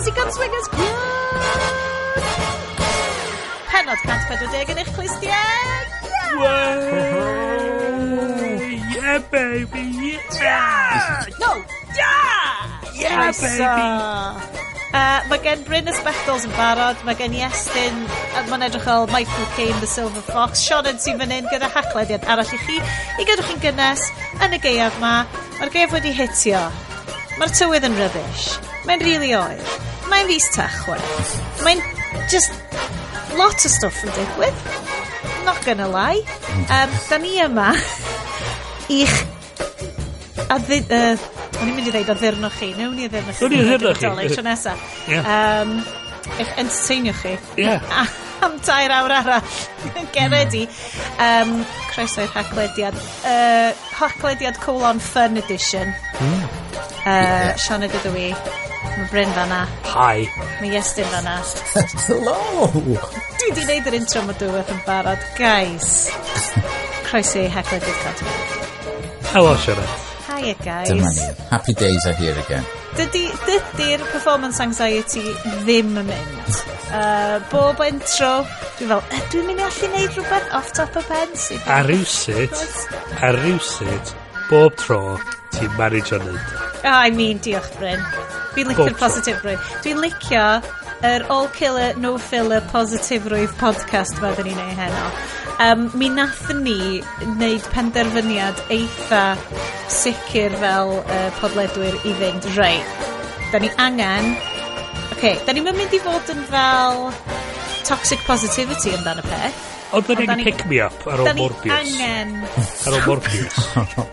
Pussycat Swingers Club! Pennod 140 yn eich clustiau! Yeah, baby! Yeah! No! Yeah! Yeah, baby! Mae gen Bryn y Spectols yn barod, mae gen Iestyn, mae'n edrych fel Michael Caine, The Silver Fox, Sioned sy'n fan hyn gyda haclediad arall i chi, i gadw chi'n gynnes yn y gaeaf ma. Mae'r gaeaf wedi hitio. Mae'r tywydd yn rubbish. Mae'n really oer. Mae'n fis Tachwedd. Mae'n just lot o stwff yn digwydd. Not gonna lie. Da ni yma i'ch o'n i'n mynd i ddeud addurno chi. Newn ni addurno chi. Newn ni addurno chi. Nadolig tro nesa. Ie. Eich entertainio chi. Ie. Am 3 awr arall. Get ready. Croeso i'r haclediad. Haclediad colon fun edition. Sioned ydw i. Mae Bryn fanna. Hi. Mae Iestyn fanna. Hello! Dwi di wneud yr intro ma dwywaith yn barod. Guys. Croeso i Haclediad 100. Hello, Sioned. Hiya, guys. Dyma ni. Happy days are here again. Dydy'r performance anxiety ddim yn mynd. Bob intro, dwi'n fel, "Ydw i'n mynd i allu neud rhywbeth off top of pen?" A rywsut, bob tro, ti'n manage o neud. Oh, I mean, diolch, Bryn. Dwi'n licio'r Bob tro. positifrwydd. Dwi'n licio yr all killer, no filler positifrwydd podcast ma dyn ni'n neud heno. Mi nathon ni wneud penderfyniad eitha sicr fel podledwyr i fynd, reit, da ni angen. Okay, da ni'n mynd i fod yn fel toxic positivity amdano peth. Ond da Ond da ni'n ni- pick me up ar ôl Da ni Morbius. angen Ar ôl Morbius.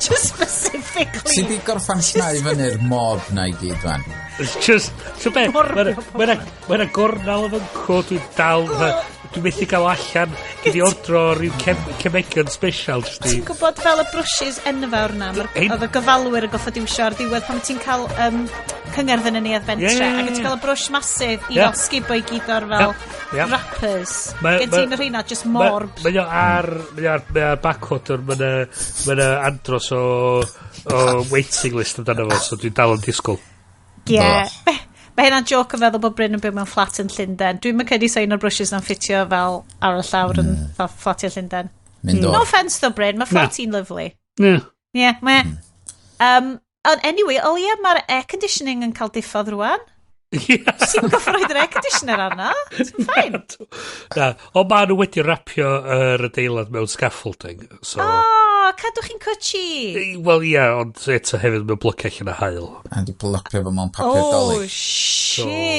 just specifically Ti di gorffan llnau fyny'r mob na i gyd fan? It's just. So be, Morbio. Mae'n gornel efo cw, dwi'n dal, dwi'n methu gael allan, dwi di ordro rhyw cemegion special, just i. Ti'n gwybod fel y brwsys enfawr na, mae'r oedd y gofalwyr yn goffod iwsio ar ddiwedd pan ti'n cael cyngerdd yn y neuadd bentre, ac ti'n cael y brwsh massive i fel sgubo i gyd o'r fel Ie, ie. wrappers. Gen ti'n y rheina, just morb. Mae o ar back order, mae o andros o waiting list amdano fo, so dwi'n dal yn disgwyl. Ie. Mae hynna'n joke o feddwl bod Bryn yn byw mewn fflat yn Llundain. Dwi'n mynd credu sa un o'r brushes na'n ffitio fel ar y llawr yn fel fflatiau Llundain. Mynd No o'r. offence though, Bryn, mae fflat ti'n lovely. Yeah. Ie, yeah, mae. Ond anyway, o ie, mae'r air conditioning yn cael diffodd rwan. Ti'n gorfod roed yr air conditioner arno? Ti'n fine. Na, ond maen nhw wedi rapio yr adeilad mewn scaffolding, so. O, cadwch chi'n cwtchy. Wel, ie, ond eto hefyd mae'n blocio allan y haul. A di blocio fo mewn papur Oh, dolyg.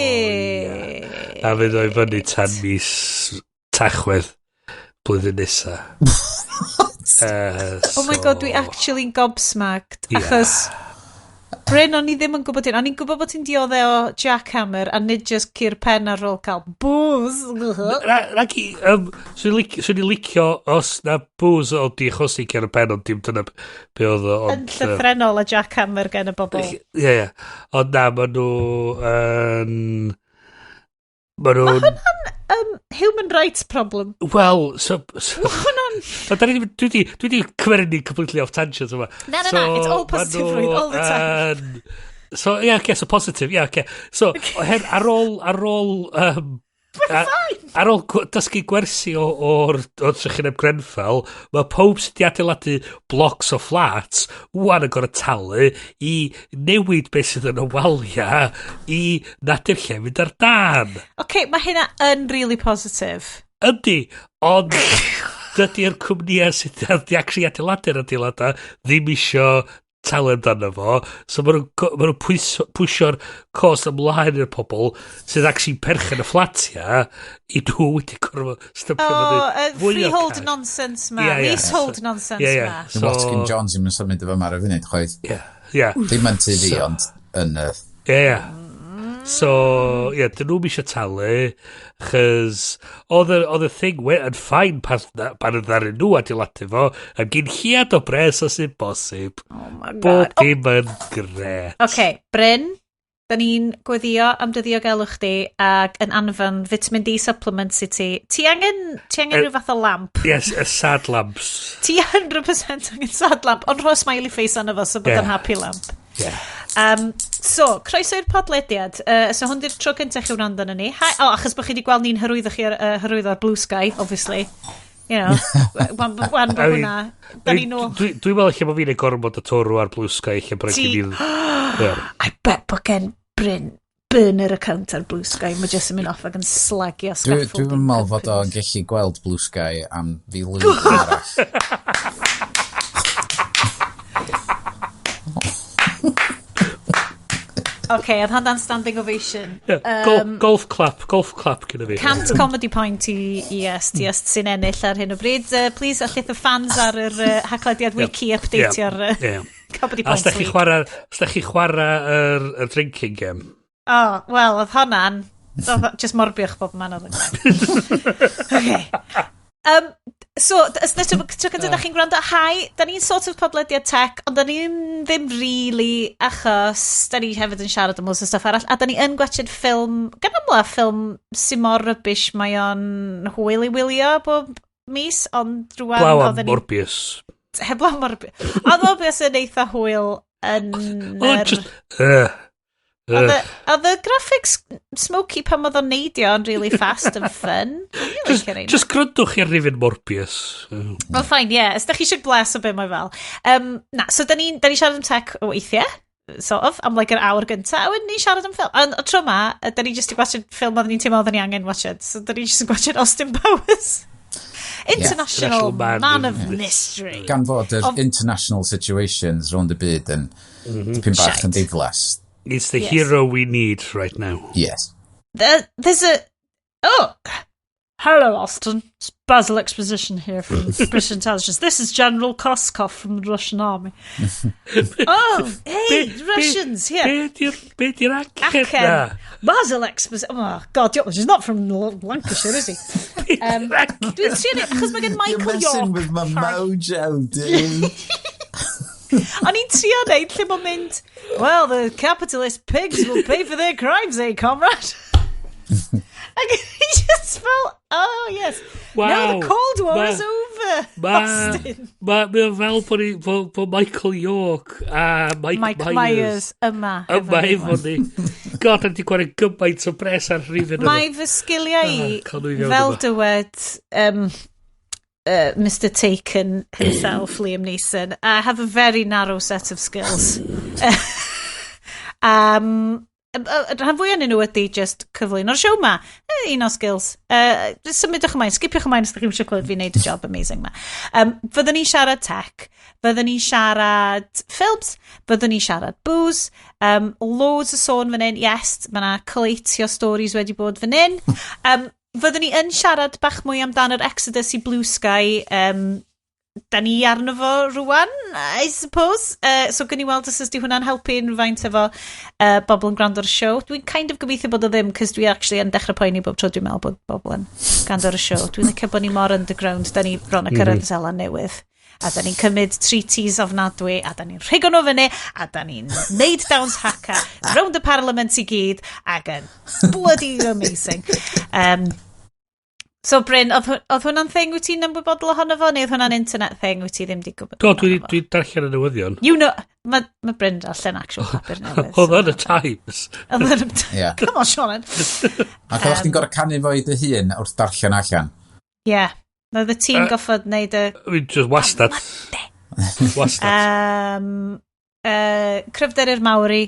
shit. A fydd o i fyny tan mis Tachwedd blwyddyn nesa. Oh my God, dwi actually'n gobsmacked. Ie. Achos, Bryn, o'n i ddim yn gwybod hyn. O'n i'n gwybod bod ti'n diodde o jackhammer a nid just cur pen ar ôl cael booze. Rhaid i, swn i licio os na booze o di achosi cur y pen, ond dim dyna be oedd o. Yn llythrenol a jackhammer gen y bobl. Ie. Ond na, maen nhw yn. Maen nhw'n Human rights problem. Wel, so Hwnna'n. Ond da ni ddim- dwi di cymeryd ni completely off tangent yma. Na, it's all positifrwydd, all the time. So, ie, yeah, okay, so positive, ie, yeah, okay. So, her, ar ôl dysgu gwersi o'r trychineb Grenfell, mae pob sydd wedi adeiladu blocks o flats wan yn gorfod talu i newid beth sydd yn y waliau i nad yw'r lle mynd ar dan. Okay, mae hynna yn really positive. Yndi, ond dydy'r cwmnïau sydd wedi actually adeiladu'r adeiladau ddim isio talu amdano fo, so maen nhw'n ma nhw pwysio'r cost ymlaen i'r pobl sydd actually perchen y fflatiau i nhw wedi gorfod stypio Oh, fyny fwy o freehold cash. nonsense ma. Ie. Leasehold nonsense Ie. ma. So, Watkin Jones ddim yn symud efo ar y funud, chwaith. Ie. Ddim yn tŷ fi, ond yn y. Ie. So, ie, yeah, dyn nhw'n eisiau talu, chys oedd y thing yn fine pan oedd ar nhw adeiladu fo, am gyn lleiad o bres os sy'n bosib. Oh my Bob God. Oh, dim yn gret. Okay, Bryn, da ni'n gweddio am dy ddiogelwch di ac yn anfon vitamin D supplements i ti. Ti angen rhyw fath o lamp. Yes, y sad lamps. Ti 100% angen sad lamp, ond rho smiley face arno fo so bod Ie. yn happy lamp. Yeah. So, croeso i'r podlediad. So hwn di'r tro cyntaf chi wrando arno ni. Hi, oh, achos bod chi wedi gweld ni'n hyrwyddo chi ar, hyrwyddo ar Blue Sky, obviously. You know, wan bod I mean, hwnna. Da ni nôl. Dwi'n meddwl lle bod fi'n ei gormod o torw ar Blue Sky lle bod rhaid i fi. Yeah. I bet bod gen Bryn burner account ar Blue Sky. Mae jyst yn mynd off ac yn slagio scaffolding Dwi'n meddwl fod o'n companies. gallu gweld Blue Sky am filwydd arall. OK, oedd hwnna'n standing ovation. Yeah. Golf clap, golf clap gyda fi. 100 comedy point i ES, sy'n ennill ar hyn o bryd. Please, allith y fans ar yr Haclediad wiki updateio'r comedy A os points da chi league. chwarae, os da chi chwarae yr drinking game? Oh, wel, oedd hwnna'n oedd just Morbius bob man oedd yn gwneud. Okay. So, ys na tro cyntaf da chi'n gwrando, hi, da ni'n sort of podlediad tech, ond da ni'n ddim really, achos da ni hefyd yn siarad am loads o stuff arall, a da ni yn gwachod ffilm, gan amla ffilm sy'n mor rubbish mae o'n hwyl i wylio bob mis, ond rwan Blaw am oedden ni Morbius. Heblaw Morbius. Oedd Morbius yn eitha hwyl yn Oedd yr just Oedd y graphics smoky pan oedd o'n neidio yn really fast and fun. O'n i'n Just, licio rheina. just gryndwch i'r rhifyn Morbius. Well, fine, yeah. Os da chi eisiau blas o be mae fel. Na, so da ni siarad am tech o weithiau, sort of, am like yr awr gynta, a wedyn ni'n siarad am ffilm. Ond o tro ma, da ni just i gwachod ffilm oedden ni'n teimlo oedden ni angen watchad. So da ni just yn gwachod Austin Powers. International International Man Man of of Mystery. Gan fod yr international situations rownd y byd yn dipyn bach yn Shite. diflas. It's the Yes. hero we need right now. Yes. There's a... Oh! Hello, Austin. It's Basil Exposition here from British Intelligence. This is General Koskov from the Russian Army. Oh, hey, Russians, here. Be di'r acen Acen. na? Basil Exposition. Oh, God, he's not from Lancashire, is he? Dwi'n trio neud, achos mae gen You're Michael messing York. with my mojo, dude. O'n i'n trio neud lle mae'n mynd, "Well, the capitalist pigs will pay for their crimes, eh, comrade?" Ac he just fel, "Oh, yes. Wow. Now the Cold War Ma- is over, Austin." Mae o fel bod bo Michael York a Mike, Mike Myers Myers yma. yma efo efo ni. God, am di gwario gymaint o bres ar rhifyn yma. Mae fy sgiliau i, Ah, cael nhw i fewn fel yma. dywed Mr Taken himself, Liam Neeson, I have a very narrow set of skills. Rhan fwyaf yn nhw ydy just cyflwyno'r show ma. Un o skills. Just symudwch ymlaen, skipiwch ymlaen os ydych chi'n eisiau clywed fi wneud y job amazing ma. Fyddwn ni'n siarad tech, fyddwn ni'n siarad ffilms, fyddwn ni'n siarad booze, loads o sôn fan hyn, yes, mae yna colatio stories wedi bod fan hyn. Fyddwn ni yn siarad bach mwy amdan yr Exodus i Blue Sky, da ni arno fo rwan, I suppose. So gwn i weld os ydy hwnna'n helpu unrhyw efo bobl yn gwrando ar y show. Dwi'n kind of gobeithio bod o ddim, cos dwi actually yn dechrau poeni bob tro dwi'n meddwl bod bobl yn gwrando ar y show. Dwi'n licio bod ni mor underground, da ni bron a cyrraedd Seland Newydd. A da ni'n cymryd treaties ofnadwy, a da ni'n rhigo nhw fyny, a da ni'n neud dawns haka round y parliament i gyd, ac yn bloody amazing. So Bryn, oedd hwnna'n thing wyt ti'n ymwybodol ohono fo, neu oedd hwnna'n internet thing wyt ti ddim di gwybod? Do, amdano fo? dwi darllen y newyddion. You know, mae Bryn darllen actual papur newydd. Oedd yn y Times. Oedd yn y Ie. Come on, Sean. Ac oeddech chdi'n gorau canu fo i dy hun wrth darllen allan. Yeah. Oedd y tîm goffod wneud y I mean, just wastad. Wastad. Cryfder i'r Maori.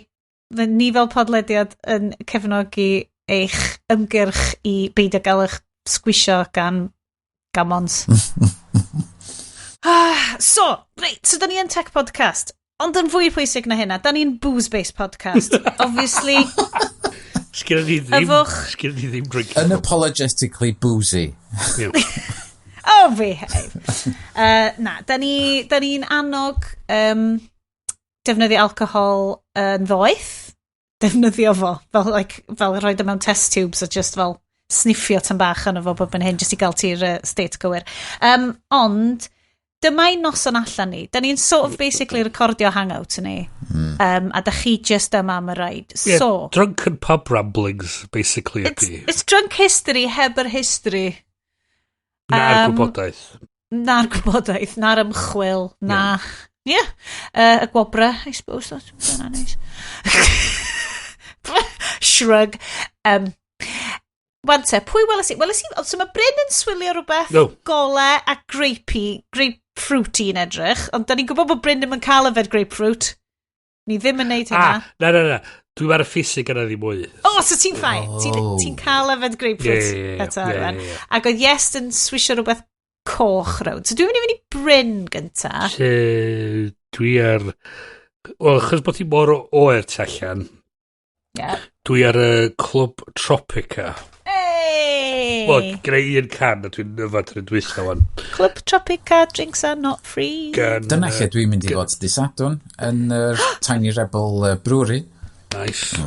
Ni fel podlediad yn cefnogi eich ymgyrch i beidio gael eich sgwisio gan gamons. Ah, so, reit, so da ni yn tech podcast, ond yn fwy pwysig na hynna, da ni'n booze-based podcast. Obviously, Sgynna ni ddim, Yfwch. sgynna ni ddim drink. Unapologetically boozy. Yeah. Oh, behave. Na, da ni'n da ni annog defnyddio alcohol yn ddoeth. Defnyddio fo, fel, like, fel rhoi o mewn test tubes a just fel sniffio tan bach arno fo bob yn hyn, just i gael ti'r state gywir. Ond, dyma ein noson allan ni. Da ni'n sort of basically recordio hangout ni. A da chi just yma am y ride. Yeah, So, drunken pub ramblings, basically, it's, ydi. it's drunk history heb yr history. Na'r yym, gwybodaeth. Na'r gwybodaeth, na'r ymchwil, na Yeah. Y gwobra, I suppose. That's nice. Shrug. Wan te, pwy weles i? Weles i, so mae Bryn yn swilio rhywbeth No. gole a grapey, grapefruity yn edrych, ond da ni'n gwybod bod Bryn ddim yn cael yfed grapefruit. Ni ddim yn neud hynna. Ah, na, na, na. Dwi'n ar y ffisig yna ddim mwy. O, oh, so ti'n fine. Ti'n Oh. ti cael yfed grapefruit Ie. eto, rwan. Ie. Ac oedd Iest yn swisio rhywbeth coch rownd. So dwi'n mynd i fynd i Bryn gynta. Dwi ar... Wel, achos bod hi mor oer tu allan, dwi ar y Clwb Tropica. Hey! Wel, gyda un can a dwi'n yfad yr un dwytha wan. Club Tropica, drinks are not free. Gan, Dyna lle dwi'n mynd i fod dy Sadwrn yn yr Tiny Rebel Brewery. Nice.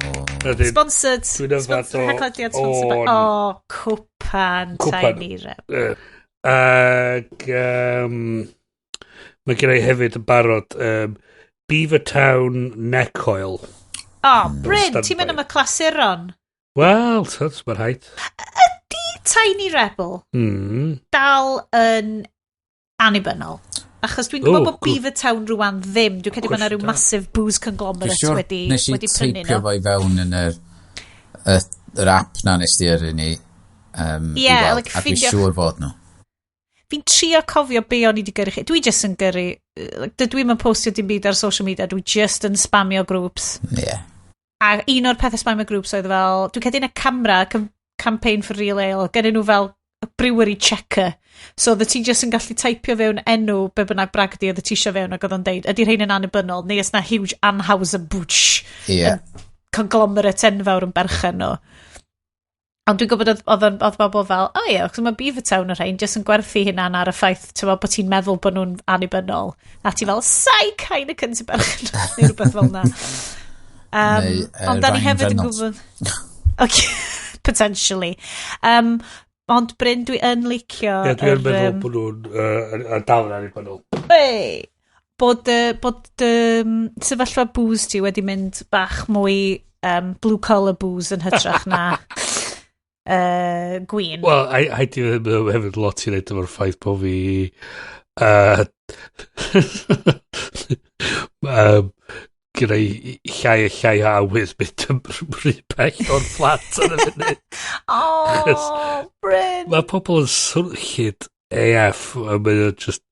Wedyn, Sponsored. Dwi'n yfad Sponsored. Haclediad sponsored. Oh, cwpan, Cwpan. Tiny Rebel. Ac mae gen i hefyd yn barod Beavertown Neck Oil. Oh, Bryn, Standby. ti'n mynd am y clasuron. Wel, tyd, mae'n rhaid. Ydy Tiny Rebel dal yn annibynnol? Achos dwi'n gwybod O, bod Beavertown rwan ddim. Dwi'n credu bod yna rhyw Cwestiwn da. massive booze Dwi'n conglomerate siŵr wedi, nes i wedi prynu teipio nhw. fo i fewn yn yr app na nes di yrru ni. Ie, I weld, like a dwi'n ffeindio- siŵr fod nhw. Fi'n trio cofio be o'n i wedi gyrru chi. Dwi just yn gyrru... Like, dydw i'm yn postio dim byd ar social media. Dwi just yn spamio groups. Ie. Yeah. A un o'r pethau spamio groups oedd fel... Dwi'n credu yn y camera, campaign for real ale, gennyn nhw fel y brewery checker. So oedd ti just yn gallu teipio fewn enw be bynnag bragdy oedd ti isio fewn ac oedd o'n deud, ydy rhain yn annibynnol, neu oes na huge Anheuser-Busch Ie. conglomerate enfawr yn berchen nhw. Ond dwi'n gwybod oedd bobl fel, o ie, achos mae Beavertown y rhain jyst yn gwerthu hynna'n ar y ffaith, ti'n meddwl, bod ti'n meddwl bod nhw'n annibynnol. A ti fel, psych, Heineken sy'n berchen nhw, neu rhywbeth fel na. Neu, Ond da ni Ryan hefyd yn Reynolds. gwybod... Okay, potentially. Ond Bryn, dwi yn licio... Ie, dwi'n yr, meddwl yym, bod nhw'n dal yn annibynnol. Hey! Bod sefyllfa booze ti wedi mynd bach mwy blue collar booze yn hytrach na gwin. Wel, a di hefyd lot i wneud efo'r ffaith bod fi gyda i llai a llai o awydd mynd yn rhy bell o'r fflat yn y funud. Oh, Bryn! Mae pobl yn swnllyd AF a mae o just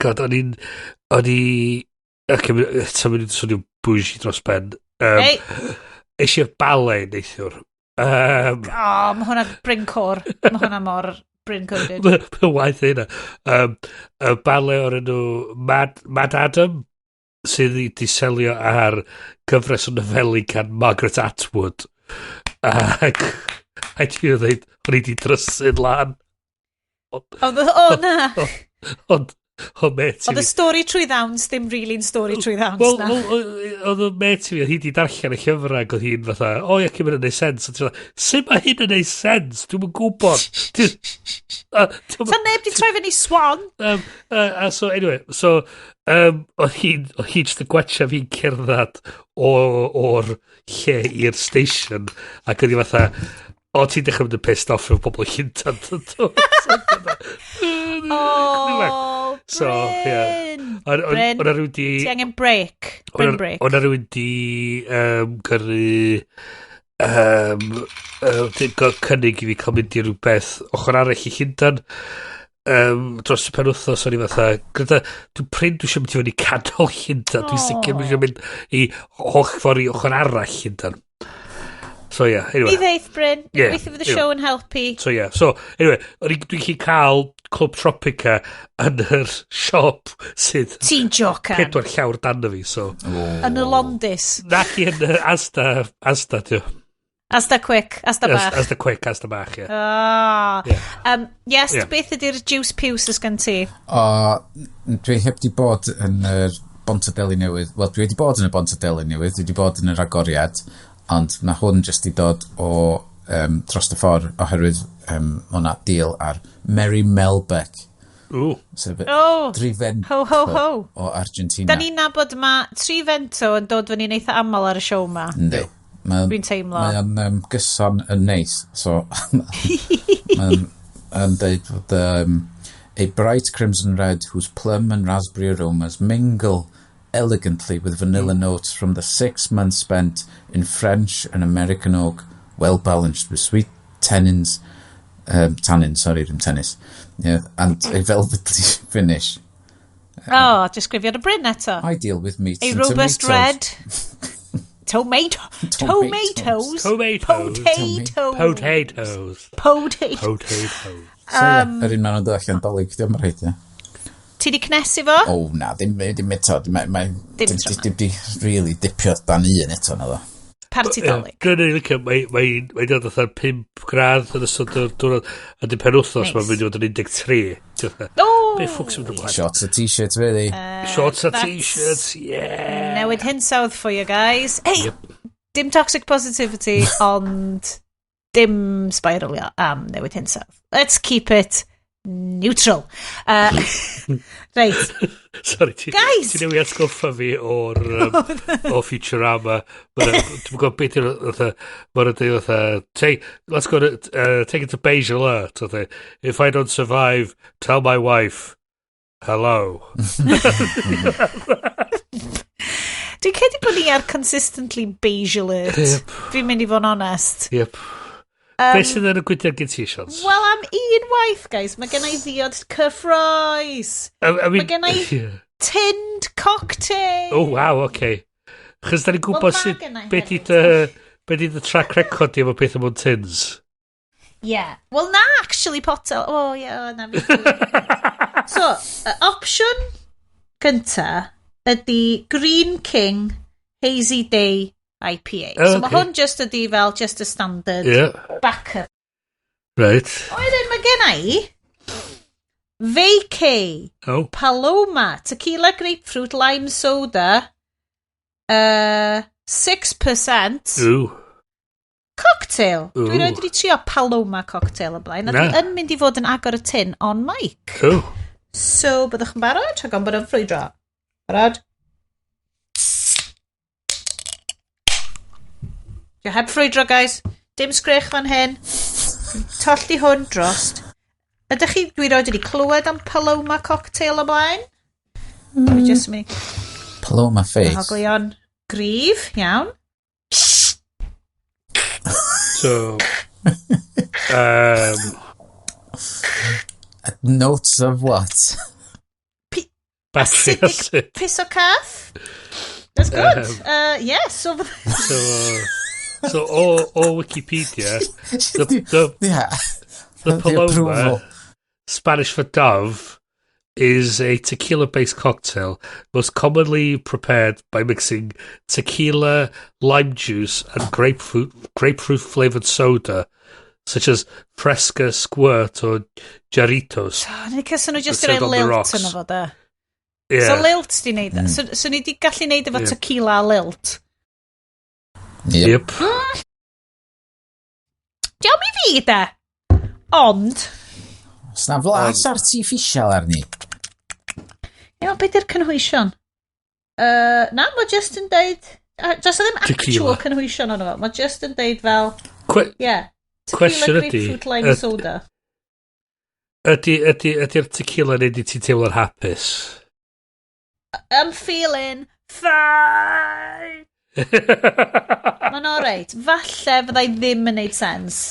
God, o'n i ac eto mynd i'n swnio bougie dros ben. Hey. Es i'r ballet neithiwr. Oh, mae hwnna Bryn Cor. Mae hwnna mor Bryn coded. Mae'n waith hynna. Y ballet o'r enw Mad Adam, sydd wedi selio ar gyfres o nofeli gan Margaret Atwood. Ac a ti'n dweud, o'n i wedi drysu'n lan. Oedd o, na. Ond met i Oedd y fi... stori trwy ddawns ddim really'n stori trwy ddawns Wel, na. wel, oedd y met i fi, oedd hi wedi darllen y llyfrau ac oedd hi'n fatha, o ia, cymryd yn neud sens. A ti'n fatha, sut mae hyn yn neud sens? Dwi'm yn gwybod. Sa neb di troi fyny swan. A so, anyway, so, oedd hi'n just yn gwatcha fi'n cerdded o'r lle i'r station, ac oedd hi fatha, o, ti'n dechrau mynd yn pissed off efo pobl Llundain. Oh, So, ie. Bryn. Bryn, O'na rhywun di... Ti angen break. Bryn break. O'na rhywun di gyrru di gael cynnig i fi cael mynd i rhywbeth ochr arall i Llundain dros y penwythnos. O'n i fatha gyda dwi'n prin dwi eisiau mynd i fyny canol Llundain, dwi'n sicr dwi'n eisiau mynd i holl ffordd i ochr arall Llundain, so yeah, Mi anyway. ddeith, Bryn. Ie, Gobeithio fydd y anyway. show yn helpu. So yeah, so anyway, dwi'n gallu cael Clwb Tropica yn yr siop sydd Ti'n jocan. 4 llawr dan fi, so Yn y Londis. Nac i yn y Asda, Asda, di o. Asda quick, Asda bach. Asda quick, Asda bach, ie. Ah. Ie. Yes, Ie. beth ydy'r juice piws ys gen ti? O, dwi heb di bod yn yr Bontadeli newydd. Wel, dwi wedi bod yn y Bontadeli newydd, dwi wedi bod yn yr agoriad, ond mae hwn jyst i dod o dros y ffordd oherwydd hwnna deal ar Mary Melbeck, Ww. sef Oh, Trivento ho, ho, ho. o Argentina. Da ni'n nabod ma Trivento yn dod fyny'n eitha aml ar y show ma. Yndi. Dwi'n teimlo. Mae o'n gyson yn neis, so mae'n yn deud fod A bright crimson red whose plum and raspberry aromas mingle elegantly with vanilla notes from the 6 months spent in French and American oak, well balanced with sweet tannins, tannin, sorry, ddim tennis, yeah, and a velvety finish. Oh, disgrifiad y Bryn eto. Ideal with meats A and robust tomatoes. red. Tomato. Tomatoes. Tomatoes. Potatoes. Potatoes. Potatoes. Potatoes. So, yeah, yr un maen nhw'n dod allan Dolig, diolch yn rhaid, ie. Ti di cnesu fo? O, na, ddim eto. Mae, Dim dim, tro dim, dim di really dipio dan un eto, na ddo. Parti Dolig. Dwi'n ei licio, mae dod fatha 5 gradd yn ystod y diwrnod, a di penwthnos Nice. mae'n mynd i fod yn 13. Oh! Be ffwc sy'n mynd ymlaen? Shorts a t-shirt, really. Shorts a that's t-shirts, yeah. Newid hinsawdd for you guys. Hey, dim toxic positivity, ond dim spiralio am newid hinsawdd. Let's keep it neutral. Reit, Sorry, ti, Guys! ti newydd atgoffa fi o Futurama. Dwi'n gwybod beth yw'r fatha, ma'n dweud fatha, take, let's go to, take it to beige alert. Fatha, "If I don't survive, tell my wife, hello." Dwi'n credu bod ni ar consistently beige alert. Yep. Fi'n mynd i fod yn onest. Yep. Beth sydd yn y gwydr gen ti, Sions? Wel, am un waith, guys, mae gen i ddiod cyffroes. I mean, Mae gen i tinned cocktail. Oh, wow, okay. Chos da ni'n gwybod Wel, ma' sut, gynna i beth i hefyd. dy, be di dy track record di efo peth mewn tins. Yeah. Well, na, actually, potel. Oh, yeah, na fi. So, opsiwn gynta ydy Green King Hazy Day IPA. Oh, So mae okay. hwn just ydy fel just a standard backup. Wedyn mae gen i Vacay Paloma Tequila Grapefruit Lime Soda, 6% Ooh. cocktail. Ooh. Dwi roed wedi trio Paloma cocktail o blaen. A Na. dwi yn mynd i fod yn agor y tin on mic. Ooh. So, byddwch yn barod? Rhag ofn bod yn ffrwydro. Barod? Dio heb ffrwydro, guys. Dim sgrech fan hyn. Tollti hwn drost. Ydych chi, dwi roed wedi clywed am Paloma cocktail o blaen? Dwi just yn mynd i Paloma face. hoglion gryf, iawn. So, Notes of what? Battery Acidic acid. Piss o cath. That's good. Yeah, so So o Wikipedia, the The Paloma, approval. Spanish for dove, is a tequila-based cocktail most commonly prepared by mixing tequila, lime juice, and grapefruit flavored soda, such as Fresca, Squirt, or Jarritos. Oh, nid cys nhw just That's i roi on the lilt rocks. yno fo, da. Yeah. So lilt di neud. So ni di gallu neud efo tequila a lilt. Yep. Yep. Diolch i fi, de. Ond, Sna flas artificial arni. Ie, beth di'r cynhwysion? Na, mae just yn deud... Just ddim actual Tequila. cynhwysion ono fo. Mae just yn deud fel, yeah, tequila Cwestiwn ydi, grapefruit lime soda. Ydy'r tequila neud i ti teimlo'n hapus? I'm feeling fine. Mae'n alright. Falle fyddai ddim yn neud sens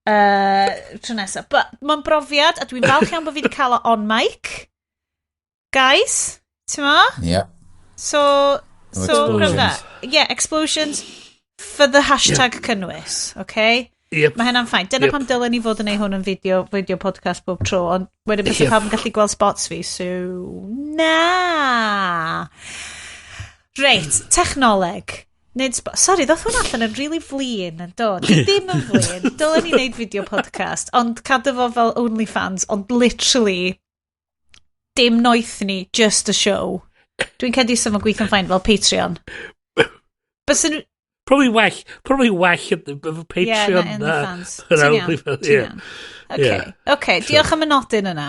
tro nesaf. But mae'n brofiad, a dwi'n falch iawn bod fi wedi cael o on mic. Guys, ti'n ma? Yep. So, Explosions. gwranda. Yeah, explosions for the hashtag cynnwys, okay? Yep. Mae hynna'n fine. Dyna pam dylen ni fod yn neud hwn yn video podcast bob tro, ond wedyn bys pawb yn gallu gweld spots fi, so na. Reit, technoleg. Nid Sorry, ddoth hwn allan yn really flin yn dod. Dwi ddim yn flin. Dylen ni wneud video podcast, ond cadw fo fel OnlyFans, ond literally dim noeth ni, just a show. Dwi'n credu sef o'n gweithio'n fine fel Patreon. Byswn Probably well efo Yeah, Patreon na, na. OnlyFans. Na, Ti'n iawn, OnlyFans, ti'n ie. iawn. Okay, okay, diolch am y nodyn yna.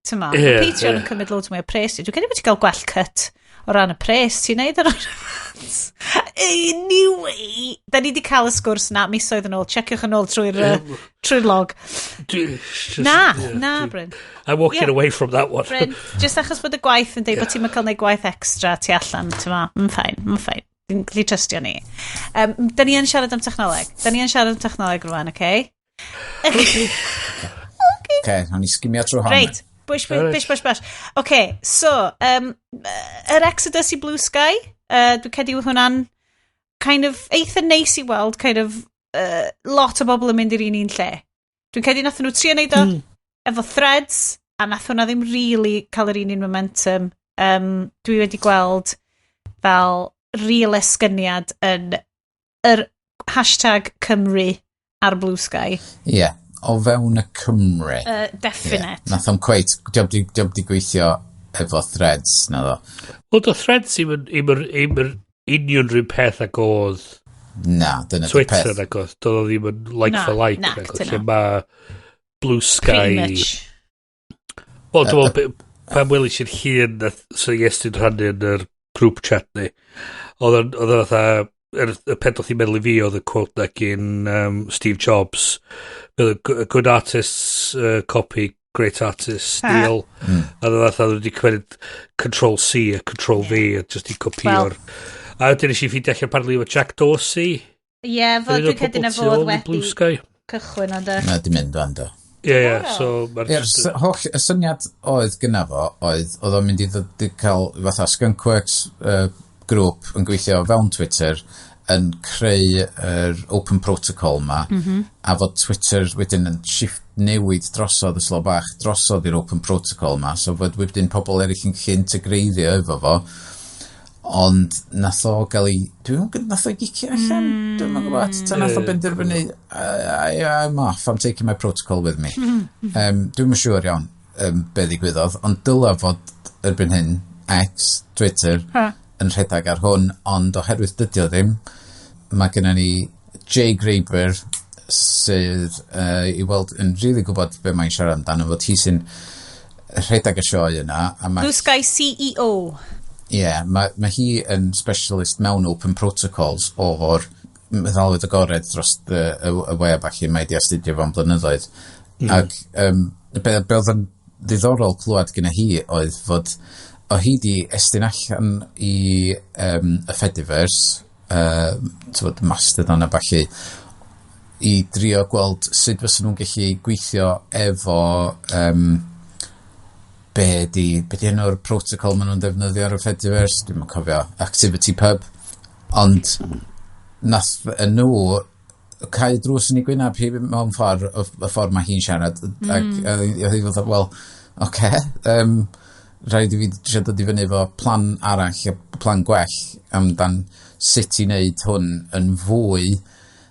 Ti'n ma, Patreon yn cymryd loads mwy o pres. Dwi'n credu bod ti'n cael gwell cut O ran y pres ti'n neud ar OnlyFans. Anyway, da ni di cael y sgwrs na misoedd yn ôl. Checiwch yn ôl trwy'r trwy log. Just, Na, yeah, na, Bryn. I'm walking away from that one. Bryn, just achos bod y gwaith yn deud bod ti'n cael neud gwaith extra tu allan, ti'n ma, mae'n fine, mae'n fine. Dwi'n gallu trystio ni. Da ni yn siarad am technoleg. Da ni yn siarad am technoleg rwan, oce? Okay? Okay, nawn ni skimio trwy hon. Reit, bush, bush, bush, bush, bush. OK, so, yr Exodus i Blue Sky, dwi'n credu hwnna'n kind of eitha neis i weld, kind of, lot o bobl yn mynd i'r un un lle. Dwi'n credu nath nhw trio neud o efo Threads, a nath hwnna ddim really cael yr un un momentum. Dwi wedi gweld fel real esgyniad yn yr #Cymru ar Blue Sky. Ie, yeah, o fewn y Cymru. Definite. Yeah. Nath o'm cweit, dio'm di gweithio efo Threads, na ddo. Wel, do Threads i'm yr union rhywun peth ag oedd Na, dyna di Twitter peth. ag oedd. Doedd o ddim yn like Na, for like. nac, Nag oedd. dyna. Lle mae Blue Sky. Pretty much. Wel, dwi'n meddwl, pan welis i'r llun nath so Iestyn rhannu yn yr group chat ni, oedd o'n fatha, y peth oedd i'n meddwl i fi oedd y quote na gyn Steve Jobs, "A good artists copy, great artists steal." A oedd o fatha, oedd wedi cymryd Control C a Control V a just i copio'r. A wedyn nes i ffeindio allan apparently efo Jack Dorsey. Ie, yeah, fod Un o'r dwi'n credu pobl na tu fod ôl i wedi Blue Sky. cychwyn ond Na, di mynd fan do. Ie, so mae'r Ie'r holl, y syniad oedd gyna fo, oedd o'n mynd i ddod i cael fatha Skunkworks grŵp yn gweithio fewn Twitter yn creu yr open protocol ma, a fod Twitter wedyn yn shift newid drosodd y slo bach drosodd i'r open protocol ma, so fod wedyn pobl eraill yn gallu integreiddio efo fo, ond nath o gael ei, dwi'n gwybod, nath o gicio allan, dwi'n gwybod, ta nath o benderfynu, "I'm off, I'm taking my protocol with me." Dwi'n yn siŵr iawn be ddigwyddodd, ond dyla fod erbyn hyn X, Twitter, yn rhedeg ar hwn, ond oherwydd dydy o ddim, mae gennym ni Jay Graber sydd i weld yn rili really gwybod be mae'n siarad amdano, fod hi sy'n rhedeg y sioe yna. A mae Blue Sky CEO. Ie, yeah, mae hi yn specialist mewn open protocols o'r meddalwedd agored dros y we a ballu, mae di astudio fo'n blynyddoedd. Ac be oedd yn ddiddorol clywed gyda hi oedd fod o hi di estyn allan i y Fediverse, t'wod, Mastodon a ballu, i drio gweld sut fysa nhw'n gallu gweithio efo be di enw'r protocol maen nhw'n defnyddio ar y Fediverse, dwi'n cofio, Activity Pub, ond nath y nhw cau drws yn ei gwynab hi mewn ffordd, y ffordd mae hi'n siarad, ac oedd hi fatha, "Wel, oce, rhaid i fi trio dod i fyny efo plan arall, a plan gwell amdan sut i wneud hwn yn fwy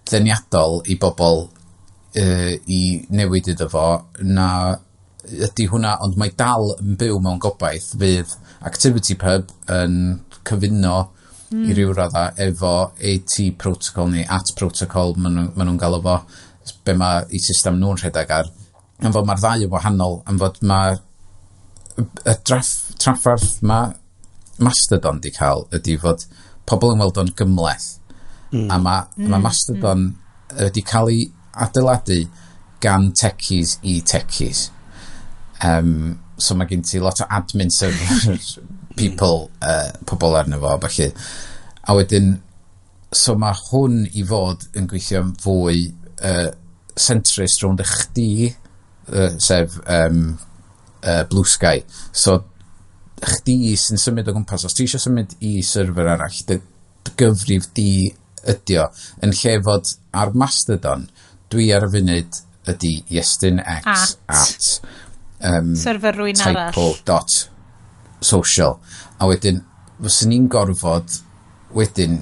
ddeniadol i bobl i newid iddo fo na ydy hwnna," ond mae dal yn byw mewn gobaith fydd Activity Pub yn cyfuno i ryw radda efo AT protocol neu AT protocol ma nhw'n galw fo, be mae i system nhw'n rhedeg ar, am fod mae'r ddau yn wahanol, am fod mae y traffarth mae Mastodon di cael ydy fod pobl yn weld o'n gymhleth a mae Mastodon wedi cael ei adeiladu gan techies i techies. So mae gen ti lot o admin server people, pobl arno fo, felly. A wedyn, so mae hwn i fod yn gweithio fwy centrist rownd y chdi, sef Blue Sky. So, chdi sy'n symud o gwmpas, os ti eisiau symud i server arall, dy gyfrif di ydi o, yn lle fod ar Mastodon, dwi ar y funud ydy Iestyn X At. at Server rywun arall. typo dot social. A wedyn, fyswn ni'n gorfod wedyn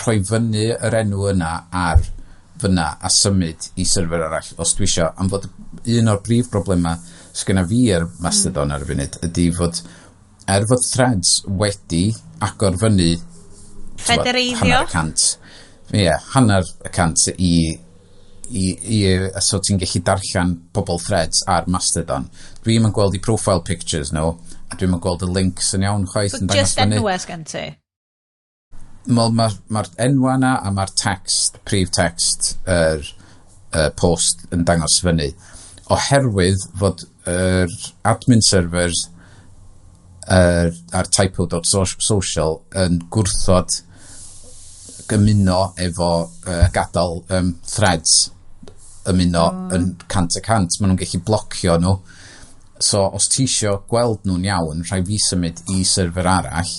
rhoi fyny yr enw yna ar fyna a symud i server arall os dwi isio. Am fod un o'r brif broblemau sgynna fi ar Mastodon ar y funud ydy fod er fod Threads wedi agor fyny, t'mod, Federeiddio. 0.5%. Ie, 0.5% i so ti'n gallu darllen pobl Threads ar Mastodon. Dwi'm yn gweld i profile pictures nhw. A dwi'n gweld y links yn iawn chwaith So yn dangos just fyny. enwau sgen ti? Wel, mae'r ma enwa na a mae'r text, prif text yr post yn dangos fyny. Oherwydd fod yr admin servers ar typo.social yn gwrthod gymuno efo gadael threads ymuno yn 100%. Maen nhw'n gallu blocio nhw. So, os ti isio gweld nhw'n iawn, rhaid fi symud i server arall,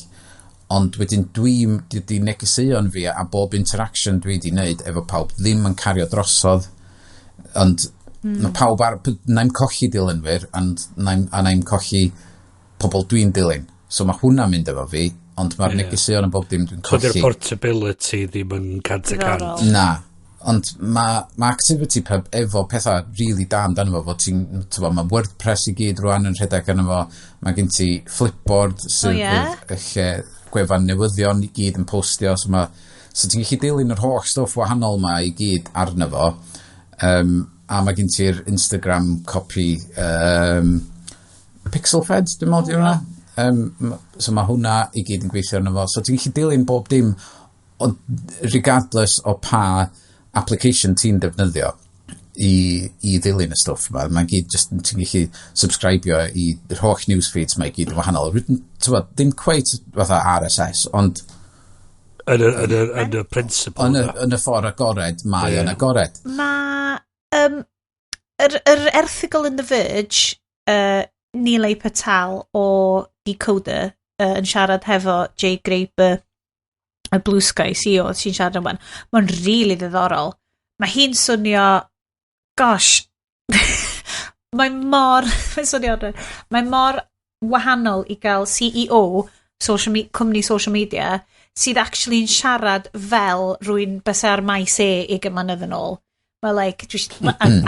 ond wedyn dwi'n di negeseuon fi a bob interaction dwi di wneud efo pawb ddim yn cario drosodd, ond mae pawb ar nai'm colli dilynwyr ond a nai'm colli pobl dwi'n dilyn, so mae hwnna'n mynd efo fi, ond mae'r negeseuon yn bob dim dwi'n So di'r colli. portability ddim yn 100%. Diddorol. Na, ond mae ma ActivityPub efo pethau really da amdano fo, fod ti'n, t'bo, mae WordPress i gyd rwan yn rhedeg arno fo, mae gen ti Flipboard sydd O, ie? y lle gwefan newyddion i gyd yn postio, so ti'n gallu dilyn yr holl stwff wahanol ma i gyd arno fo, a mae gen ti'r Instagram copy Pixelfed, dwi'n meddwl di hwnna. So mae hwnna i gyd yn gweithio arno fo. So ti'n gallu dilyn bob dim, ond regardless o pa application ti'n defnyddio i ddilyn y stwff yma, mae'n gyd just, ti'n gallu subscribio i'r holl newsfeeds mae i gyd yn wahanol. T'bod, dim quite fatha RSS, ond Yn y principle. yn y ffordd agored, mae yn agored. Mae yr erthygl yn The Verge, Nilay Patel o Decoder, yn siarad hefo Jay Graber, y Blue Sky CEO sy'n siarad am. Mae'n really ddiddorol. Mae hi'n swnio, gosh, mae'n swnio, mae mor wahanol i gael CEO cwmni social media sydd actually yn siarad fel rhywun bysa ar maes E 20 mlynedd yn ôl. Mae like, dwi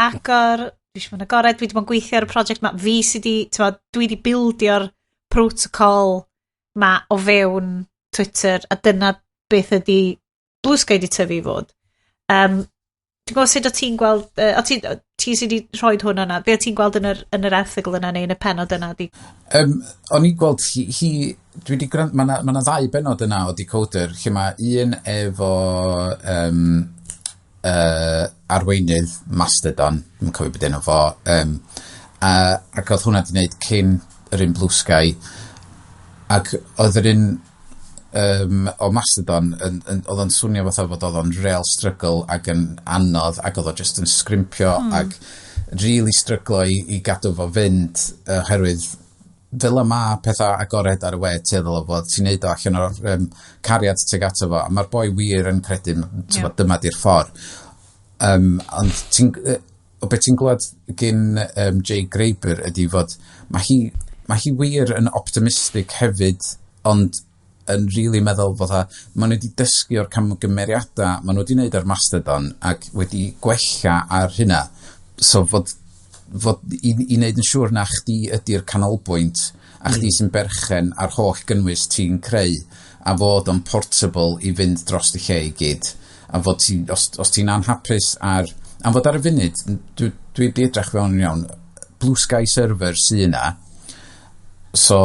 agor, dwi eisiau bod yn agored, dwi wedi bod yn gweithio ar y prosiect ma, fi sydd wedi, t'mod, dwi wedi bildio'r protocol ma o fewn Twitter, a dyna beth ydy Blue Sky di tyfu i fod. Dwi'n gwybod sut o ti'n gweld, o ti sydd wedi rhoi hwn yna, be o ti'n gweld yn yr erthygl yna neu yn y penod yna? Di? O'n i'n gweld hi dwi wedi gwrando, mae 'na ma ddau benod yna o Decoder, lle mae un efo arweinydd Mastodon, dwi'n cofio beth enw fo, ac oedd hwnna wedi gwneud cyn yr un Blue Sky, ac oedd yr un o Mastodon, oedd o'n swnio fatha fod oedd o'n real struggle ac yn anodd, ac oedd o just yn scrimpio ac really stryglo i gadw fo fynd, oherwydd fel y ma pethau agored ar y we tueddol o fod, ti'n neud o allan o'r cariad tuag ato fo, a mae'r boi wir yn credu, yeah, dyma di'r ffordd. Ond ti'n, o beth ti'n glwad gyn Jay Graber ydy fod mae hi wir yn optimistic hefyd, ond yn really meddwl fatha, maen nhw wedi dysgu o'r camgymeriadau maen nhw wedi wneud ar Mastodon ac wedi gwella ar hynna. So fod i wneud yn siŵr na chdi ydy'r canolbwynt a chdi sy'n berchen ar holl gynnwys ti'n creu a fod o'n portable i fynd dros y lle i gyd a fod ti, os ti'n anhapus ar am fod ar y funud dwi wedi edrych fewn yn iawn, Blue Sky server sy yna, so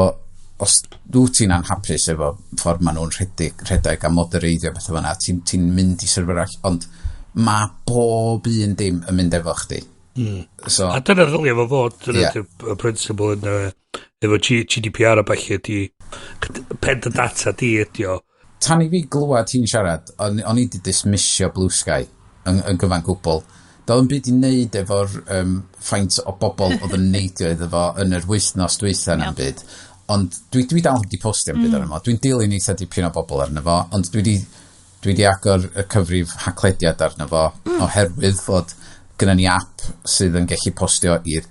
os dwi ti'n anhapus efo ffordd maen nhw'n rhedeg a modereiddio bethau fyna, ti mynd i server arall, ond mae bob un dim yn mynd efo chdi. So, A dyna ddylia fo fod, dyna y principle yn efo GDPR a ballu ydi pen dy data di ydi o. Tan i fi glywed hi'n siarad, o'n i wedi dismissio Blue Sky yn gyfan gwbl. Doedd yn byd i wneud efo'r faint o bobl oedd yn neidio iddo fo yn yr wythnos dwytha na'n byd. Ond dwi dal wedi postio am byd arno fo. Dwi'n dilyn eitha dipyn o bobl arno fo, ond dwi di agor y cyfrif Haclediad arno fo oherwydd fod gyda ni app sydd yn gallu postio i'r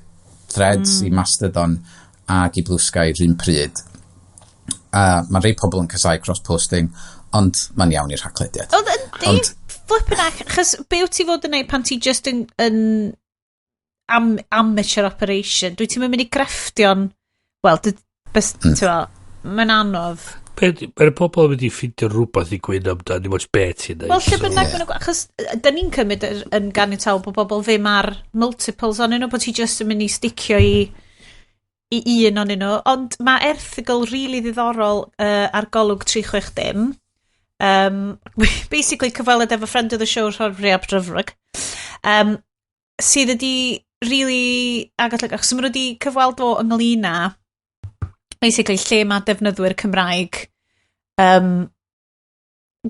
Threads, i Mastodon ac i Blue Sky yr un pryd. A mae rhai pobl yn casau cross-posting, ond mae'n iawn i'r Haclediad. Oedd yn di flipping heck, chos be wyt ti fod yn neud pan ti just yn amateur operation? Dwi ti'n mynd i grefftio'n, wel, mae'n anodd. Mae'r pobl yn mynd i ffindio rhywbeth i gwyno amdan, dim ots be ti'n neud. Wel, lle bynnag maen nhw, achos da ni'n cymryd yn ganiataol bod bobl ddim ar multiples onyn nhw, bod ti just yn mynd i sticio i I un o'n nhw, ond mae erthygl really ddiddorol ar Golwg 360. Basically, cyfweliad efo friend of the show, Rhodri ap Dyfrig, sydd wedi really agor llygad, achos maen nhw wedi cyfweld o ynglyn â basically lle mae defnyddwyr Cymraeg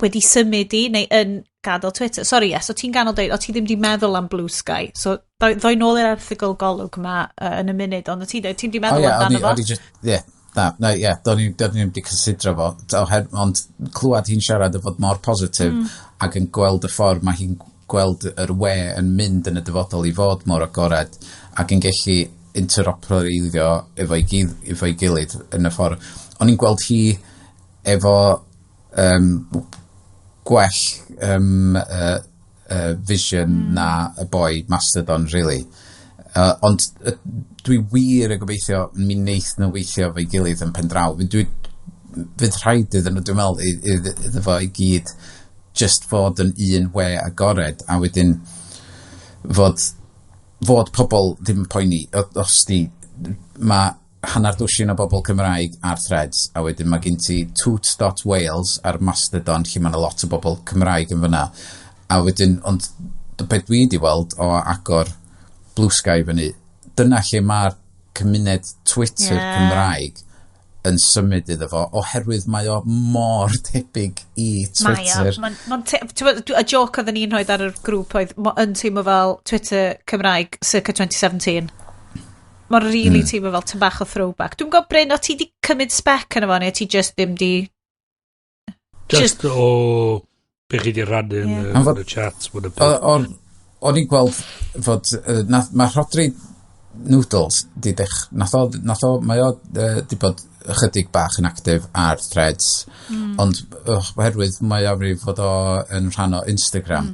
wedi symud i neu yn gadael Twitter. Sorry, yes, o ti'n ganol dweud, o ti ddim wedi meddwl am Blue Sky. So, ddoi nôl i'r erthygl Golwg yma yn y munud, ond o ti'n dweud, ti'n wedi meddwl amdano fo? Ie, na, ie, do'n i ddim wedi cysidro fo, ond clywed hi'n siarad o fod mor positif ac yn gweld y ffordd mae hi'n gweld yr we yn mynd yn y dyfodol i fod mor agored ac yn gallu interopereiddio efo'i gilydd yn y ffordd. O'n i'n gweld hi efo gwell vision na y boi Mastodon, really. Ond dwi wir yn gobeithio mi wneith nhw weithio efo'i gilydd yn pendraw. Fydd rhaid iddyn nhw, dwi'n meddwl, iddo fo i gyd just fod yn un we agored a wedyn fod pobl ddim yn poeni os di mae hanner dwsin o bobl Cymraeg ar Threads a wedyn mae gen ti toot.wales ar Mastodon lle mae 'na lot o bobl Cymraeg yn fyna a wedyn, ond beth dwi wedi weld o agor Blue Sky fyny, dyna lle mae'r cymuned Twitter Cymraeg yn symud iddo fo oherwydd mae o mor tebyg i Twitter. Mae o. Y joke oedden ni'n rhoi ar y grŵp oedd yn teimlo fel Twitter Cymraeg circa 2017. Mae'n really teimlo fel tyn bach o throwback. Dwi'n gwybod, Bryn, o ti di cymryd spec yn efo neu ti just ddim di? Just o be chi di rannu yn y chat. O'n i'n gweld fod mae Rhodri Noodles di dech, nath o, mae o di bod ychydig bach yn actif ar Threads, ond oherwydd mae o fod o yn rhan o Instagram,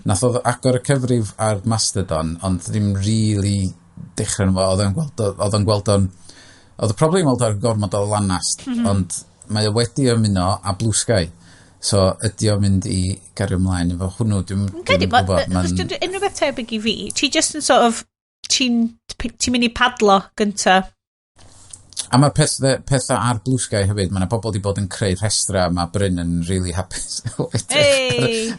nath o agor y cyfrif ar Mastodon, ond ddim really dechrau nhw, oedd o'n gweld o'n, oedd y problem weld o'r gormod o lanast, ond mae o wedi ymuno a Blue Sky. So, ydy o'n mynd i gario ymlaen efo hwnnw, dwi'n gwybod. Unrhyw beth tebyg i fi, ti just yn sort of, ti'n mynd i padlo gynta. A mae'r pethau ar Blue Sky hefyd, mae yna bobl wedi bod yn creu rhestra, mae Bryn yn really hapus. Hey!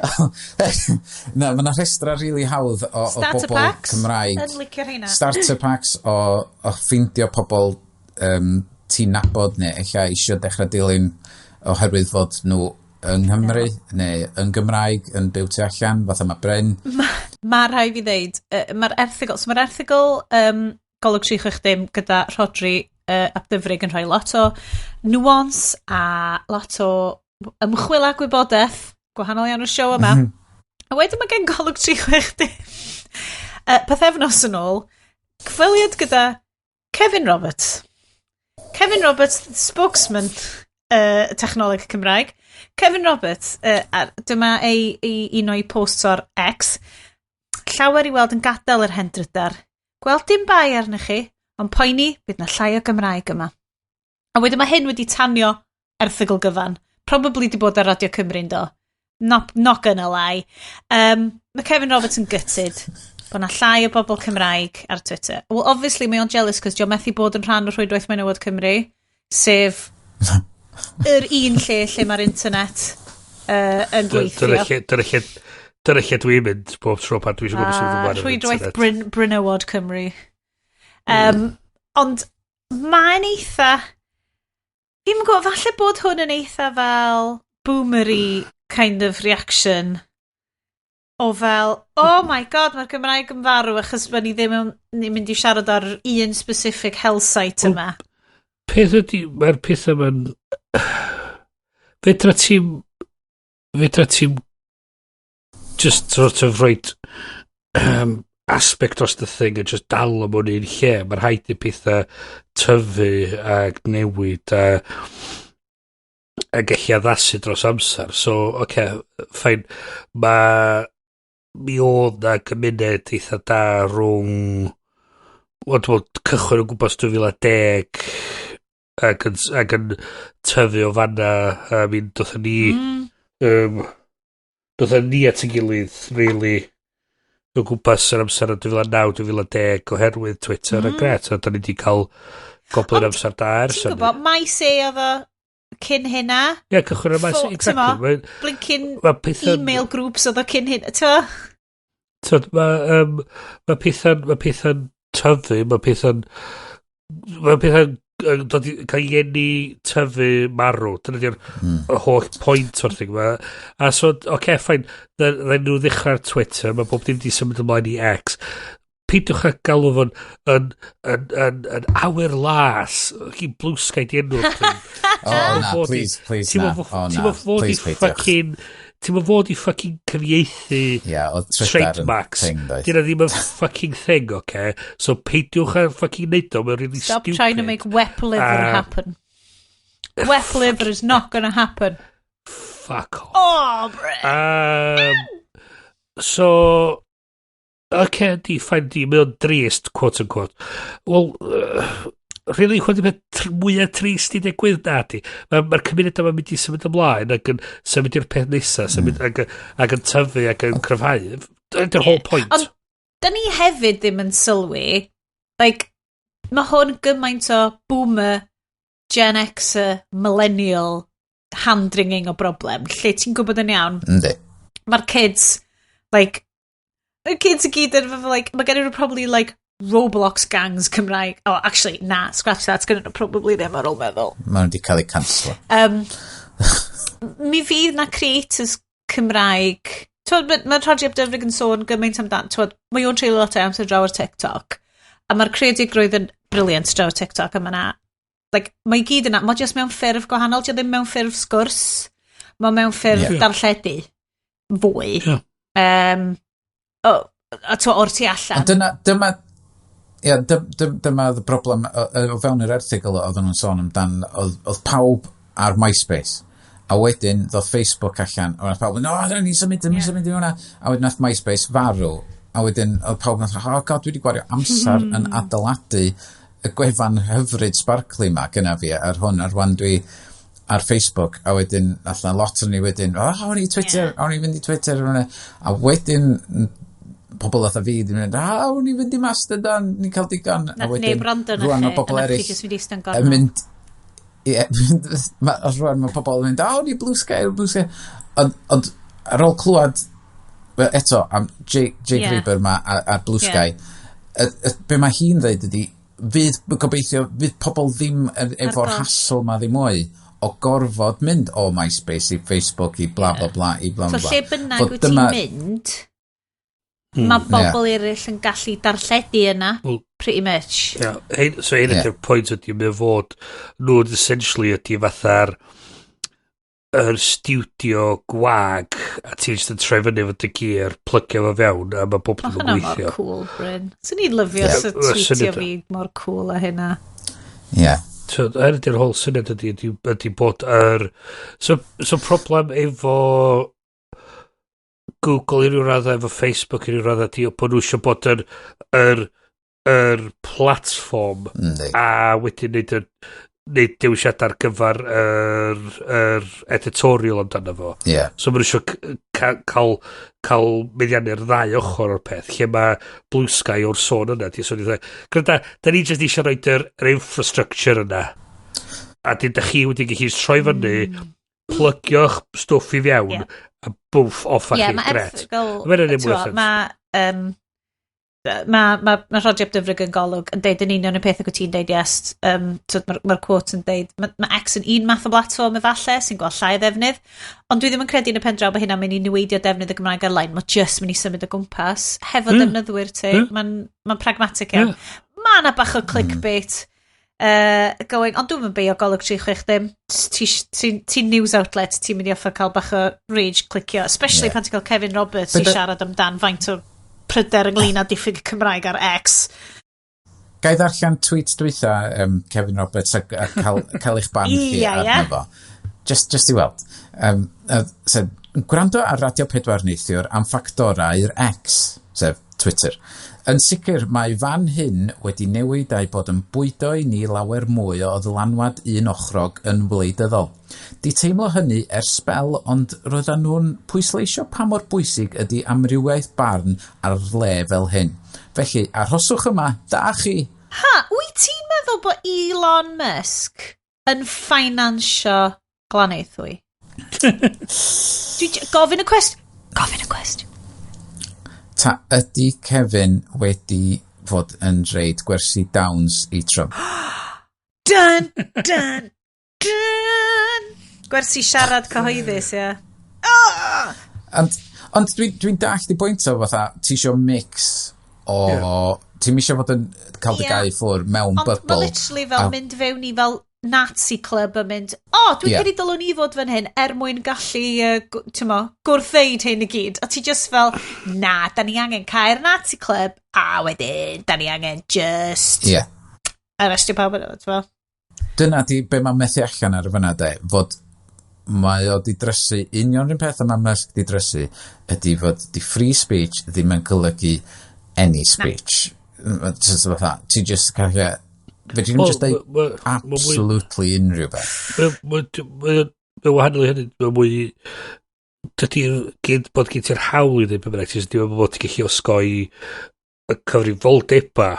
Na, mae yna rhestra really hawdd o bobl packs, Cymraeg. Yn licio rheina. Starter packs o ffeindio pobl ti'n nabod neu ella eisiau dechrau dilyn oherwydd fod nhw yng Nghymru neu yn Gymraeg yn byw tu allan, fatha mae Bryn. Ma rhaid fi ddeud, mae'r erthygl, so mae'r erthygl Golwg 360 gyda Rhodri ap Dyfrig yn rhoi lot o nuance a lot o ymchwil a gwybodaeth gwahanol iawn o'r siow yma. A wedyn mae gen Golwg 360 pythefnos yn ôl, cyfweliad gyda Kevin Roberts. Kevin Roberts, spokesman technoleg Cymraeg. Kevin Roberts, dyma ei un o'i posts o'r X. "Llawer i weld yn gadael yr hen drydar. Gweld dim bai arnych chi, ond poeni bydd na llai o Gymraeg yma." A wedyn mae hyn wedi tanio erthygl gyfan. Probably di bod ar Radio Cymru yn do. Not gonna lie. Mae Kevin Roberts yn gutted bod na llai o bobl Cymraeg ar Twitter. Well, obviously mae o'n jealous cos dio methu bod yn rhan o'r Rhwydwaith Menywod Cymru, sef yr un lle lle mae'r internet yn gweithio. Dyna lle dwi'n mynd bob tro pan dwi eisiau gwybod sydd ymlaen. Rhwydwaith Brynywod Cymru. Ond mae'n eitha... Fi'n gwybod, falle bod hwn yn eitha fel boomery kind of reaction o fel, "Oh my God, mae'r Gymraeg yn farw achos bod ni ddim yn ni'n mynd i siarad ar un specific hell site yma." Peth ydy, mae'r peth yma'n... Fedra ti'n just sort of rhoid aspect dros the thing a just dal o mewn un lle. Mae'n rhaid i pethau tyfu ac newid a gallu addasu dros amser. So, oce, okay, fine. Mae... Mi oedd na gymuned eitha da rhwng, wel, dwi'n meddwl, cychwyn o gwmpas 2010 ac yn tyfu o fanna. I mean, dothon ni dothon ni at y gilydd, really, o gwmpas yr amser yn 2009, 2010 oherwydd Twitter a gret, a da ni wedi cael Goblin amser da ers Ti'n gwybod, maes e oedd o cyn hynna. Ie, yeah, cychwyn ar maes e, exactly. Blinking email groups oedd o cyn hynna. Ti'n mae um, ma pethau'n ma pethau tyfu, mae pethau'n dod i cael ei eni, tyfu, marw. Dyna di'r holl pwynt o'r thing ma. A so, oce, okay, fine, ddaru nhw ddechrau'r Twitter, mae bob dim di symud ymlaen i X. Peidiwch â galw fo'n yn awyr las, chi Blue Sky di enw'r thing. Oh, na, please, please, na. Oh, na, please, peidiwch. Fucking, ti'n mynd fod i fucking cyfieithu yeah, trademarks. Dyna ddim yn fucking thing, okay? So peidiwch â fucking neud o, mae'n really Stop stupid. Trying to make wep liver happen. Wep liver is not gonna happen. Fuck off. Oh, Bryn. So, okay, di, fine, di, mae o'n drist, quote unquote. Well, really, hwn di peth mwyaf trist i ddigwydd na di. Mae'r ma cymuned yma'n mynd i symud ymlaen ac yn symud i'r peth nesaf, symud ac yn tyfu ac yn cryfhau. Dyna'r whole point. Ond, da ni hefyd ddim yn sylwi, like, mae hwn gymaint o boomer, Gen Xer, millennial hand-wringing o broblem, lle ti'n gwybod yn iawn. Yndi. Mae'r kids, like, y kids i gyd yn efo, like, mae gen nhw probably, like, Roblox gangs Cymraeg. Oh, actually, na, scratch that, gen nhw probably ddim ar ôl meddwl. Maen nhw wedi cael eu canslo. Mi fydd na creators Cymraeg. Twod, mae ma Rhodri ap Dyfrig yn sôn gymaint amdan, twod, mae o'n treulio lot o amser draw ar TikTok. A mae'r creadigrwydd yn brilliant draw ar TikTok, a mae na, like, mae i gyd yna, mae just mewn ffurf gwahanol, dio ddim mewn ffurf sgwrs, mae mewn ffurf darlledu fwy. Oh, a to, o'r tu allan. Ond dyna, dyma, ie, dyma oedd y broblem o fewn yr erthygl oedden nhw'n sôn amdan, oedd pawb ar MySpace. A wedyn, ddoth Facebook allan, a oedd pawb yn, "O, oh, ni'n symud, ni'n symud i hwnna." A wedyn nath MySpace farw. A wedyn, oedd pawb yn, "Oh God, dwi wedi gwario amser yn adeiladu y gwefan hyfryd sparkly ma gyna fi ar hwn, ar rwan dwi ar Facebook," a wedyn allan lot o'n ni wedyn, "O, oh, o'n i Twitter, o'n i fynd i Twitter," hwnna. A wedyn, pobl fatha fi ddim yn mynd, "A, o'n i fynd i Mastodon, ni'n cael digon." A A wedyn, neb rando na rwan chi, mae pobl a na chi eraill jyst mynd i eistedd yn yn gornel. mynd, ie, rwan mae pobl yn mynd, "O, o'n i Blue Sky, Blue Sky." Ond ar ôl clywed, well, eto, am Jay Graber ma a Blue Sky, be mae hi'n dweud ydy, fydd, gobeithio, fydd pobl ddim efo'r goll. hassle ma ddim mwy o gorfod mynd o MySpace i Facebook i bla bla bla i bla So bla bla. lle bynnag Fod wyt ti'n mynd, mae bobl eraill yn gallu darlledu yna, Wel, pretty much. Ie, so hyn ydy'r pwynt ydy, mae fod nhw'n essentially ydy fatha'r yr studio gwag a ti'n just yn troi fyny efo dy gear, plygio fo fewn a mae bob Mae dim yn hwnna mor gweithio. cool, Bryn. Swn i'n lyfio yeah. Wel, tweetio syniad fi mor cool a hynna. Ie. So, hyn ydy'r whole syniad ydy bod yr... So problem efo Google i ryw raddau, efo Facebook i ryw raddau, ydy bod nhw eisiau bod yr platform a wedyn neud dewisiad ar gyfer yr editorial amdano fo. So maen nhw eisiau cael meddiannu'r ddau ochr o'r peth, lle mae Blue Sky o'r sôn yna. Di sôn i ddweud, "Gwranda, da ni jyst eisiau rhoi yr infrastructure yna. A dyn da chi wedi gallu troi fyny, plygio'ch stwff i fewn, a bwff, off â Ie, chi, mae gret." erthygl. Mae hynny'n mwy o T'mo, sense. Mae Rhodri ap Dyfrig yn Golwg yn deud yn union y peth ag wyt ti'n deud, yes. Mae'r ma quote yn deud, mae ma X yn un math o platform efallai sy'n gweld llai o ddefnydd, ond dwi ddim yn credu yn y pen draw bod hynna'n mynd i niweidio defnydd y Gymraeg ar-lein. Mae just mynd i symud o gwmpas hefo defnyddwyr ti. Mae'n ma pragmatic iawn. Mae yna bach o clickbait going, ond dwi'n beio Golwg 360. Ti'n ti news outlet, ti'n mynd i offa cael bach o rage clicio, especially pan ti'n cael Kevin Roberts i siarad amdan faint o pryder ynglyn â diffyg Cymraeg ar X. Ga i ddarllen tweet dwytha Kevin Roberts a cael eich barn chi arno fo? Just i weld. So, gwrando ar Radio 4 neithiwr am ffactorau i'r X, sef Twitter. Yn sicr, mae fan hyn wedi newid a'i bod yn bwydo i ni lawer mwy o ddylanwad un ochrog yn wleidyddol. Di teimlo hynny ers sbel, ond roedden nhw'n pwysleisio pa mor bwysig ydy amrywiaeth barn ar le fel hyn. Felly, arhoswch yma, da chi! Ha, wyt Ti'n meddwl bod Elon Musk yn finansio Glanaethwy? Gofyn y cwestiwn. Gofyn y cwestiwn. Ta ydy Kevin wedi fod yn reid gwersi dawns i Trump? Dun, dun, dun. Gwersi siarad cyhoeddus, ie. Yeah. Ond dwi'n dallt i bwynt o fatha, ti isio mix o. Yeah. Ti'n isio fod yn cael dy gau ffwr mewn Ond bubble. Ond mae literally fel mynd fewn i fel Nazi club a mynd, "O, oh, dwi'n credu dylwn i fod fan hyn er mwyn gallu, t'mo, gwrthdeud hyn i gyd." A ti just fel, "Na, da ni angen cael Nazi club, a wedyn, da ni angen just arrestio pawb yno," t'mo? Dyna di be mae'n methu allan ar y fyna de, fod mae o di drysu union un peth y mae Musk di drysu ydy fod di free speech ddim yn golygu any speech. Just fatha, ti just cael. Fedri ddim just deud absolutely unrhyw beth. Mae'n wahanol i hynny, mae'n mwy. Dydy'r gyd bod gen ti'r hawl i ddweud be bynnag, ti'n ddim bod ti'n gallu osgoi y cyfrifoldeba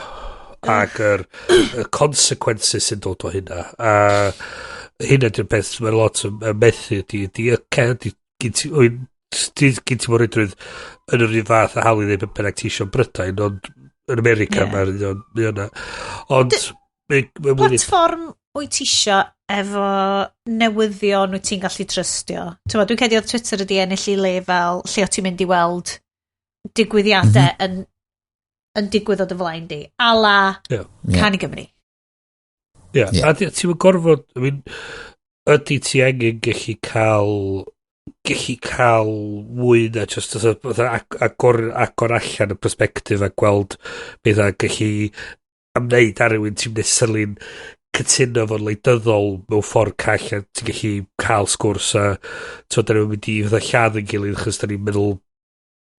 ac y consequences sy'n dod o hynna. A hynna di'r peth mae'n lot yn methu ydy gen ti mor rydrwydd yn yr un fath a hawl i ddweud be bynnag ti eisiau Brydain, ond yn America mae'r un yna. Ond Platfform wyt ti isio efo newyddion wyt ti'n gallu trystio? T'mo, dwi'n credu oedd Twitter ydi ennill i le fel lle o ti'n mynd i weld digwyddiadau yn digwydd o dy flaen di. A la Can i Gymru. Ie, a ti'n gorfod, I mean, ydy ti angen gallu cael mwy na just fatha agor allan y perspective a gweld beth a gallu ymwneud ar rhywun ti'n necessarily'n cytuno fo'n wleidyddol mewn ffordd call a ti'n gallu cael sgwrs a ti'n da ni'n mynd i fatha lladd yn gilydd chos da ni'n meddwl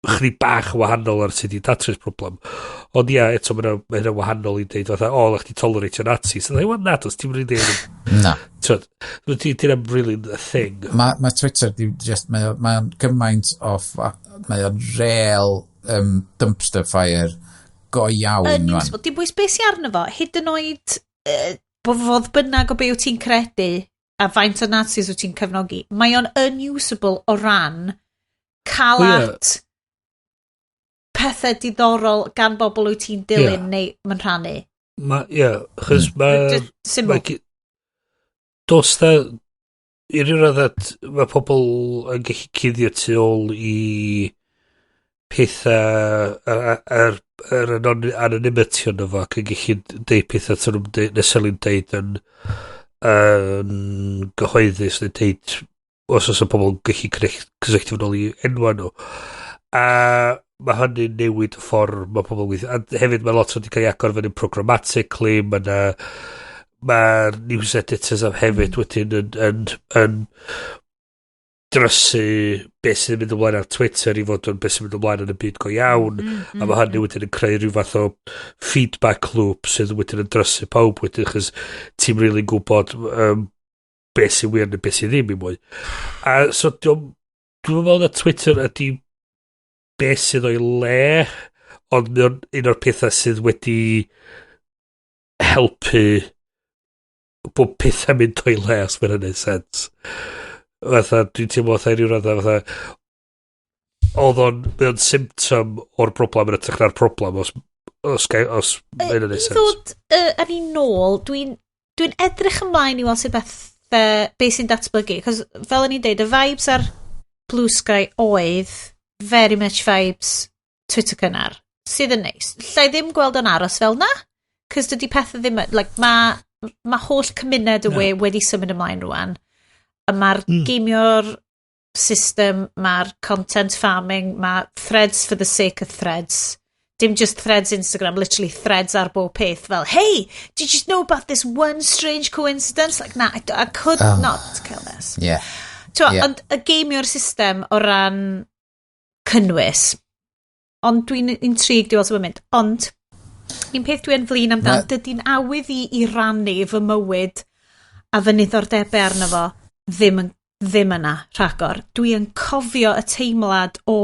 chydig bach yn wahanol ar sut i datrys problem. Ond ia, eto mae hynna wahanol i dweud fatha, "O, lech ti tolerate Nazis." So, well, na, dos, ti'n really. Na. T'wod, ti'n really a thing. Mae Twitter di just, mae o'n gymaint o, mae o'n real dumpster fire go iawn Yn rwan. Useful. Dim bwys beth sy'n arno fo, hyd yn oed bod fodd bynnag o be wyt ti'n credu a faint o Nazis wyt ti'n cefnogi, mae o'n unusable o ran cael Wel, ie. at pethau diddorol gan bobl wyt ti'n dilyn neu mae'n rhannu. Ma, ie, chos mae. Just syml. Dos da, i ryw raddau, mae pobl yn gallu cuddio tu ôl i pethau, yr anonymity ono fo, ac yn gallu deud pethau sy'n nhw'n necessarily'n deud yn gyhoeddus, neu deud os oes y pobl yn gallu cysylltu fo nôl i enwa nhw. A mae hynny'n newid y ffordd mae pobl yn gweithio. A hefyd mae lot wedi cael ei agor fyny programmatically, mae yna mae'r news editors am hefyd wedyn yn drysu beth sy'n mynd ymlaen ar Twitter i fod yn beth sy'n mynd ymlaen yn y byd go iawn a mae hynny wedyn yn creu rhyw fath o feedback loop sydd wedyn yn drysu pawb wedyn chos ti'n really gwybod beth sy'n wir neu beth sy'n ddim i mwy. A so dwi'n meddwl na Twitter ydy beth sydd o'i le, ond mae o'n un o'r pethau sydd wedi helpu bod pethau mynd o'i le, os mae'n hynny'n sens. Fatha, dwi'n teimlo fatha i ryw raddau fatha, oedd o'n, mae o'n symptom o'r broblem yn ytrach na'r broblem, os mae'n hynny'n I sens. ddod yn ei nôl, dwi edrych ymlaen i weld sut beth, beth sy'n datblygu. Cos fel o'n i'n deud, y vibes ar Blue Sky oedd very much vibes Twitter cynnar, sydd yn neis. Llai ddim gweld o'n aros fel na, cos dydy pethau ddim, like, ma holl cymuned y we wedi symud ymlaen rwan. A mae'r gamio'r system, mae'r content farming, mae threads for the sake of threads. Dim just threads Instagram, literally threads ar bob peth. Fel, "Hey, did you know about this one strange coincidence?" Like, nah, I could not kill this. T'mo, ond y gamio'r system o ran cynnwys, ond dwi'n intrigued i weld sut mae'n mynd. Ond, un peth dwi'n flin amdan, dydy'n awydd i rannu fy mywyd a fy niddordebau arno fo ddim yna rhagor. Dwi yn cofio y teimlad o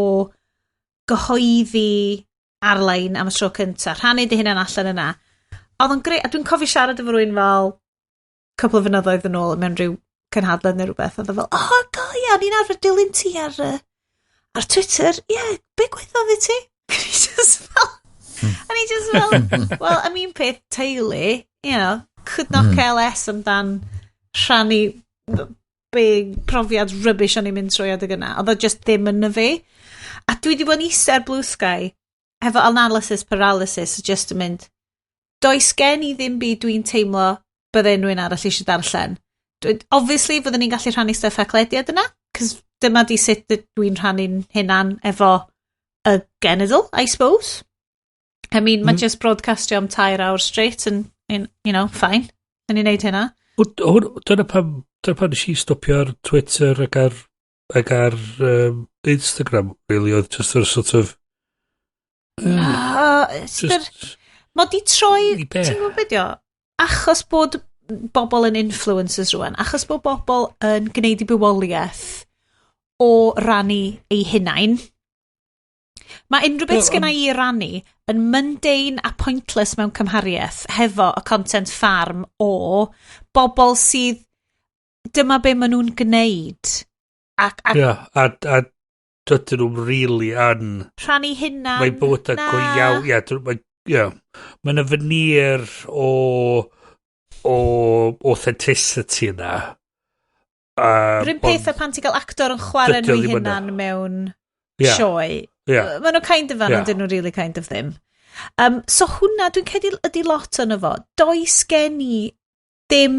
gyhoeddi ar-lein am y tro cynta, rhannu dy hunan allan yna. Oedd o'n greu, a dwi'n cofio siarad efo rhywun fel cwpl o flynyddoedd yn ôl mewn rhyw cynhadledd neu rhywbeth, oedd o fel, "Oh, go, ia, ni'n arfer dilyn ti ar Twitter, ie, yeah, be gweithodd i ti?" A ni just fel, well, I mean, peth teulu, could not care less amdan rhannu be profiad rubbish o'n i'n mynd trwy adeg yna. Oedd o just ddim yn y fi. A dwi wedi bod yn eistedd ar Blue Sky efo analysis paralysis, just yn mynd, does gen i ddim byd dwi'n teimlo bydde unrhywun arall eisiau darllen. Obviously, fyddwn ni'n gallu rhannu stuff Haclediad yna, cos dyma di sut dwi'n rhannu'n hunan efo y genedl, I suppose. I mean, mae just broadcastio am 3 awr straight and fine. Yn ni'n neud hynna. Dyna pam nes i stopio ar Twitter ac ar Instagram, really, oedd just yr sort of just. Mae di troi, ti'n gwybod beth o? Achos bod bobl yn influencers rwan, achos bod bobl yn gwneud i bywoliaeth o rannu eu hunain, mae unrhyw beth sgynna i rannu yn mundane a pointless mewn cymhariaeth hefo y content farm o bobl sydd dyma be maen nhw'n gwneud. Ac yeah, a dydyn nhw'n really yn rhannu hunan. Mae bywydau go iawn, ie, mae yeah. Mae yna veneer o authenticity yna. Rwy'n peth a pan ti'n cael actor yn chwarae nhw hunan mewn sioe. Maen nhw kind of fan, ond dyn nhw really kind of ddim. So hwnna, dwi'n credu ydy lot yn fo. Does gen i ddim,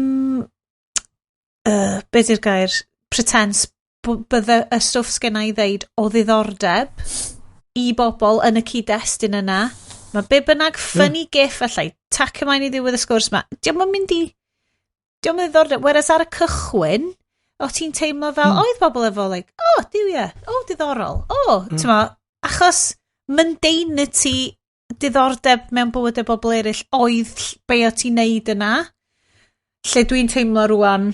be di'r gair, pretense bydde y stwff sgen i ddeud o ddiddordeb i bobl yn y cyd-destun yna. Mae be bynnag funny gif allai tac ymlaen i ddiwedd y sgwrs ma. Diolch yn mynd i... Diolch yn ddiddordeb. Whereas ar y cychwyn, o ti'n teimlo fel, oedd bobl efo, like, "Oh, diw ie, oh, diddorol, oh," mm. Achos mundanity diddordeb mewn bywydau bobl eraill oedd be o ti'n neud yna. Lle dwi'n teimlo rwan,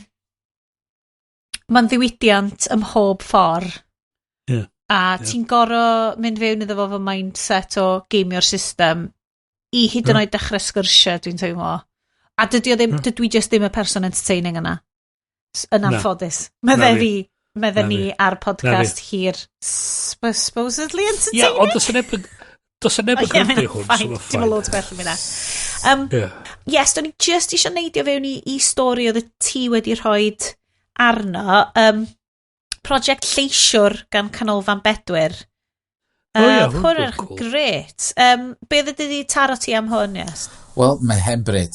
mae'n ddiwydiant ym mhob ffordd. A ti'n gorau mynd fewn iddo fo fo mindset o gameio'r system i hyd yn oed dechrau sgyrsiau, dwi'n teimlo. A dydy o ddim, dydw i just ddim y person entertaining yna. Yn anffodus. Medde fi, medde ni ar podcast hir supposedly entertaining. Ie, ond does neb yn gwrando hwn, so mae'n fine. Dim loads gwell yn mynd. Yes, do'n i just eisiau neidio fewn i stori oedd y ti wedi rhoi arno. Project Lleisiwr gan Canolfan Bedwyr. Oh, yeah, hwn yn cool. Gret. Be oedd wedi taro ti am hwn, yes? Wel, mae hen bryd.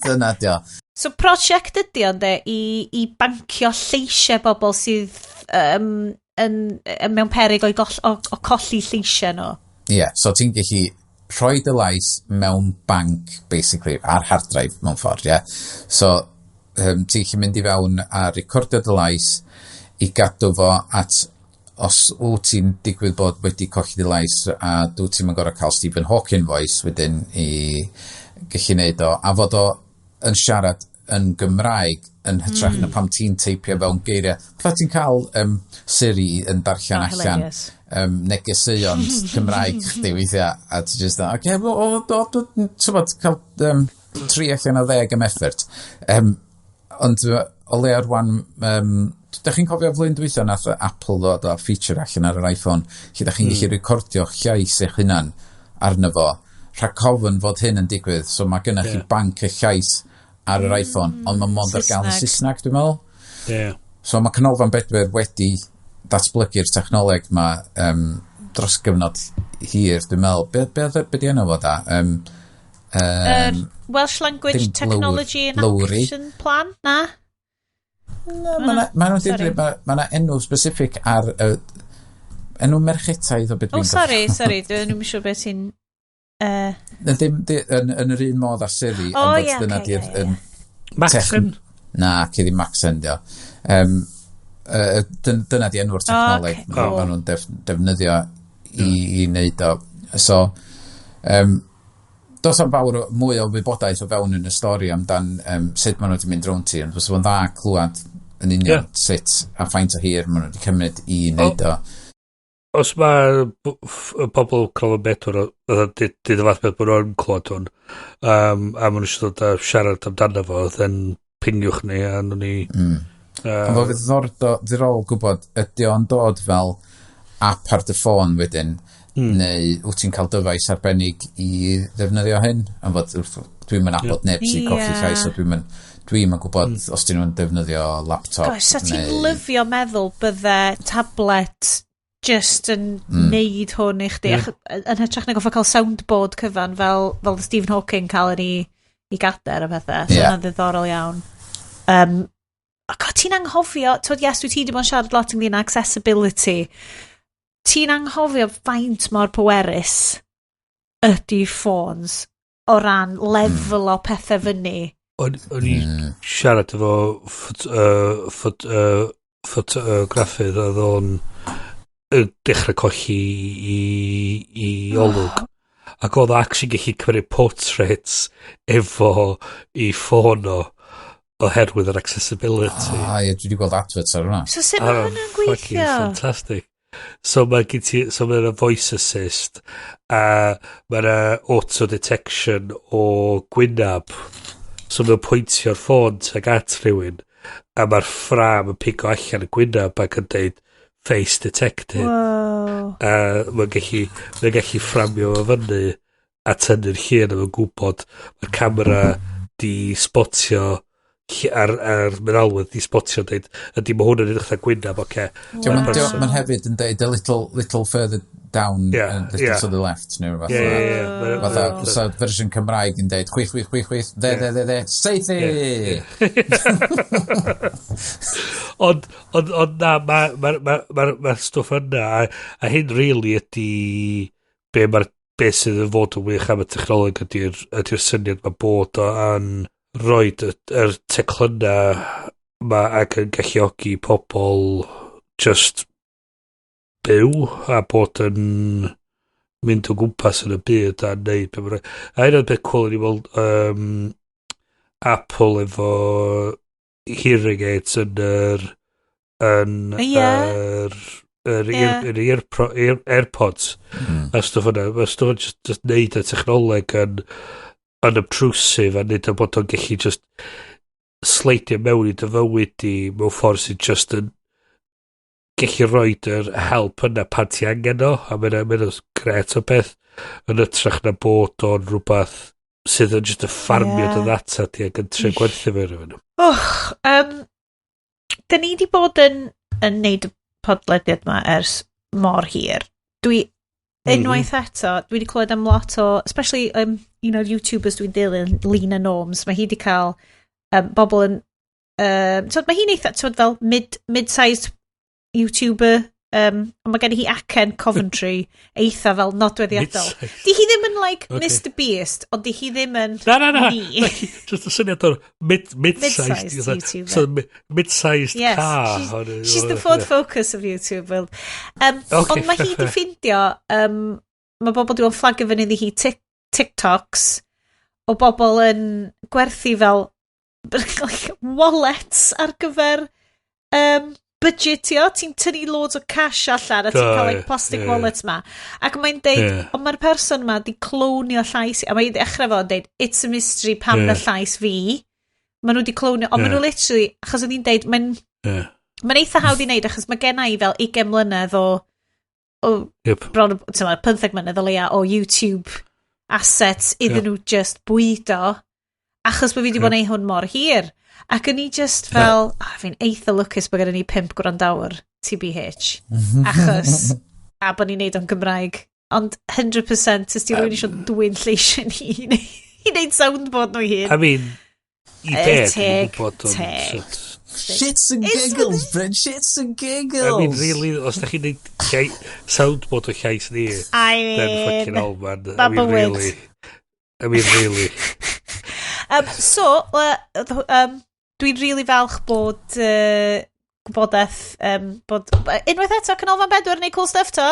Dyna dio. So prosiect ydy ond e, i bancio lleisiau bobl sydd yn mewn perig o colli lleisiau nhw. Ie, yeah, so ti'n gallu rhoi dy lais mewn banc, basically, ar hard drive mewn ffordd, ie. Yeah? So, ti'n gallu mynd i fewn a recordio dy lais i gadw fo at os wyt ti'n digwydd bod wedi colli dy lais a dwi ti'n gorau cael Stephen Hawking voice wedyn i gallu neud o a fod o yn siarad yn Gymraeg yn hytrach na pam ti'n teipio fewn geiriau. Fatha ti'n cael Siri yn darllen allan negeseuon Cymraeg chdi weithiau a ti just oce, okay, o, o, o, ti'n cael 3 allan o 10 am effort. Ond o leia rwan, da chi'n cofio flwyddyn dwytha nath Apple ddod â feature allan ar yr iPhone lle da chi'n gallu recordio'ch llais eich hunan arno fo rhag ofn fod hyn yn digwydd, so mae gennych chi banc y llais ar yr iPhone, ond mae mond ar gael yn Saesneg, dwi'n meddwl. So mae Canolfan Bedwyr wedi datblygu'r technoleg ma dros gyfnod hir, dwi'n meddwl. Be di enw fo da? Welsh Language Technology and Action Plan? Na? Na, mae ma, ma enw specific ar enw merchetaidd o beth. Oh, sorry, sorry, dwi'n ddim siŵr beth ti'n. Ddim, yn yr un modd â Siri, oh, ond dyna di'r Maxen? Na, ci ddim Maxen, dio. Dyna di enw'r technoleg maen nhw'n defnyddio i wneud o. So, does am fawr mwy o wybodaeth o fewn yn y stori amdan sut maen nhw wedi mynd rownd ti, ond fysa fo'n dda clywed yn union sut a faint o hir maen nhw wedi cymryd i wneud o. Os mae y pobl Canolfan Bedwyr, fatha dyd y fath beth bod nhw'n clywed hwn, a maen nhw eisiau dod a siarad amdano fo, then pingiwch ni a nhw'n ni. Ond oedd ddiddorol gwybod, ydy o'n dod fel app ar dy ffôn wedyn, neu wyt ti'n cael dyfais arbennig i ddefnyddio hyn? Am fod dwi'n mynd nabod neb sy'n colli llais, so dwi'n mynd gwybod os dyn nhw'n defnyddio laptop. Gosh, sa ti'n lyfio meddwl bydde tablet just yn neud hwn i chdi, yn hytrach na goffa cael soundboard cyfan fel Stephen Hawking cael yn i gader a pethau. So hwnna'n ddiddorol iawn. Oh God, ti'n anghofio, twyd, yes, dwi ti wedi bod yn siarad lot ynglyn â accessibility. Ti'n anghofio faint mor pwerus ydy ffôns o ran lefel o pethau fyny. O'n i siarad efo ffotograffydd oedd o'n dechrau colli i olwg. Ac oedd o actually gallu cymryd portraits efo i ffôn o oherwydd yr accessibility. Ah, ie, dwi wedi gweld adverts ar hwnna. So sut mae hwnna'n fucking gweithio? Fantastic. So mae gen ti, so mae yna voice assist a mae yna auto detection o gwynab. So mae'n pwyntio'r ffôn tuag at rhywun a mae'r ffram yn pigo allan y gwynab ac yn deud "face detected". A mae'n gallu fframio fo fyny a tynnu'r llun a mae'n gwybod mae'r camera di spotio ar meddalwedd di spotio, deud ydy mae hwn yn edrych fatha gwynab, oce. Mae'r Ma'n hefyd yn deud a little further down, and little to the left, neu rhywbeth. Ie, ie. Fatha, so fersiwn Cymraeg yn deud chwith, chwith, chwith, chwith, dde, dde, dde, dde, seithi! Ond na, mae'r ma stwff yna, a hyn really ydy be sydd yn fod yn wych am y technoleg ydy'r syniad mae bod o yn rhoid yr teclynna ma ac yn galluogi pobl just byw a bod yn mynd o gwmpas yn y byd a neud be ma'n. A un o'r beth cool yn i weld Apple efo hearing aids yn yr ear, yr AirPods a stwff yna. Mae stwff yn just neud y technoleg yn unobtrusive a neud o bod o'n gallu just sleidio mewn i dy fywyd di mewn ffordd sy'n just yn gallu rhoi yr help yna pan ti angen o, a mae'n gret o beth yn ytrach na bod o'n rhywbeth sydd yn just y ffarmio dy ddata di ac yn trio gwerthu fe rhywun. Och, dyn ni di bod yn neud y podlediad ma ers mor hir. Dwi, unwaith eto, dwi wedi clywed am lot o, especially un o'r YouTubers dwi'n dilyn, Lena Norms, mae hi wedi cael bobl yn, so mae hi'n eitha, twyd, fel mid-sized YouTuber, ond mae gen hi acen Coventry eitha fel nodweddiadol. Mid-sized. Di hi ddim yn like Mr Beast, ond di hi ddim yn Na, na, na. ni. Just y syniad o'r mid-sized. Mid-sized YouTuber. So, mid-sized Yes, car. she's the Ford Focus of YouTube world. Ond mae hi di ffindio, mae bobl di bod yn fflagio fyny iddi hi TikToks o bobl yn gwerthu fel like, wallets ar gyfer budgetio. Ti'n tynnu loads o cash allan a ti'n cael like, plastic wallets ma. Ac mae'n deud, ond mae'r person ma di clonio llais, a mae'n dechrau fo yn deud, "It's a mystery pam na llais fi." Maen nhw di clonio, ond maen nhw literally, achos oedd hi'n deud, mae'n Mae'n eitha hawdd i wneud achos mae gen i fel 20 mlynedd o bron, ti'n meddwl, 15 mlynedd o leia o YouTube assets iddyn nhw just bwydo achos bod fi wedi bod yn neud hwn mor hir. Ac o'n i just fel, oh, fi'n eitha lwcus bod gen ni pump gwrandawr TBH. Achos, a bod ni'n neud o'n Gymraeg. Ond 100% ys di rhywun eisiau dwyn lleisiau ni i neud soundboard nhw i hun. I mean, i be, dwi'n Teg, gwybod, ond teg. Shits and giggles, Bryn, shits and giggles. I mean, really, os da chi'n neud soundboard o llais ni, I then fucking mean, hell, man. I ma' mean, bywyd. really. I mean, really. So, dwi'n really falch bod gwybodaeth, bod, unwaith eto, Canolfan Bedwyr yn neud cool stuff to.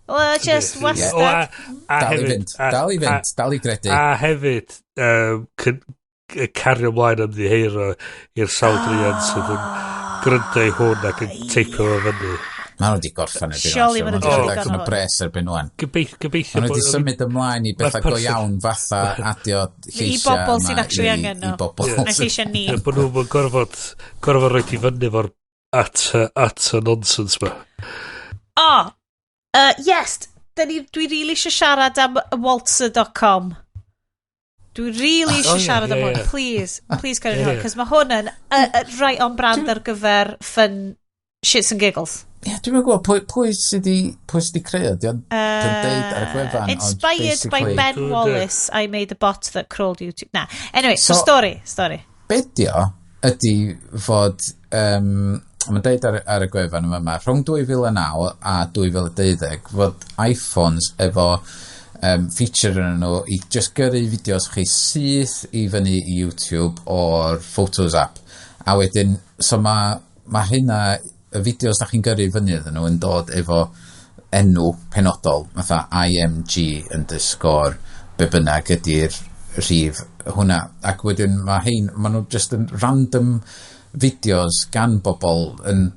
Well, just O, wastad. a Dal i hefyd, fynd, dal i fynd, dal i gredu. A hefyd, cario ymlaen ymddiheuro i'r sawl druan sydd yn gryndo i hwn ac yn teipio fo fyny. Mae nhw wedi gorffen erbyn. Surely ma' nhw 'di rhedeg digon o allan o hwn. bres erbyn wan. Gobeithio Maen nhw wedi symud ymlaen i bethau go iawn fatha adio lleisiau bobl yma sydd actually angen nhw. I bobl. Na lleisiau ni. Ie, bod nhw'n gorfod rhoi i fyny efo'r at y nonsense ma. O, yes, dwi really eisiau siarad am waltzer.com. Dwi really eisiau Oh, ie, siarad am hwn. Please, please carry on, cos mae hwn yn right on brand ar gyfer fun shits and giggles. Ie, dwi'n gwybod pwy sydd wedi creu o. Di o'n deud ar y gwefan, ond Inspired by basically Ben Wallace, I made a bot that crawled YouTube. Na. Anyway, so, story. Be di o ydy fod, mae'n deud ar y gwefan yma, rhwng 2009 a 2012, fod iPhones efo feature yn nhw i just gyrru fideos chi syth i fyny i YouTube o'r Photos app. A wedyn, so ma hynna, y fideos da chi'n gyrru fyny iddyn nhw yn dod efo enw penodol, fatha IMG_ be bynnag ydy'r rhif hwnna. Ac wedyn mae hein, ma nhw just yn random fideos gan bobl yn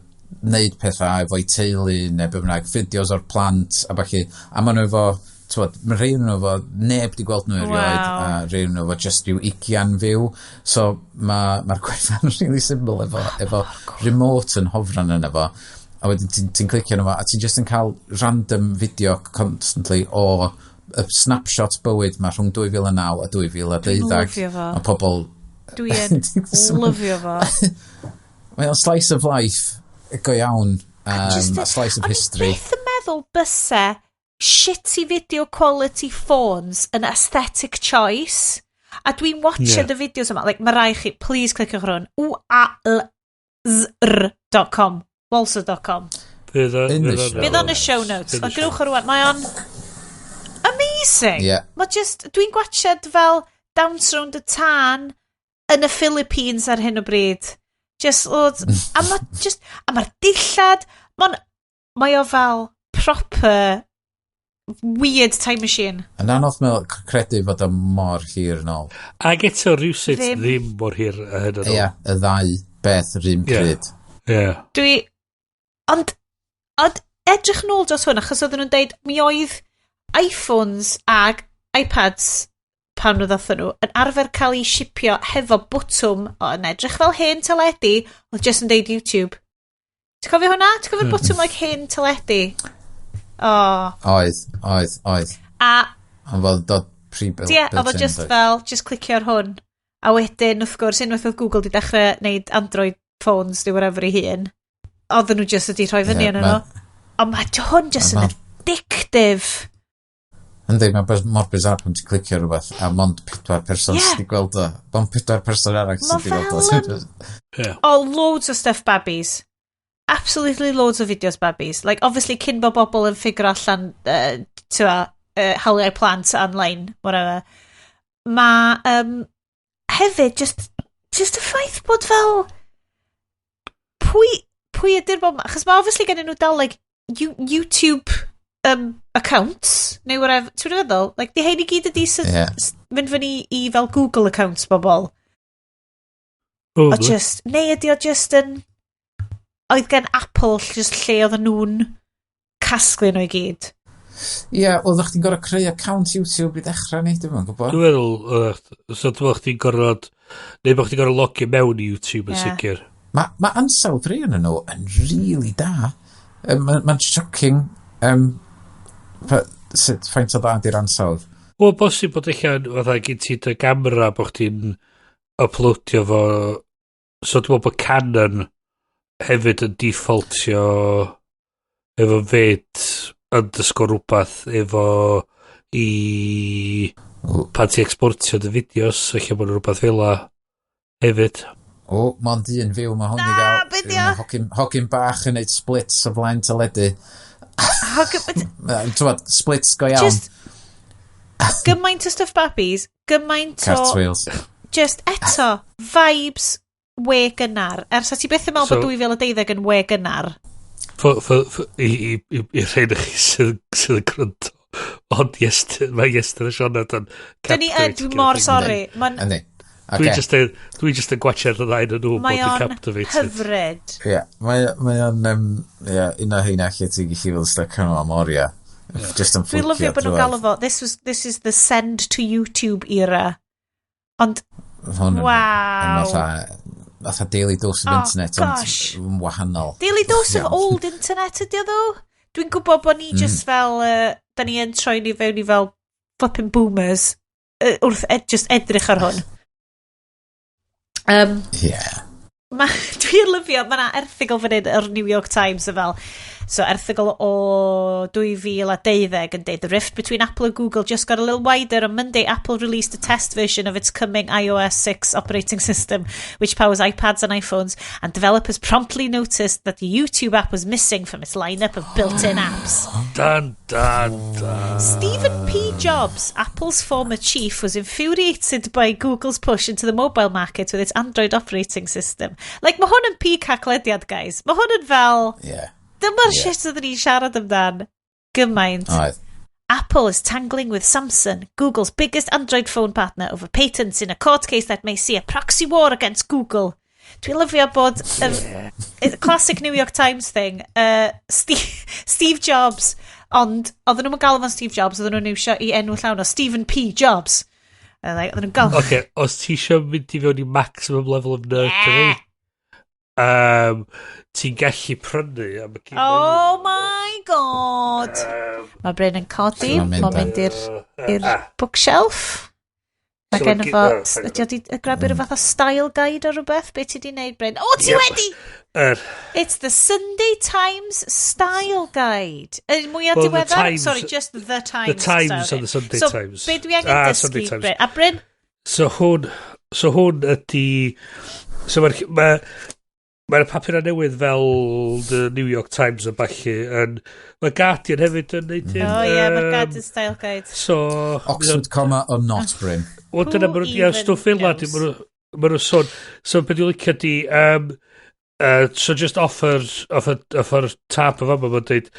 neud pethau efo'u teulu neu be bynnag, fideos o'r plant a ballu, a ma nhw efo, t'wod, mae rhai nhw efo neb di gweld nhw erioed, a rhai nhw efo just rhyw 20 view, so mae'r gwefan really simple efo remote yn hofran yna fo, a wedyn ti clicio arno fo, a ti'n just yn cael random video constantly o y snapshot bywyd ma rhwng 2009 a 2012. Dwi'n lyfio fo. A pobl Dwi yn lyfio fo. Mae o'n slice of life go iawn. A slice of history. O'n i byth yn meddwl byse shitty video quality phones yn aesthetic choice. A dwi'n watchad y fideos yma. Like, mae rai chi, please cliciwch ar hwn. ualzr.com. Walser.com. In the show. Bydd on y show notes. In the Ond gnewch o rwan. Mae o'n amazing. Mae just, dwi'n gwatchad fel Dance Round y Tân yn y Philippines ar hyn o bryd. Just loads. A mae just, a mae'r dillad, mae o fel proper weird time machine. Yn anodd meddwl credu fod o mor hir yn ôl. Ac eto rhywsut Ddim. ddim mor hir a hyn yn ôl. Ie, y ddau beth yr un pryd. Ond edrych nôl dros hwn, achos oedden nhw'n deud, mi oedd iPhones ag iPads pan nhw ddothon nhw, yn arfer cael eu shipio hefo bwtwm o yn edrych fel hen teledu, oedd just yn deud YouTube. Ti'n cofio hwnna? Ti'n cofio'r bwtwm like hen teledu? Oh. Oedd. A Ond fel dod pre-built. Ie, oedd o just fel, just clicio ar hwn. A wedyn, wrth gwrs, unwaith oedd Google di dechrau wneud Android phones neu whatever ei hun, oedden nhw just wedi rhoi fyny yn nhw. Ond mae hwn just yn addictive. Yndi, mae'n mor bizarre pan ti'n clicio rhywbeth a mond pedwar person sydd wedi gweld o. Mond pedwar person arall Ma' sydd wedi gweld o. Oh, loads o stuff babis. Absolutely loads o videos babis. Like, obviously, cyn bod bobl yn figure allan, tywa, hawliau plant online, whatever. Mae, hefyd, just y ffaith bod fel, pwy ydy'r bobl, achos mae obviously gen nhw dal, like, YouTube accounts, neu whatever, ti'n feddwl? Like, di hein i gyd ydi mynd fyny i fel Google accounts bobl. O Probably. just, neu ydy o just yn, oedd gen Apple just lle oedden nhw'n casglu nhw i gyd. Ie, oeddech chdi'n gorfod creu account YouTube i ddechrau ni, dwi'n yn gwybod. Dwi'n meddwl, so dwi'n meddwl chdi'n gorfod, neu bod chdi'n gorfod logio mewn i YouTube yn sicr. Mae ansawdd rhai yn nhw yn really da. Mae'n ma shocking sut faint o dda di'r ansawdd. Wel, bosib bod eich fatha gen ti dy gamera bod chdi'n uploadio fo. So dwi'n meddwl bod Canon hefyd yn defaultio efo fyd underscore rhywbeth efo i pan ti exportio dy fideos, eich bod rhywbeth fel la hefyd. O, mond un view mae hwn i Na, gael. be 'di o? Hogyn bach yn neud splits o flaen teledu. T'wod, splits go iawn. Just gymaint o stuff babis, gymaint o Cartwheels. Just eto, vibes we gynnar. Ers a ti byth yn meddwl bod 2012 yn we gynnar. I rhain i chi sydd yn gwrando. Ond Iestyn, mae Iestyn a Sioned yn Dyn ni yn, dwi'n mor sori. Mae'n Yndi. Dwi just yn, dwi just yn gwachio'r ddau yn nhw bod Mae yn o'n captivated. hyfryd. Ie, mae o'n, ie, un o heina lle ti'n gallu fel stuck arno am oriau. Just yn Dwi'n fflicio lyfio bod nhw'n galw fo, this is the send to YouTube era. Ond, Hwn yn waw. fatha daily dose of Oh, internet, gosh. ond yn wahanol. Daily dose of Iawn. old internet ydi o ddo? Dwi'n gwybod bod ni just fel, da ni yn troi ni fewn i fel flipping boomers wrth just edrych ar hwn. Dwi'n lyfio, mae yna erthygl fan hyn o'r New York Times y fel, so erthygl o 2012 yn deud, "The rift between Apple and Google just got a little wider. On Monday, Apple released a test version of its coming iOS 6 operating system, which powers iPads and iPhones, and developers promptly noticed that the YouTube app was missing from its lineup of built-in apps." Dun, dun, dun. Stephen P. Jobs, Apple's former chief, was infuriated by Google's push into the mobile market with its Android operating system. Like, mae hwn yn peak Haclediad, guys. Mae hwn yn fel dyma'r shit oedden ni'n siarad amdan. Gymaint. Oedd. "Apple is tangling with Samsung, Google's biggest Android phone partner, over patents in a court case that may see a proxy war against Google." Dwi'n lyfio bod y classic New York Times thing, Steve Jobs, ond oedden nhw'n galw fo'n Steve Jobs, oedden nhw'n iwsio i enw llawn o Stephen P. Jobs. Like, oedden nhw'n galw. Oce, os ti eisiau mynd i fewn i maximum level of nerdery, ti'n gallu prynu am y cyn Oh my God! Mae Bryn yn codi, Mae'n mynd mae'n mynd i'r bookshelf. Mae So gen ma' fo, ydy o di grabio rhyw fath o style guide o rhywbeth? Be ti di wneud, Bryn? O, ti Yep. wedi! It's the Sunday Times Style Guide. Y mwyaf Well, the diweddar? Times- Sorry, just the Times. The Times Style and the Sunday So, Times. be dwi angen Ah, dysgu, Sunday Times. Bryn? A Bryn, So hwn ydy. So mae'r ma, mae'r papurau newydd fel The New York Times a ballu yn. Mae Guardian hefyd yn neud hyn. Oh ie, yeah, mae'r Guardian Style Guide. So Oxford comma or not, Bryn. Wel, dyna, Who ma' nhw, ie, even stwff fel 'na, knows? ma' nhw sôn. So, beth dwi'n licio di, so just off yr tab o fama, mae'n dweud,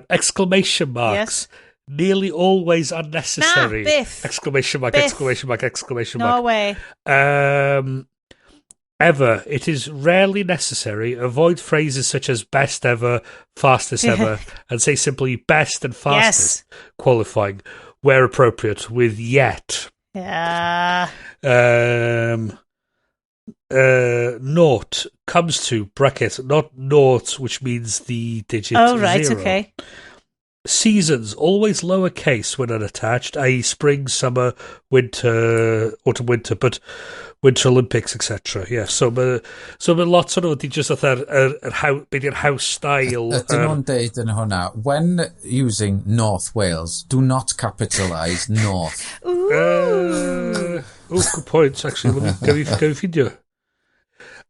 exclamation marks, nearly always unnecessary. Na, byth. Exclamation mark, Byth. exclamation mark, exclamation No mark. way. Ever. It is rarely necessary. Avoid phrases such as best ever, fastest ever, and say simply best and fastest, qualifying where appropriate with yet. Naught comes to bracket, not naught, which means the digit Oh, right, zero. Okay. Seasons, always lowercase when unattached, i.e. spring, summer, winter, autumn, winter, but Winter Olympics, etc. Yeah, so ma lot o'n nhw wedi just fatha'r yr be di'r house style. Ydyn nhw'n deud yn hwnna, "When using North Wales, do not capitalise North"? Ooh. Oh, good point, actually. Let me, gaf i ffindio.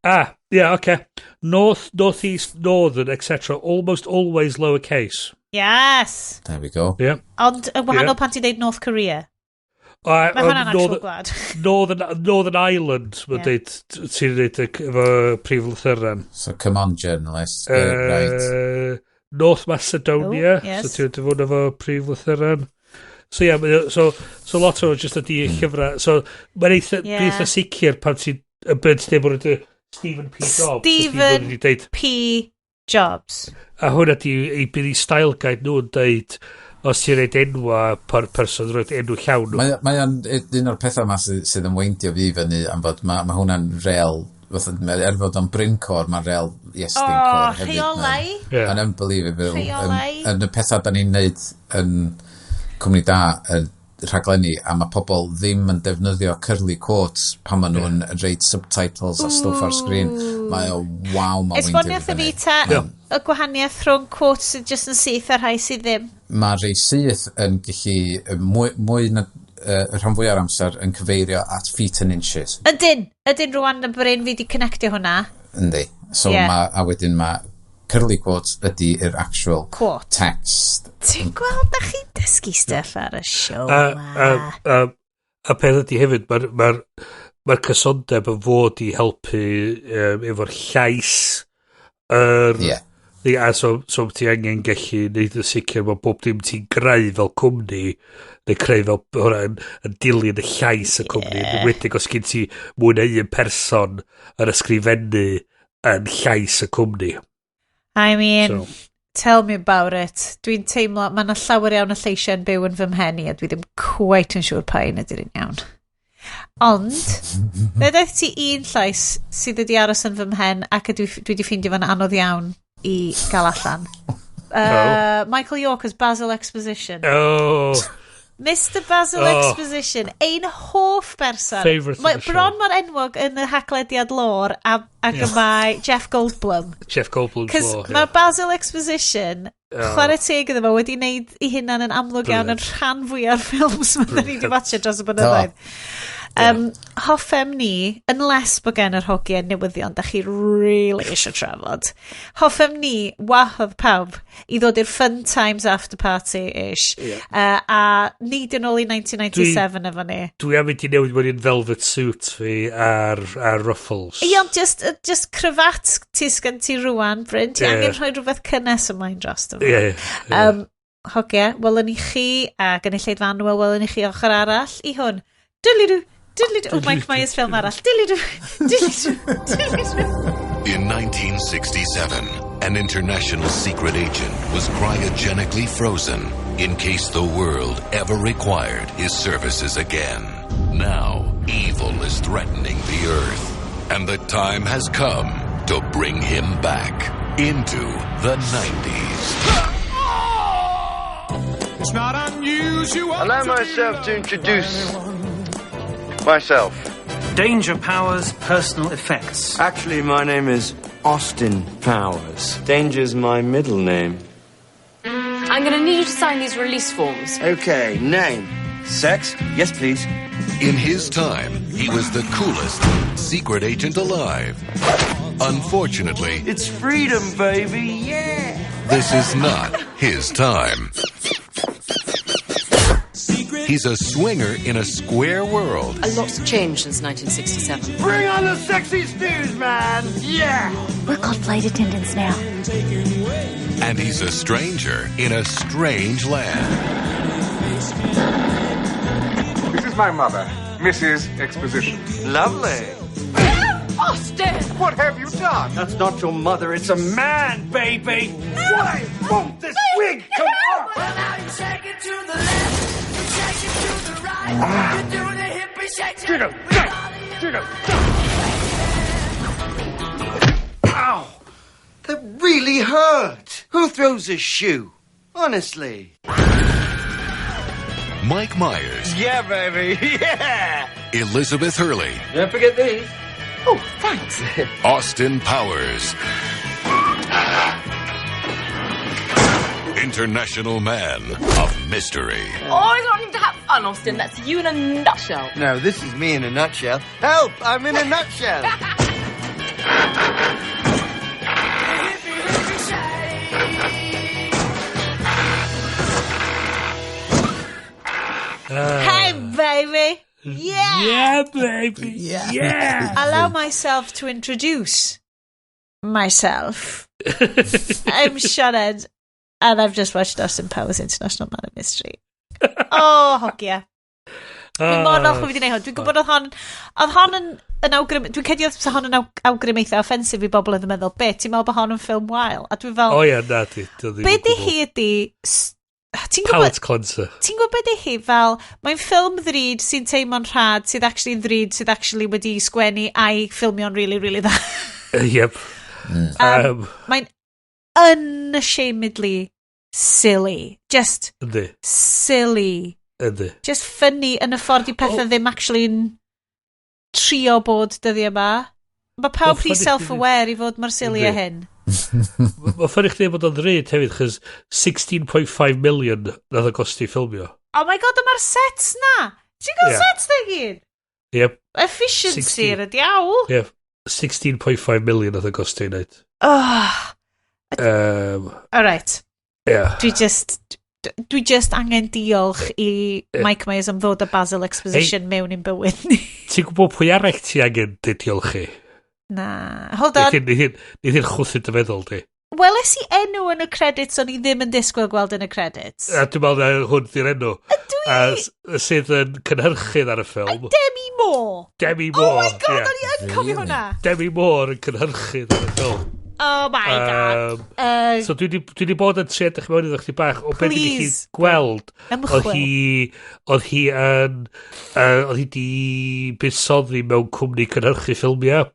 Ah, yeah, okay. North, northeast, northern, etc. Almost always lowercase. Yes. There we go. Yeah. Ond y wahanol pan ti'n deud North Korea. Mae hwnna'n actual gwlad. Northern Ireland, mae'n deud, ti'n deud efo prif lythyren. So come on, journalists, get it right. North Macedonia, Oh, yes. so ti'n deud fod efo prif lythyren. So yeah, so lot o just ydi llyfrau. So mae'n eitha, yeah, eitha sicr pan ti'n y byd ti'n bod yn Stephen P. Jobs. Stephen Wedi deud, P. Jobs. A hwnna di, i bydd i style guide nhw'n deud, os ti'n rhaid enwa per person, rhaid enw llawn nhw. Mae o'n un o'r pethau yma sydd yn weindio fi fyny am fod mae hwnna'n real, fatha, er fod o'n Bryncore, mae'n real Iestyn Oh, core hefyd. rheolau. Mae'n unbelievable. Rheolau. Yn y pethau da ni'n neud yn cwmni da, y rhaglenni, a mae pobl ddim yn defnyddio curly quotes pan maen nhw'n reid subtitles a stwff ar sgrin. Mae o, waw, mae'n weindio Esbonio fi wrtho fi fyny. ta y gwahaniaeth rhwng quotes sydd jyst yn syth a rhai sydd ddim. Mae rei syth yn gallu mwy na y rhan fwyaf o'r amser yn cyfeirio at feet and inches. Ydyn, ydyn rwan y brain fi di connectio hwnna. Yndi. So a wedyn mae curly quotes ydy yr actual Quote. text. Ti'n gweld na chi'n dysgu stuff ar y show A, ma. a peth ydy hefyd, mae'r ma ma cysondeb yn fod i helpu efo'r llais, yr A so ti angen gallu neud yn sicr bod bob dim ti'n greu fel cwmni, neu creu fel hwnna yn dilyn y llais y cwmni, yn enwedig os gen ti mwy na un person yn ysgrifennu yn llais y cwmni. I mean, So, tell me about it. Dwi'n teimlo, mae yna llawer iawn o lleisiau yn byw yn fy mhen i a dwi ddim quite yn siŵr pa un ydy'r un iawn. Ond, fe ddaeth ti un llais sydd wedi aros yn fy mhen ac dwi wedi ffeindio fo'n anodd iawn i gael allan. Michael York as Basil Exposition. Oh, Mr Basil Oh. Exposition, ein hoff berson. Favourite of Mae the show. bron mor enwog yn y Haclediad lore ac y mae Jeff Goldblum. Jeff Goldblum's Cos lore. mae Basil Exposition, Oh. chwarae teg iddo fo, wedi wneud ei hunan yn amlwg iawn yn Brilliant. rhan fwyaf o'r ffilms mae ni wedi watchio dros y blynyddoedd. Hoffem ni, unless bod gen yr hogiau newyddion da chi really eisiau trafod, hoffem ni wahodd pawb i ddod i'r Fun Times After Party-ish. Ie. A neidio nôl i 1997 efo ni. Dwi am mynd i newid mewn i'n velvet suit fi ar ruffles. Ie, ond just cravat ti sgan ti rwan, Bryn. Ti angen rhoi rhywbeth cynnes ymlaen dros fo. Ie. Hogia, welwn ni chi, a gynulleidfa annwyl, welwn ni chi ochr arall i hwn. Diddly-doo, diddly-doo. Oh, Mike Myers ffilm arall. Diddly-doo, diddly-doo, diddly-doo. In 1967, an international secret agent was cryogenically frozen in case the world ever required his services again. Now, evil is threatening the Earth, and the time has come to bring him back into the 90s. It's not unusual. Allow myself to introduce myself. Danger Powers personal effects. Actually, my name is Austin Powers. Danger's my middle name. I'm going to need you to sign these release forms. Okay, name. Sex? Yes, please. In his time, he was the coolest secret agent alive. Unfortunately, It's freedom, baby, yeah! this is not his time. He's a swinger in a square world. A lot's changed since 1967. Bring on the sexy stews, man! Yeah! We're called flight attendants now. And he's a stranger in a strange land. This is my mother, Mrs. Exposition. Lovely. Austin! What have you done? That's not your mother, it's a man, baby! Why won't this wig come off? Jiggle, jump, jiggle, jump. Ow! That really hurt! Who throws a shoe? Honestly. Mike Myers, Yeah, baby, yeah! Elizabeth Hurley, Don't forget these. Oh, thanks. Austin Powers. International Man of Mystery. Always wanting to have fun, Austin. That's you in a nutshell. No, this is me in a nutshell. Help! I'm in a nutshell! Hey, baby! Yeah! Yeah, baby! Yeah. Yeah! Allow myself to introduce myself. I'm Sioned, and I've just watched Austin Powers International Man of Mystery. Oh, hogia. Dwi'n mor falch bod fi wedi gwneud hwn. Dwi'n gwybod oedd hon yn awgrym. Dwi'n credu oedd hon yn awgrym eitha offensif i bobl oedd yn meddwl, be, ti'n meddwl bod hon yn ffilm wael? A dwi'n fel, O ie, na di. be di hi ydi... Ti'n gwybod, Palate cleanser. ti'n gwybod be di hi fel, mae'n ffilm ddrud sy'n teimlo'n rhad, sydd actually yn ddrud, sydd actually wedi sgwennu a'i ffilmio'n really, really dda. Yep. Mae'n unashamedly silly. Just Yndi, silly. yndi. Just funny yn y ffordd i pethau ddim actually yn trio bod dyddiau yma. Mae pawb Wel, rhy funny chdi- self-aware i fod mor silly a Yndi. hyn. Mae'n funny chdi bod o'n ddrud hefyd, chos 16.5 million nath o gosti ffilmio. Oh my God, dyma'r sets na! Ti'n gweld sets na i gyd? Yep, Efficiency 16. ar y diawl. yep. 16.5 million nath o gosti i wneud. Oh, alright. Yeah. Dwi just angen diolch i Mike Myers am ddod â Basil Exposition mewn i'n bywyd ni. Ti'n gwybod pwy arall ti angen dy diolch i? Na. Hold on. Neith hi'n chwthu dy feddwl di. Weles i enw yn y credits o'n i ddim yn disgwyl gweld yn y credits. A dwi'n meddwl na hwn di'r enw. Ydw i? A sydd yn cynhyrchydd ar y ffilm. Demi Moore. Demi Moore. Oh my God, yeah. o'n i yn cofio hwnna. Demi Moore yn cynhyrchydd ar y ffilm. Oh my God. So dwi di bod yn trio edrych mewn iddo chdi bach o beth dwi'n gallu gweld. Ymchwil. Oedd hi yn oedd hi di buddsoddi mewn cwmni cynhyrchu ffilmiau.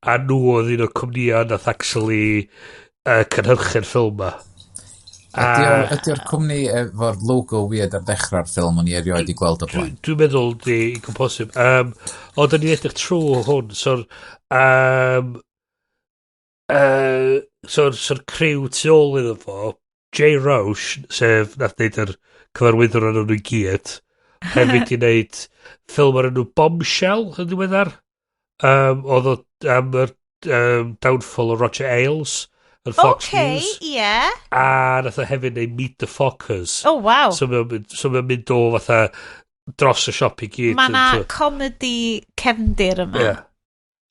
A nhw oedd un o'r cwmnïau nath actually cynhyrchu'r ffilm ma. Ydy'r cwmni efo'r logo weird ar ddechrau'r ffilm o'n i erioed i gweld o blaen? Dwi'n meddwl di i posib. Ond o'n i'n edrych trwy hwn, so'r so criw tu ôl iddo fo, Jay Roach, sef nath wneud yr cyfarwyddwr ar nhw i gyd, hefyd i wneud ffilm ar enw Bombshell yn ddiweddar. Oedd o am yr downfall o Roger Ailes yn Fox News. Yeah. A nath o hefyd wneud Meet the Fockers. Oh, wow. So mae'n mynd o fatha dros y siop i gyd. Mae na comedy cefndir yma. Yeah.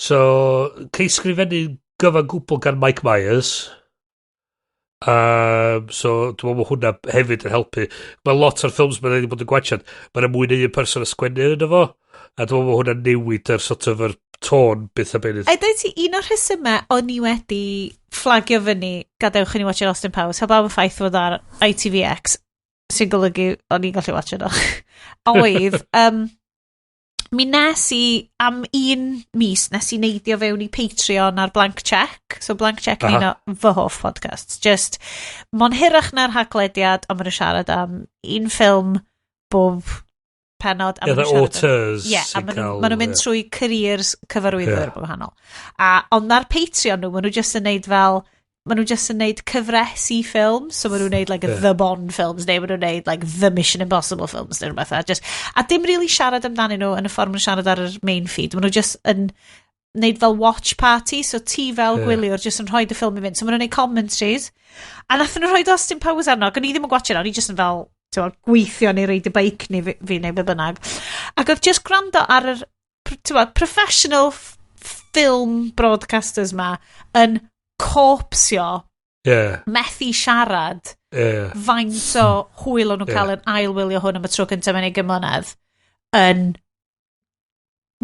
So, cei sgrifennu gyfan gwbl gan Mike Myers. So, dwi'n meddwl hwnna hefyd yn helpu. Mae lot o'r ffilms mae'n wedi bod yn gwachad. Mae'n mwy na un person yn sgwennu yno fo. A dwi'n meddwl hwnna'n newid yr sort of yr tôn byth a beth. A dweud ti, un o'r rhesymau o'n i wedi fflagio fyny, gadewch i ni watch Austin Powers, heblaw y ffaith fod ar ITVX, sy'n golygu o'n i'n gallu watch o. Oedd, mi nes i, am un mis, nes i neidio fewn i Patreon ar Blank Check. So Blank Check yn un o fy hoff podcasts. Just, mo'n hirach na'r haglediad, ond maen nhw'n siarad am un ffilm bob penod. Yeah, the auteurs. Ie, a maen nhw'n mynd trwy careers cyfarwyddwyr yeah. Wahanol. A, ond ar Patreon nhw, maen nhw just yn neud fel, maen nhw just yn neud cyfresi ffilms, so maen nhw'n neud like, The Bond films, neu maen nhw'n neud like, The Mission Impossible films, neu rhywbeth. Just, a dim really siarad amdanyn nhw yn y ffordd maen nhw'n siarad ar yr main feed. Maen nhw just yn neud fel watch party, so ti fel gwyliwr just yn rhoi y ffilm i fynd. So maen nhw'n neud commentaries. A nath nhw rhoi Austin Powers arno, ac o'n i ddim yn gwatch o'n i just yn fel gweithio neu reid y beic neu fi neu be bynnag. Ac oedd just gwrando ar yr professional film broadcasters ma yn corpsio, methu siarad, faint o hwyl o'n nhw'n cael yn ailwylio hwn am y tro cyntaf mewn 20 mlynedd yn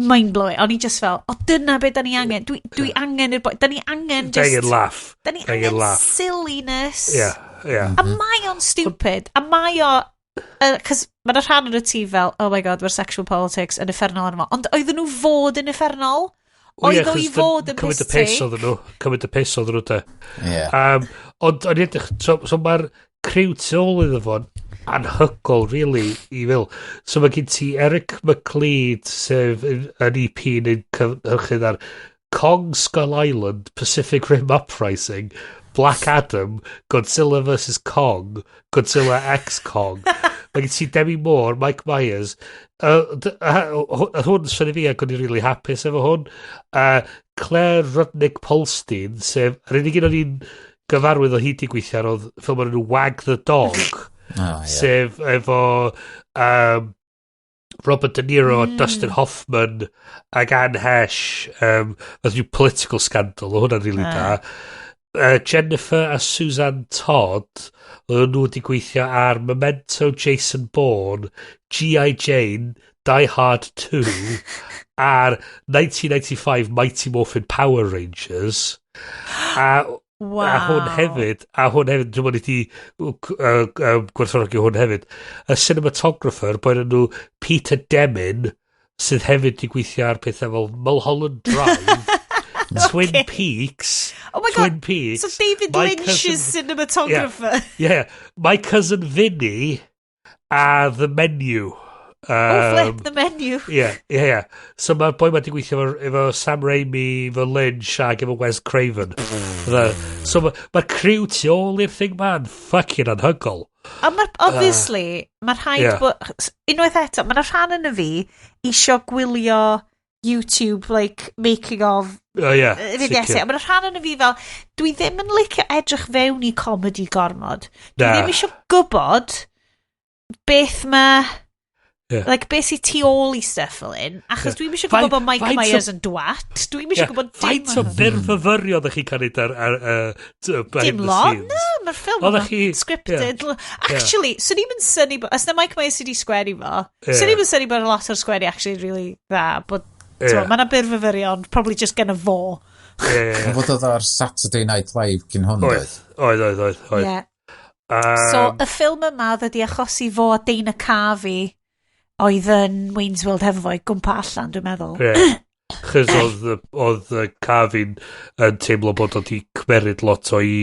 mind-blowing. O'n i just fel, o dyna be da ni angen. Dwi angen i'r boi. Da ni angen just... Da angen laugh. Da ni angen silliness. Yeah, yeah. A mae o'n stupid. A mae o... Cos mae'n rhan o'r tŷ fel, oh my God, mae'r sexual politics yn uffernol arno fo. Ond oedden nhw fod yn uffernol? Oedd o i fod yn piss take? Cymryd y piss oedden nhw. Cymryd y piss oedden nhw, de. Yeah. Ond o'n i edrych, so mae'r criw tu ôl iddo fo'n anhygol, really, i fel. So mae gen ti Eric McLeod, sef yn EP neu'n cynhyrchydd ar Kong Skull Island, Pacific Rim Uprising, Black Adam, Godzilla vs Kong, Godzilla X Kong. Mae gen ti Demi Moore, Mike Myers. A hwn sy'n fi ac o'n i'n really hapus efo hwn. Claire Rudnick Polstein, sef yr unig un o'n i'n gyfarwydd o hyd i gweithio ar oedd ffilm o'r enw Wag the Dog. Sef efo Robert De Niro, Dustin Hoffman ac Anne Heche. Fath rhyw political scandal, o hwnna'n really da. Jennifer a Suzanne Todd, oedden nhw wedi gweithio ar Memento, Jason Bourne, G.I. Jane, Die Hard 2, a'r 1995 Mighty Morphin Power Rangers. A, wow. A hwn hefyd, dwi'n mynd i gwerthfawrogi hwn hefyd, y cinematographer, boen nhw Peter Deming, sydd hefyd wedi gweithio ar pethau fel Mulholland Drive, Twin Peaks. Oh my Twin God. Peaks. So David Lynch's cinematographer. Yeah. My Cousin Vinny a The Menu. Oh, flip, The Menu. Yeah. So mae'r boi ma di gweithio efo Sam Raimi, efo Lynch ac efo Wes Craven. So mae'r criw tu ôl i'r thing ma'n fucking anhygol. A mae'r, obviously, mae'r rhaid bod, unwaith eto, mae'r rhan yn y fi isio gwylio YouTube, like, making of. Oh, yeah. A mae'r rhan yn y fi fel, dwi ddim yn licio edrych fewn i comedy gormod. Dwi ddim eisiau gwybod beth mae... Like, beth sy'n tu ôl i stuff fel un, achos dwi'n eisiau gwybod bod Mike Myers yn dwat, dwi'n eisiau gwybod dim. Faint o byrfyfyrio ddech chi'n cael ar behind the lot, scenes? Na, mae'r ffilm yma scripted. Actually, swn i'n mynd synnu, os na Mike Myers sydd wedi sgwennu fo, swn i'n mynd synnu bod a lot o'r sgwennu actually really dda, bod yeah. Mae yna byrfyfyrion, probably just gen fo. Yeah. Fod oedd ar Saturday Night Live cyn hwn, oedd? Oedd, oedd, oedd. Oedd. Yeah. So, y ffilm yma oedd wedi achosi fo a Dana Carvey oedd yn Wayne's World hefo fo i gwmpa allan, dwi'n meddwl. Yeah. Chos oedd Carvey'n yn teimlo bod oedd i cymeryd lot o i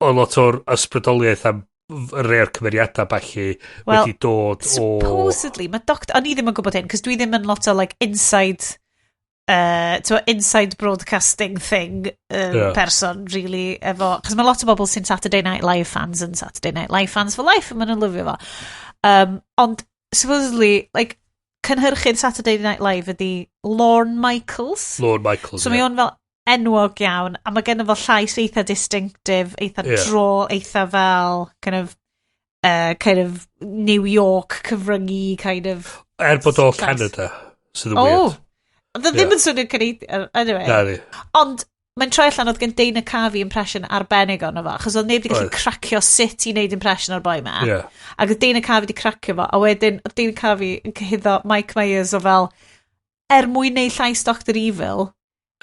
o lot o'r ysbrydoliaeth am rhai o'r cymeriadau ballu well, wedi dod o... Supposedly, mae doctor... O'n i ddim yn gwybod hyn, cos dwi ddim yn lot o like, inside to inside broadcasting thing person, really, efo... Cos mae lot o bobl sy'n Saturday Night Live fans yn Saturday Night Live fans for life, a maen nhw'n lyfio fo. Ond, supposedly, like, cynhyrchydd Saturday Night Live ydy Lorne Michaels. Lorne Michaels, So mae o'n fel enwog iawn, a mae gen fo llais eitha distinctive, eitha draw, eitha fel kind of, kind of New York cyfryngu kind of... Er bod o Canada, sydd yn weird. Oedd o ddim yn swnio'n Canadian, anyway. Na, ni. Ond mae'n troi allan oedd gen Dana Carvey impression arbennig ono fo, achos oedd neb wedi gallu cracio sut i wneud impression o'r boi ma. Ac oedd Dana Carvey wedi cracio fo, a wedyn oedd Dana Carvey yn cyhuddo Mike Myers o fel, er mwyn neud llais Dr Evil,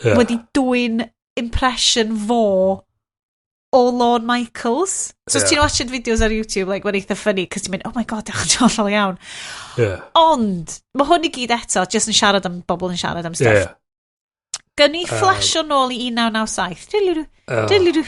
wedi dwyn impression fo o Lorne Michaels. So os ti'n watching videos ar YouTube, like, mae'n eitha funny, cos ti'n mynd, "Oh my God, diolch yn hollol iawn." Ond, mae hwn i gyd eto, just yn siarad am bobl yn siarad am stuff. Gyn ni flasho nôl i 1997. Dilidw, dilidw,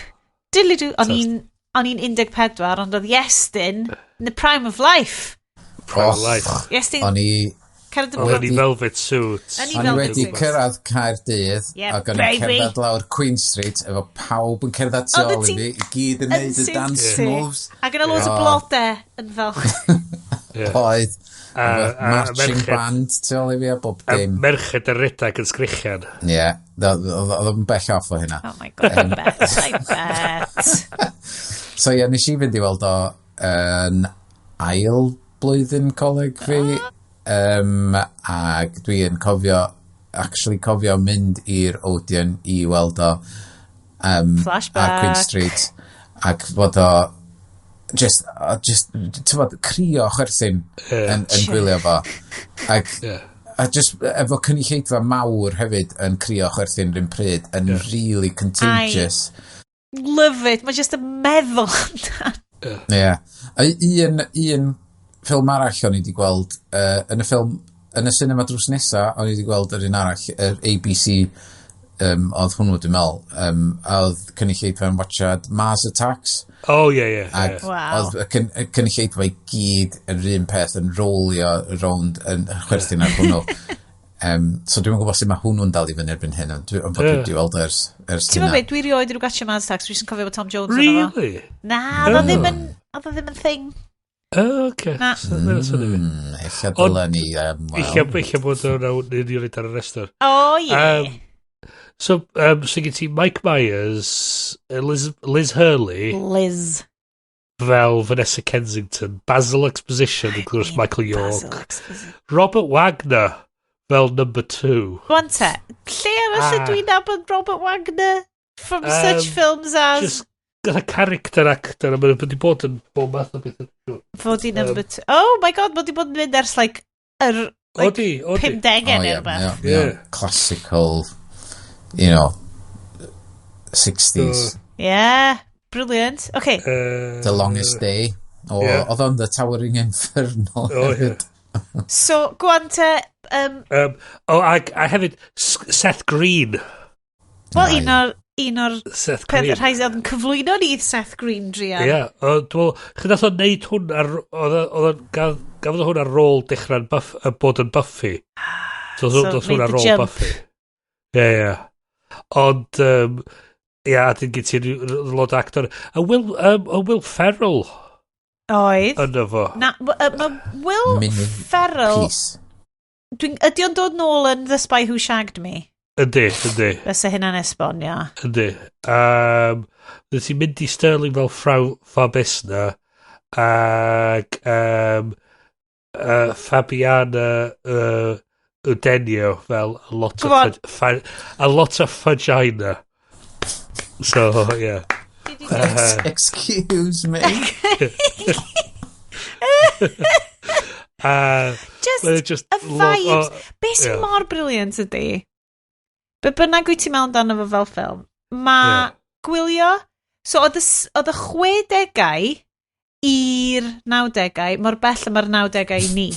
dilidw. O'n i'n 14, ond oedd Iestyn in the prime of life. Prime of life. Iestyn, O'n i cerdded Oedd yn i velvet suit. O'n i O'n i velvet wedi suit. cyrraedd Caerdydd ac o'n i'n baby. cerdded lawr Queen Street efo pawb yn cerdded tu Oeddet ôl i ti fi, i gyd yn yn neud y suit dance ti. moves. Ac yna loads o blodau yn fel. Oedd. A Marching merched. band tu ôl i fi a bob A dim. merched yn redag yn sgrichian. Ie, oedd o'n bell off o hynna. Oh my God, I bet, I bet. So ie, nes i fynd i weld o yn ail blwyddyn coleg fi. Ac dwi yn cofio, actually cofio mynd i'r Odeon i weld o Flashback. ar Queen Street. Ac fod o just, ti'n bod, crio chwerthin yn gwylio fo. Ac, a just efo cynulleidfa mawr hefyd yn crio chwerthin rhywun pryd yn really contagious. Love it. Mae just yn meddwl amdan. Ie. Yeah. A un ffilm arall o'n i wedi gweld, yn y ffilm, yn y cinema drws nesa, o'n i wedi gweld yr un arall, yr ABC, oedd hwnnw dwi'n meddwl, a oedd cynulleidfa yn watchad Mars Attacks. Oh, ie, ie. Ac oedd y cynulleidfa i gyd yr un peth yn rolio rownd yn chwerthin ar hwnnw. So dwi'n gwybod sut mae hwnnw'n dal i fyny erbyn hyn, ond bod dwi wedi weld ers Ti'n meddwl hynna. beth, dwi rioed wedi gwatsio Mars Attacks, dwi'n cofio bod Tom Jones yno fo. Really? Na, oedd o ddim yn, oedd o ddim yn thing. Oh, okay. Na. So, dyna swnio fi. Ella dyla ni, wel. Ella bod o'n ni roed ar y restr. Oh, yeah. So gen ti Mike Myers, Liz Hurley, Liz. fel Vanessa Kensington, Basil Exposition, of course, Michael York, Basil Exposition. Robert Wagner fel number 2. Rwan te, lle arall ydw i'n nabod Robert Wagner? From such films as... Just gyda character actor, a mae'n wedi bod yn bob math o beth. Fod i number 2. Oh my God, bod i bod yn mynd ers, like, yr... Like, Odi, odi. 50au Oh, neu ie, rhywbeth. mae o'n classical, 60s. Yeah, brilliant. Okay. The Longest Day. O, oedd o'n The Towering Inferno hefyd. So, go on te... Oh, a hefyd Seth Green. Wel, un o'r Seth peth Green. rhai sydd yn cyflwyno ni Seth Green druan. Ie, yeah, dwi'n meddwl, chyd nath o'n neud hwn ar, oedd o'n, gafodd o hwn ar ôl dechrau'n bod yn Buffy. So, So, so hwn made ar the ôl jump. Buffy. Ie, ie. Ond, ie, a dyn gyd ti'n lot o actor. A Will Ferrell Oedd. yno fo. Na, mae Will Mini Ferrell... piece. Ydy o'n dod nôl yn The Spy Who Shagged Me? Yndi, yndi. Fysa hynna'n esbonio. Yndi. Nes i Mindy Sterling fel Frau Farbissina ac Fabiana Udenio fel a lot Go on. of a lot of vagina. So, yeah. Excuse me. Just, Mae o just y vibes. Be sy'n mor brilliant ydy, be bynnag wyt ti'n meddwl amdano fo fel ffilm, mae gwylio, so oedd y 60au i'r 90au, mor bell y mae'r 90au i ni.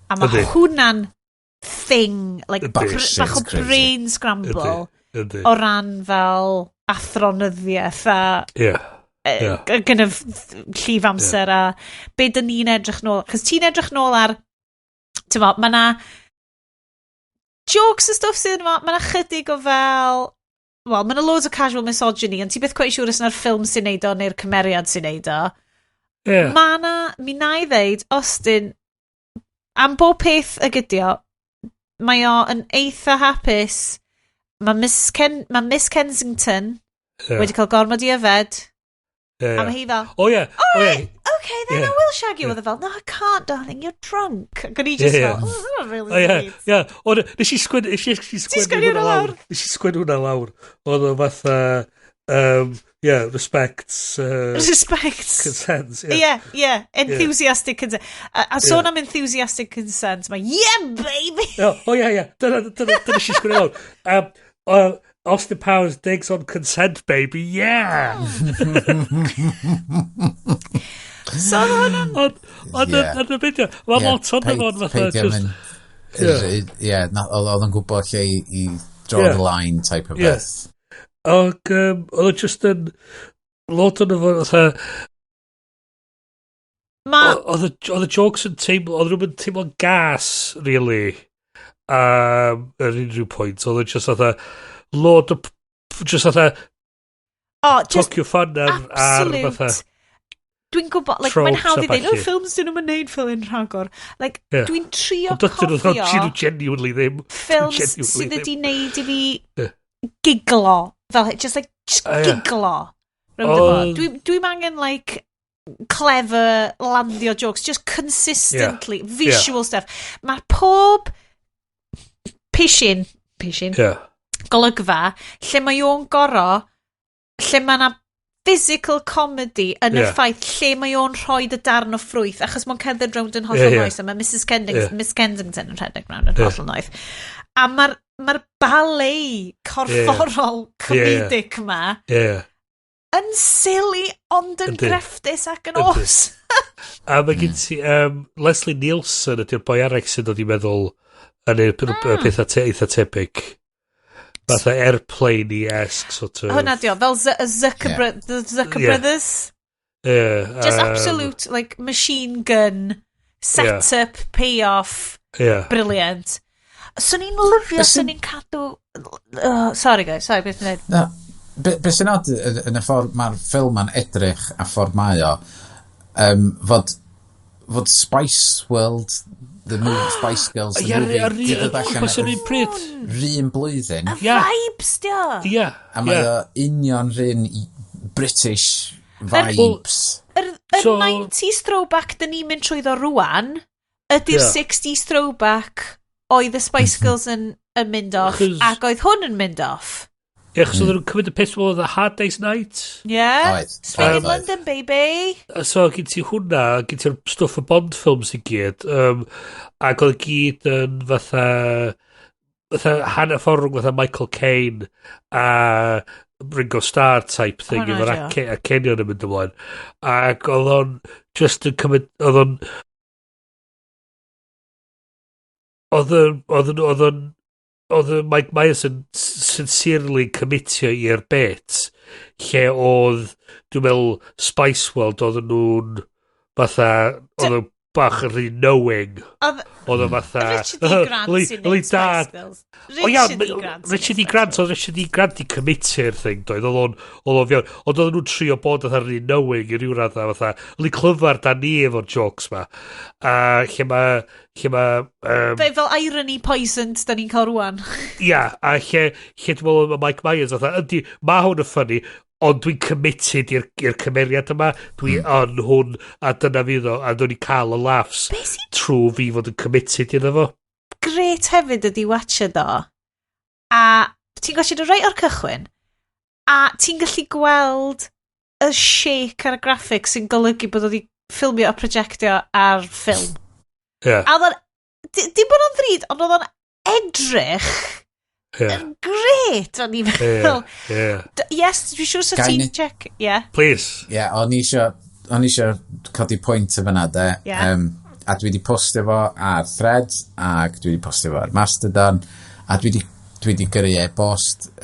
A mae hwnna'n thing, like, bach o Crazy. brain scramble Ydy. o ran fel athronyddiaeth a kind of llif amser a be dyn ni'n edrych nôl. Chos ti'n edrych nôl ar, ti'n mo, mae na jokes a stwff sydd yma, mae na chydig o fel, wel, mae na loads o casual misogyny, ond ti byth quite siŵr os yna'r ffilm sy'n neud o neu'r cymeriad sy'n neud o. Mae na, mi na i ddeud, Austin, am bob peth y gydio, mae o yn eitha hapus. Mae Miss Kensington wedi cael gormod i yfed, a mae hi fel, O ie. O ie. "Okay, then I will shag you." Oedd e fel, "No, I can't, darling, you're drunk." Ac o'n i just fel, "Oh, that's not really O ie, sweet." ie. O, nes i actually sgwennu sgwennu hwnna hwnna lawr. lawr? Nes i sgwennu hwnna lawr. Oedd o fatha, yeah, respects, Respect. consent. Yeah. Yeah, enthusiastic consent. A sôn am enthusiastic consent, mae, "Yeah, baby!" O ie. Dyna nes i sgwennu lawr. Austin Powers digs on consent, baby, yeah! So oedd hwnna'n Ond, ond y beth, mae lot o'n fo'n fatha, peidio just, mynd. Ie, oedd o'n gwybod lle i draw the line type of beth. Ac oedd o just yn, lot o'n fo fatha, oedd y jokes yn teimlo, oedd nhw'n teimlo'n gas, really, ar unrhyw pwynt. Oedd o just fatha, lot o, just fatha, Oh, just Tokyo Fun ar absolute fatha, Dwi'n gwybod, like, tropes mae'n hawdd a i ddweud, "Oh, ballu. ffilms dyn nhw'n neud fel un rhagor." Like, dwi'n trio Ond dydyn nhw cofio dyn nhw genuinely ddim. ffilms Genuinely sydd ddim. wedi neud i fi giglo. Fel, just like, just giglo. Rownd o fo. Dwi'n angen, like, clever landio jokes, just consistently, visual stuff. Mae pob pishin, golygfa, lle mae o'n goro, lle mae yna physical comedy yn y ffaith lle mae o'n rhoi y darn o ffrwyth, achos mae'n cerdded rownd yn hollol noeth, a mae Mrs. Kensington, Miss Kensington yn rhedeg rownd yn hollol noeth. A mae'r ballet corfforol comedic ma yn silly ond yn grefftus ac yn awesome. A mae gen ti, Leslie Nielsen ydy'r boi arall sy'n dod i meddwl yn y pethau eitha tebyg. Fatha Airplane-esque sort of. Hwna dio, fel Zucker, the Zucker Brothers. Just absolute, like, machine gun, set-up, payoff, brilliant. Swn i'n lyfio, swn i'n cadw. Sorry guys, sorry, beth ni'n Na, be sy'n od yn y ffordd mae'r ffilm ma'n edrych a ffordd mae o, fod Spice World, the movie, Spice Girls, the movie, di ddod allan Gwmpas yr un pryd. Run blwyddyn. Y vibes, dio! A mae o union run British vibes. Yr 90s throwback dyn ni'n mynd trwyddo rwan, ydy'r 60s throwback oedd y Spice Girls yn mynd off, ac oedd hwn yn mynd off. Ie, achos oedden nhw'n cymryd y peth oedd A Hard Day's Night. Yeah? Oedd, Swing in oedd. London, baby! So, gen ti hwnna, gen ti'r stwff y Bond films i gyd, ac oedd gyd yn fatha hanner ffordd rhwng fatha Michael Caine a Ringo Starr type thing Hwnna efo'r ydi o. acenion yn mynd ymlaen. Ac oedd o'n just yn cymryd, oedd y Mike Myers yn sincerely commitio i'r bit lle oedd, dwi'n meddwl, Spice World, oedd nhw'n fatha, oedd nhw'n bach yn rhy knowing. Oedd o fatha Richard E. Grant sy'n neud Spice Girls. O ia, Richard E. Grant sy'n Richard E. Grant, oedd Richard E. Grant i commitio'r thing, doedd, oedd o'n fewn. Ond oedden nhw'n trio bod fatha rhy knowing i ryw radda, fatha, li clyfar da ni efo'r jokes ma. A lle ma Fel irony poisoned da ni'n cael rwan. Ia, a lle dwi'n meddwl mae Mike Myers fatha, ydy, mae hwn yn funny, Ond dwi'n committed i'r cymeriad yma, dwi yn hwn, a dyna fydd o, a dwi'n cael y laughs trwy fi fod yn committed iddo fo. Gret hefyd ydi watchad o, a ti'n gwachod o reit o'r cychwyn, a ti'n gallu gweld y shake ar y graphics sy'n golygu bod o wedi ffilmio a projectio ar ffilm. A oedd o'n, dim bod o'n ddrud, ond oedd o'n edrych yn gret, o'n i'n meddwl. Yes, dwi'n siŵr sa ti'n check. Yeah. Please. Yeah, o'n i isio codi pwynt y fyna, de. Yeah. A dwi wedi postio fo ar Thread, ac dwi wedi postio fo ar Mastodon, a dwi wedi gyrru e-bost i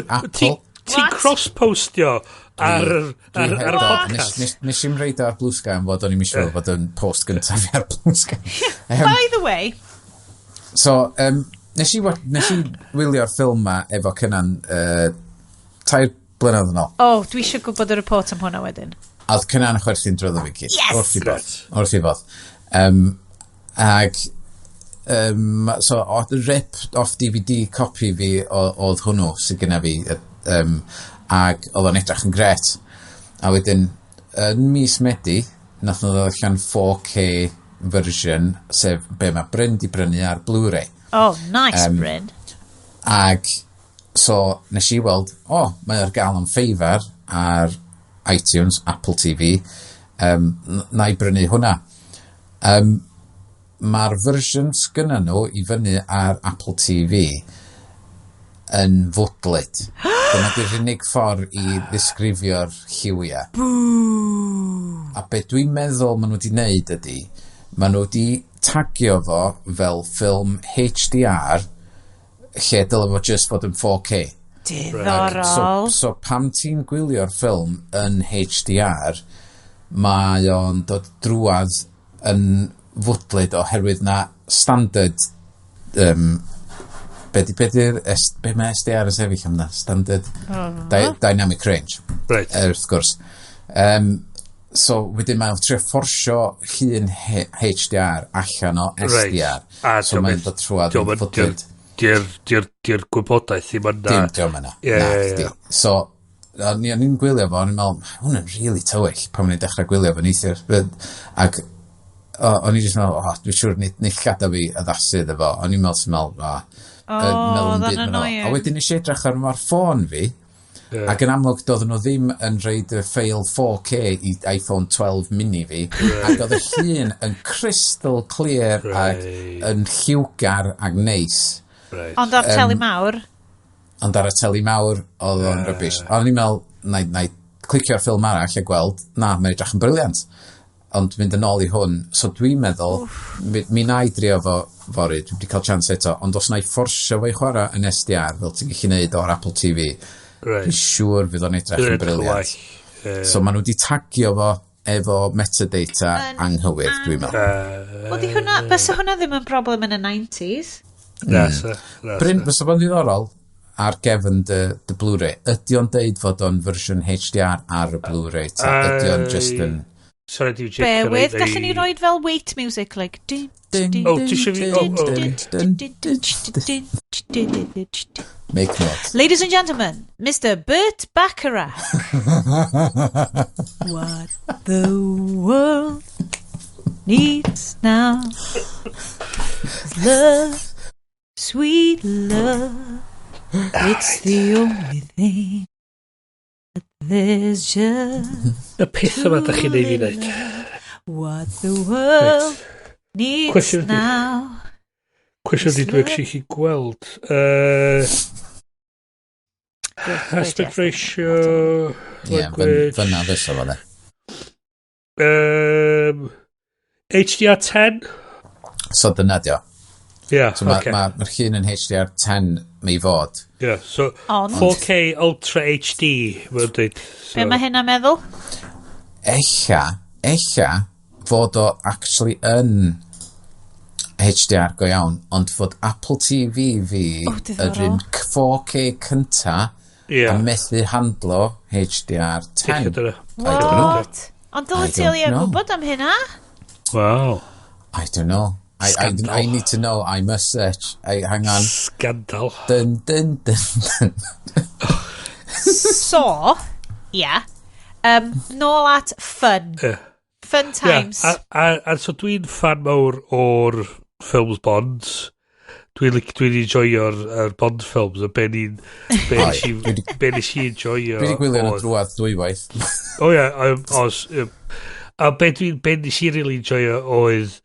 Apple. Ti'n cross-postio ar y podcast? Nes i'n reid ar Blue Sky am fod o'n i'n siŵr fod yn post gyntaf fi ar Blue Sky. By the way. So, nes i wylio'r ffilm ma efo Cynan 3 blynedd yn ôl. Oh, dwi eisiau gwybod y report am hwnna wedyn. A oedd Cynan yn chwerthin drwyddo fi gyd. Yes! Wrth i bodd. So, rip off DVD copy fi oedd hwnnw sydd gyda fi. Ac oedd o'n edrych yn gret. A wedyn, yn mis Medi, nath nhw ddod allan 4K version, sef be mae Bryn di brynu ar Blu-ray. Oh, nice, Bryn. Ag, so, nes i weld, mae ar gael am ffeifar ar iTunes, Apple TV, na i brynu hwnna. Mae'r fersiwn sgynna nhw i fyny ar Apple TV yn fwdlyd. Dyna di'r unig ffordd i ddisgrifio'r lliwiau. Boo! A be dwi'n meddwl maen nhw wedi wneud ydy, maen nhw wedi tagio fo fel ffilm HDR lle dyle fo just fod yn 4K. Diddorol. So pam ti'n gwylio'r ffilm yn HDR, mae o'n dod drwad yn fwdlyd oherwydd na standard be mae SDR yn sefyll am na? Standard Dynamic Range. Right. Wrth gwrs. So wedyn mae'n trio fforsio llun HDR allan o SDR. Right. So mae'n dod trwad yn fwdlyd. Di'r gwybodaeth ddim yna. Dim, diolch yna. Yeah. So, o'n i'n gwylio fo, o'n i'n meddwl, hwn yn really tywyll pan o'n i'n dechrau gwylio fo neithiwr. Ac o'n i'n just meddwl, dwi'n siŵr nid llada fi addasu iddo fo. O'n i'n meddwl, oedd o'n annoying. A wedyn nes i edrych ar mae'r ffôn fi, ac yn amlwg doedden nhw ddim yn rhoid y ffeil 4K i iPhone 12 mini fi, ac oedd y llun yn crystal clear ac yn lliwgar ac neis. Right. Ond ar teli mawr? Ond ar y teli mawr, oedd o'n rubbish. O'n i'n meddwl, na i clicio'r ffilm arall a gweld, na, mae'n edrych yn brilliant. Ond mynd yn ôl i hwn, so dwi'n meddwl, mi na i drio fo fory, dwi wedi cael chance eto, ond os na i fforsio fo i chwarae yn SDR, fel ti'n gallu neud o'r Apple TV, dwi'n siŵr fydd o'n edrych yn brilliant. So maen nhw wedi tagio fo efo metadata anghywir, dwi'n meddwl. Wel, di hwnna, bysa hwnna ddim yn broblem yn y 90s? Na. Bryn, fysa fo'n ddiddorol ar gefn dy Blu-ray, ydy o'n deud fod o'n fersiwn HDR ar y Blu-ray, ta ydy o'n just yn... Sorry, dwi'n check. Bear with, gallwn ni roed fel wait music, like... Ding, ding, oh, ti eisiau fi... Make note. Ladies and gentlemen, Mr. Burt Bacharach. What the world needs now is love, sweet love. It's the only thing that there's just Y peth yma da chi'n neud i wneud. What the world needs now. Cwestiwn ydi dwi actually chi gweld. Aspect ratio, language. Fyna fysa fo de. HDR10? So dyna dio. Yeah, so okay. Mae'r llun yn HDR10 mae i fod. Yeah, so 4K Ultra HD, mae'n dweud. So. Be mae hynna'n meddwl? Ella fod o actually yn HDR go iawn, ond fod Apple TV fi yr un 4K cynta a methu handlo HDR10. What? Ond dyle ti o gwybod am hynna? Wow. I don't know. I need to know. I must search. Hang on. Scandal. Dun, dun, dun, dun. So, Yeah. Nôl at fun. Fun times. Yeah. A so dwi'n fan mawr o'r films Bond. Dwi'n enjoyo'r er Bond films, a be nes i enjoyo. Dwi wedi gwylio nhw drwadd dwywaith. O ie, os. A be nes i really enjoyo oedd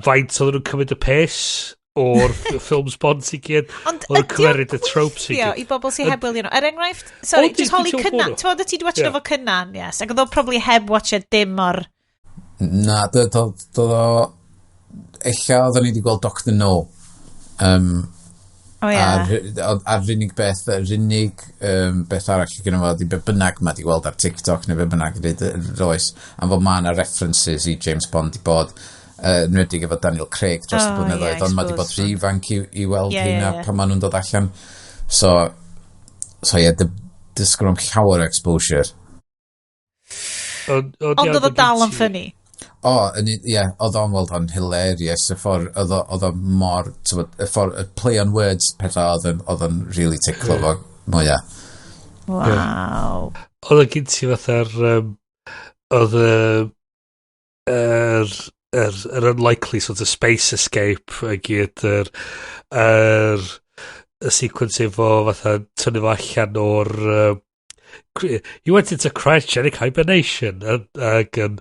faint oedden nhw'n cymryd y piss o'r ffilms Bond i gyd. Ond ydy o'n gweithio i bobl sy'n heb wylio nhw? Er enghraifft, sorry, just holi Cynan. Ti'n meddwl ti wedi watch efo Cynan, yes. Ac oedd o probably heb watched dim o'r... Na, doedd o... Ella oedden ni wedi gweld Dr No. O ie. A'r unig beth, beth arall gyda fo, di be bynnag ma di gweld ar TikTok neu be bynnag yr oes, am fod ma' 'na references i James Bond di bod, yn enwedig efo Daniel Craig dros y blynyddoedd, ond ma di bod rhy ifanc i weld hynna pan ma nhw'n dod allan. So ie, dysgwn am llawer o exposure. Ond oedd o dal yn funny. O, ie, oedd o'n weld o'n hilarious, y ffordd, oedd o mor, y ffordd, y play on words pethau oedd o'n really ticlo fo mwyaf. Waw. Oedd o gyn ti fatha'r, oedd yr unlikely sort of space escape a gyd, yr sequence efo fatha tynnu fo allan o'r... You went into cryogenic hibernation ac yn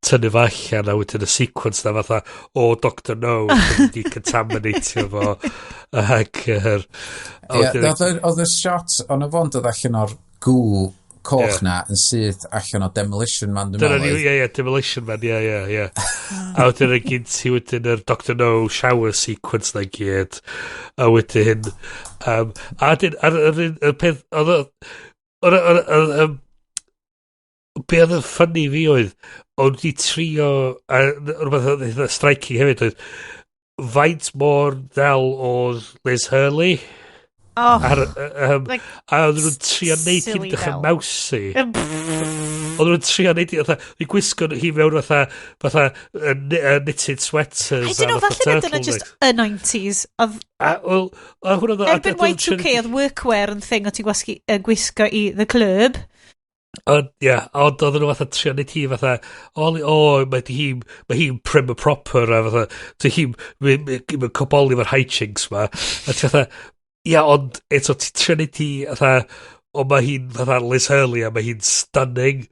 tynnu fo allan a wedyn y sequence na fatha o Dr No decontaminatio fo ac oedd y shot o'n y fo'n dod allan o'r gw coch na yn syth allan o Demolition Man, dwi'n meddwl. Ie, Demolition Man, ie. A wedyn y gyn ti wedyn yr Dr No shower sequence na gyd a wedyn a wedyn y peth oedd be oedd yn funny fi oedd o'n di trio a rhywbeth oedd eitha striking hefyd oedd faint mor ddel oedd Liz Hurley. Oh, a oedden nhw'n trio neud hi'n edrych yn mousy. Oedden nhw'n trio neud hi fatha, i gwisgo hi mewn fatha knitted sweaters. I don't know, falle dyna just y 90s. Erbyn Y2K oedd workwear yn thing o ti'n gwisgo i the club. Ond, ie, ond oedden nhw fatha trio neud hi fatha, o, mae hi'n prim and proper, a fatha, hi'n coboli efo'r hijinks ma. A ti fatha, ia, ond eto ti trio neud hi fatha, o mae hi'n fatha Liz Hurley a mae hi'n stunning.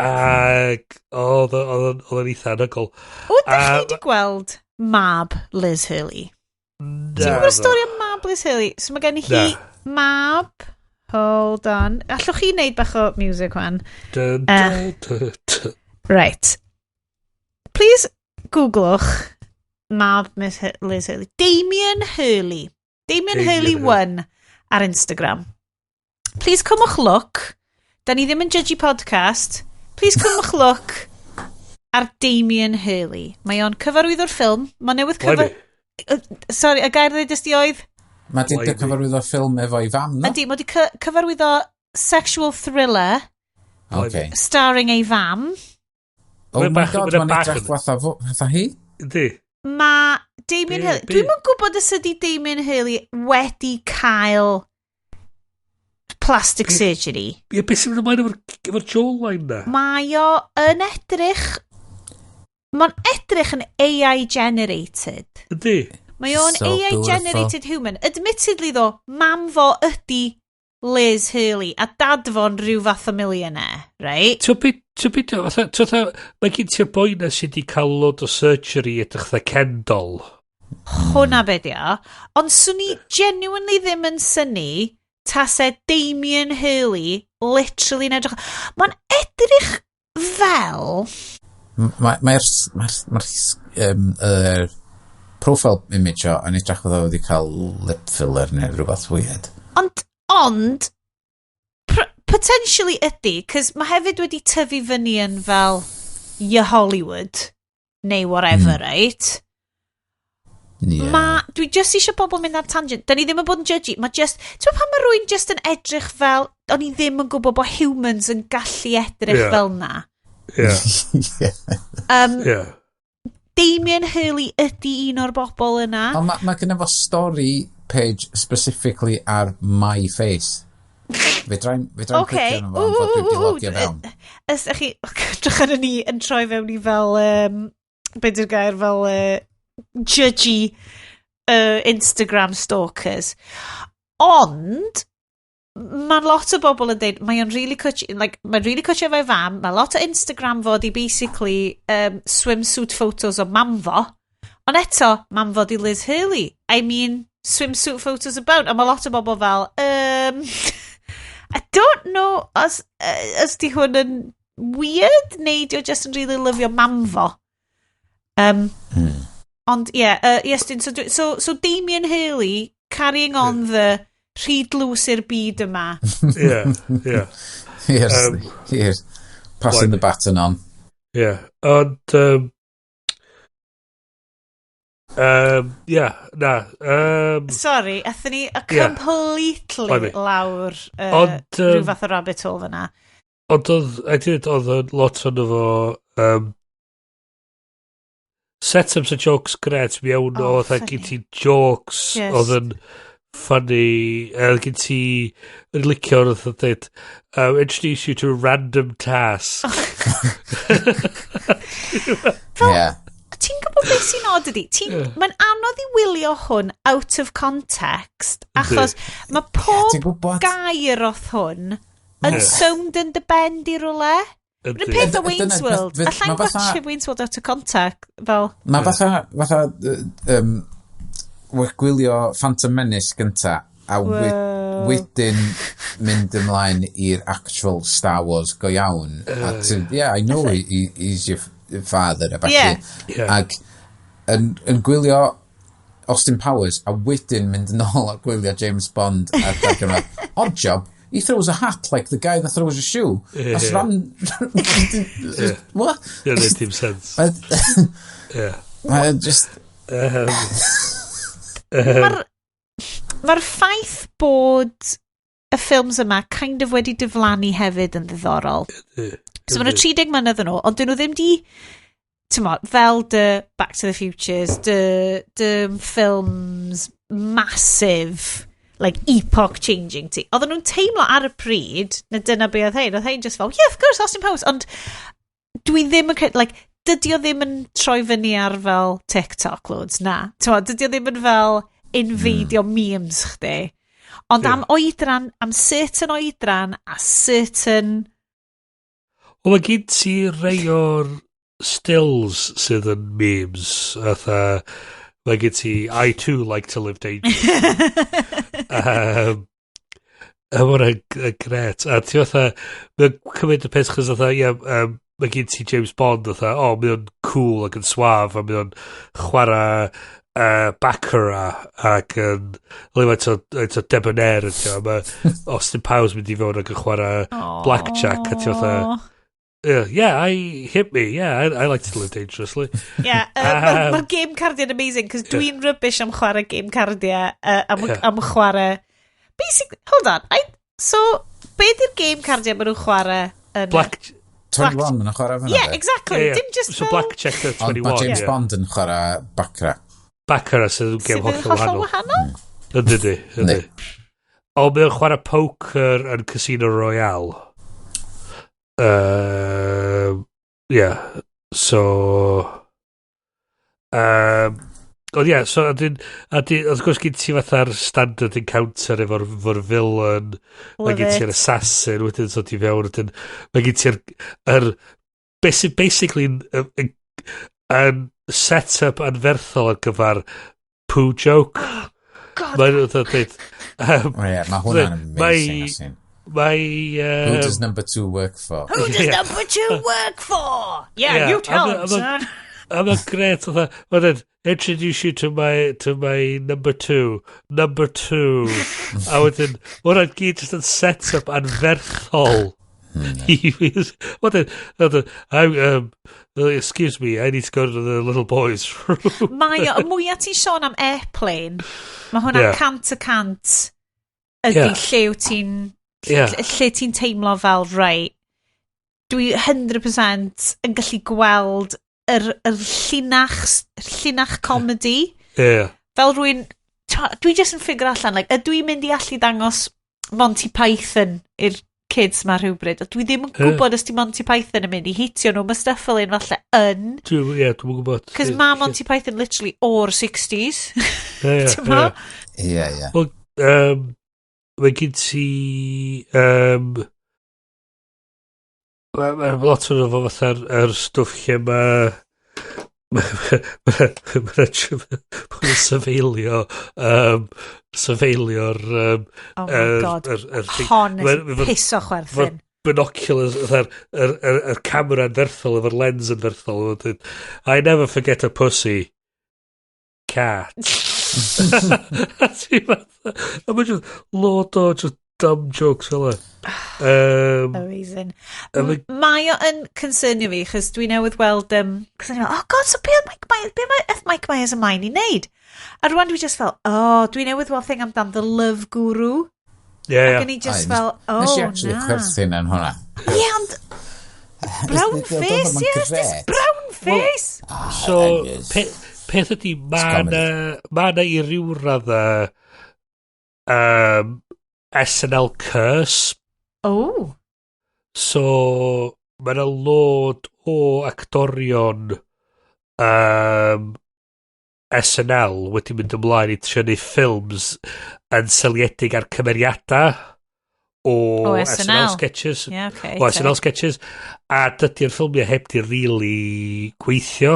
Ac oedd o'n eitha anhygoel. Ydych chi wedi gweld mab Liz Hurley? Ti'n gwybod y stori am mab Liz Hurley? So mae gen hi mab... Hold on. Allwch chi wneud bach o music wan? Right. Please googlwch mab Miss Liz Hurley. Damien Hurley. Damien Hurley 1 ar Instagram. Please cymwch look. Da ni ddim yn judgy podcast. Please cymwch look ar Damien Hurley. Mae o'n cyfarwyddo'r ffilm. Mae newydd cyfar... Sorry, y gair ddeudes di oedd? Mae di cyfarwyddo ffilm efo'i fam, no? Ydy, mae di cyfarwyddo sexual thriller starring ei fam. Oh my god, mae'n edrych fatha hi? Ydy. Mae Damien Hurley... Dwi'm yn gwybod os ydy Damien Hurley wedi cael plastic surgery. Ie, beth sy'n mynd ymlaen efo'r jawline na? Mae o yn edrych... Mae'n edrych yn AI generated. Ydy. Mae o'n so AI generated human. Admittedly though, mam fo ydy Liz Hurley a dad fo'n rhyw fath o millionaire, right? Ti'n byd, mae gen ti'r boi na sydd wedi cael load o surgery edrych fatha Ken doll. Hwna be di o. Ond swn i genuinely ddim yn synnu tase Damien Hurley literally yn edrych... Mae'n edrych fel... Mae'r profile image o yn edrych fel wedi cael lip filler neu rhywbeth weird. Ond potentially ydy, cos mae hefyd wedi tyfu fyny yn fel your Hollywood neu whatever, right? Yeah. Dwi just eisiau bobl mynd ar tangent. Da ni ddim yn bod yn judgy. Mae just... Ti'n pan mae rhywun just yn edrych fel... O'n i ddim yn gwybod bod humans yn gallu edrych fel na. Yeah. Damien Hurley ydy un o'r bobl yna. Ond mae gen fo story page specifically ar my face. Fedra i'm clicio arno fo, am fod dwi wedi logio fewn. Ys chi, edrych arno ni yn troi fewn i fel, be di'r gair, fel judgy Instagram stalkers. Ond, mae lot o bobl yn dweud, mae o'n really cwtch, like, mae'n really cwtch efo'i fam, mae lot o Instagram fo di basically swimsuit photos o mam fo, ond eto, mam fo di Liz Hurley. I mean, swimsuit photos about, a mae lot o bobl fel, I don't know os di hwn yn weird, neu di o just yn really lyfio mam fo. Ond, ie, yeah, Iestyn, so Damien Hurley carrying on the rhy dlws i'r byd yma. Ie. Here's, here's passing the baton on. Yeah. Ond, yeah, na. Sorry, athyn ni a completely Blimey. lawr Ond, rhyw fath o rabbit hole fyna. Ond oedd, I did, oedd yn lot o'n fo, setups a jokes gret mewn Oh, oedd funny. gen ti jokes oedd yn funny, gen ti yn licio oedd yn dweud, "Introduce you to a random task." Yeah. Ti'n gwybod beth sy'n odd ydi? Mae'n anodd i wylio hwn out of context, achos mae pob Ti'n gwybod? gair o'th hwn yn sownd yn dy ben di rwle. Yr Yndi. peth o Wayne's World. Allai'n watch Wayne's World out of context. Fel, Mae fatha gwylio Phantom Menace gynta a wedyn mynd ymlaen i'r actual Star Wars go iawn. A yeah, I know he's your father a ballu. Ac yn gwylio Austin Powers a wedyn mynd yn ôl a gwylio James Bond a darganfod, odd job, he throws a hat like the guy that throws a shoe. That's ran... What? Yeah, that dim sense. Mae just... Mae'r ffaith bod y ffilms yma kind of wedi diflannu hefyd yn ddiddorol. So maen nhw 30 mlynedd yn ôl, ond dyn nhw ddim di, ti'n, fel dy Back to the Futures, dy ffilms massive, like epoch-changing ti. Oedden nhw'n teimlo ar y pryd, na dyna be oedd hein, oedd hein just fel, "Yeah, of course, Austin Powers," ond dwi ddim yn credu, like, dydy o ddim yn troi fyny ar fel TikTok loads, na. Ti'n, dydy o ddim yn fel invadio memes chdi. Ond am oedran, am certain oedran a certain... Wel, mae gen ti rei o'r stills sydd yn memes. Fatha, mae gen ti, "I too like to live dangerously." A ma hwnna'n gret. A ti fatha, mae'n cymryd y peth chos fatha, ie, mae gen ti James Bond fatha, o, oh, mae o'n cool ac yn suave, a mae o'n chwarae Baccarat ac yn faint o debonair ydi o. Mae Austin Powers mynd i fewn ac yn chwarae Blackjack a ti fatha, Yeah, I hit me. Yeah, I like to live dangerously." Yeah, Mae'r ma game cardiau'n amazing, cos dwi'n rubbish am chwarae game cardiau, am, am chwarae... Basically, hold on, so, be di'r game cardiau maen nhw'n chwarae? Yn, Black... 21 yn chwarae fyna. Yeah, exactly. Dim just So fel... Blackjack the Ond 21. mae James Bond yn chwarae Baccarat. Baccarat sydd yn Sydd gem yn hollol hollol wahanol. wahanol? Yndi, yndi. Yndi. O, mae o'n chwarae poker yn Casino Royale. Yeah, so... Ond ie, so a dyn, wrth gwrs gen ti fatha'r standard encounter efo'r villain, mae gen Love ti'r it. assassin, wedyn dod i fewn, wedyn mae gen ti'r, beth sy'n basically yn set-up anferthol ar gyfer poo joke. God. Mae'n dweud, Oh, yeah, mae hwnna'n amazing. Asin. Mae... Who does number two work for? Who does number two work for? Yeah, you tell him, son. A mae'n gret, oedd mae'n "Introduce you to my number two, number two." A wedyn, mae hwnna'n gyd just yn set-up anferthol. Wedyn, "Excuse me, I need to go to the little boys' room." Mae o, y mwyaf ti'n sôn am Airplane, mae hwnna 100% ydy lle wyt ti'n lle ti'n teimlo fel, right, dwi 100% yn gallu gweld yr llinach comedy. Fel rwy'n, dwi just yn figure allan, like, ydw i'n mynd i allu dangos Monty Python i'r kids ma rhywbryd. A dwi ddim yn gwybod os di Monty Python yn mynd i hitio nhw. Mae stuff fel un falle yn. Ie, dwi'n gwybod. Cos mae Monty Python literally o'r 60s. Ie, Ti'n Ie, ie. Wel, mae gen ti... Mae lot o'n efo fatha'r er stwff lle mae... Mae'n syfeilio syfeilio'r Oh my God. Hon is piso chwerthin. Binoculars, yr er camera yn ferthol efo'r lens yn ferthol. I never forget a pussy. Cat. A mae'n just load o just dumb jokes fel yna. Amazing. Mae o yn concernio fi, chos dwi newydd weld... Cos o'n i fel, oh God, so be Mike Myers, be mae Mike Myers ymlaen i wneud? A rwan dwi just fel, oh, dwi newydd weld thing amdan The Love Guru. Yeah, yeah. Ac o'n i just fel, oh, na. Nes i actually chwerthin yn hwnna. Ie, ond... Brown face, yes, this brown face. Well, so, peth ydy, mae na i ryw radda SNL curse. Oh. So, mae yna load o actorion SNL wedi mynd ymlaen i trio neud ffilms yn seiliedig ar cymeriadau o SNL sketches. Yeah, okay, o SNL sketches. A dydy'r ffilmiau heb di really gweithio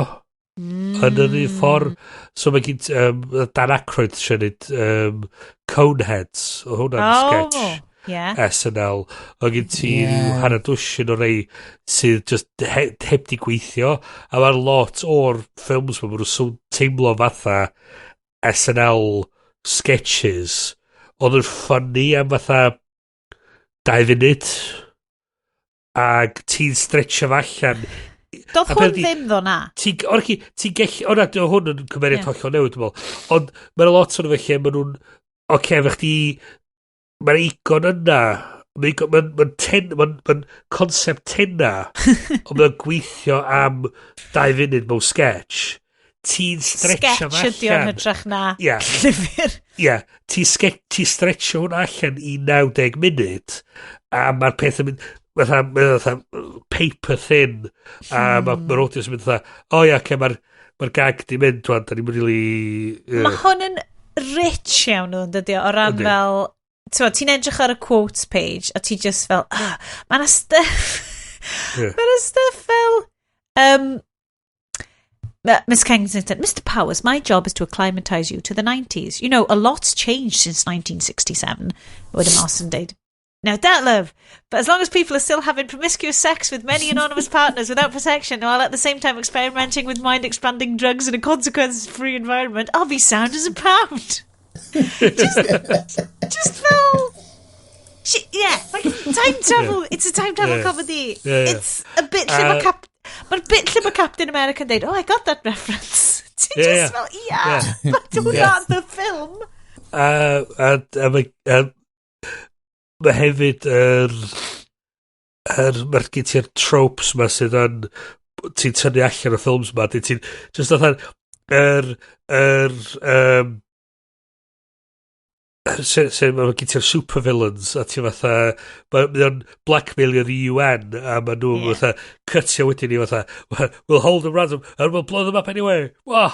yn yr un ffordd. So mae gen Dan Aykroyd trio neud Coneheads. O hwnna'n sketch. Yeah. SNL. O gen ti rhyw hanner dwsin o rei sydd just heb di gweithio. A mae'r lot o'r ffilms ma, maen nhw'n teimlo fatha SNL sketches. Oedd yn funny am fatha 2 funud. Ac ti'n stretcho fo allan. Doedd hwn ddim ddo na. Ti'n gallu... O na, hwn yn cymeriad hollol newydd, dwi'n meddwl. Ond mae'n lot o'n felly, maen nhw'n... Oce, fe chdi... Mae'r igon yna, mae'n concept tenna, ond mae'n gweithio am 2 funud mewn sketch. Ti'n stretcho fo allan. Sketch ydi o'n hytrach na llyfr. Ie, ti'n stretcho hwnna allan i 90 munud, a mae'r peth yn mynd, fatha paper thin, a mae'r audience yn mynd fatha, o ia, oce, mae'r gag di mynd, da ni'n really... Mae hwn yn rich iawn nhw'n dydi o ran fel... Ti'n edrych ar y quotes page a ti just fel, mae yna stuff, mae yna stuff fel, Miss Kensington, Mr Powers, my job is to acclimatise you to the 90s. You know, a lot's changed since 1967. Wedyn Marston deud, now that love, but as long as people are still having promiscuous sex with many anonymous partners without protection while at the same time experimenting with mind-expanding drugs in a consequences-free environment, I'll be sound as a pound. Just fel yeah, like time travel. It's a time travel comedy. Yeah. It's a bit lle mae mae'r bit lle mae Captain America yn deud, oh, I got that reference. Ti'n just fel, yeah, but hwnna the film. A mae hefyd mae'r gen ti'r tropes ma sydd yn ti'n tynnu allan o'r ffilms ma, ti'n just fatha se mae gen ti'r supervillains a ti fatha mae o'n blackmailio the UN a mae nhw fatha cytio wedyn ni fatha we'll hold them ransom and we'll blow them up anyway. Yeah,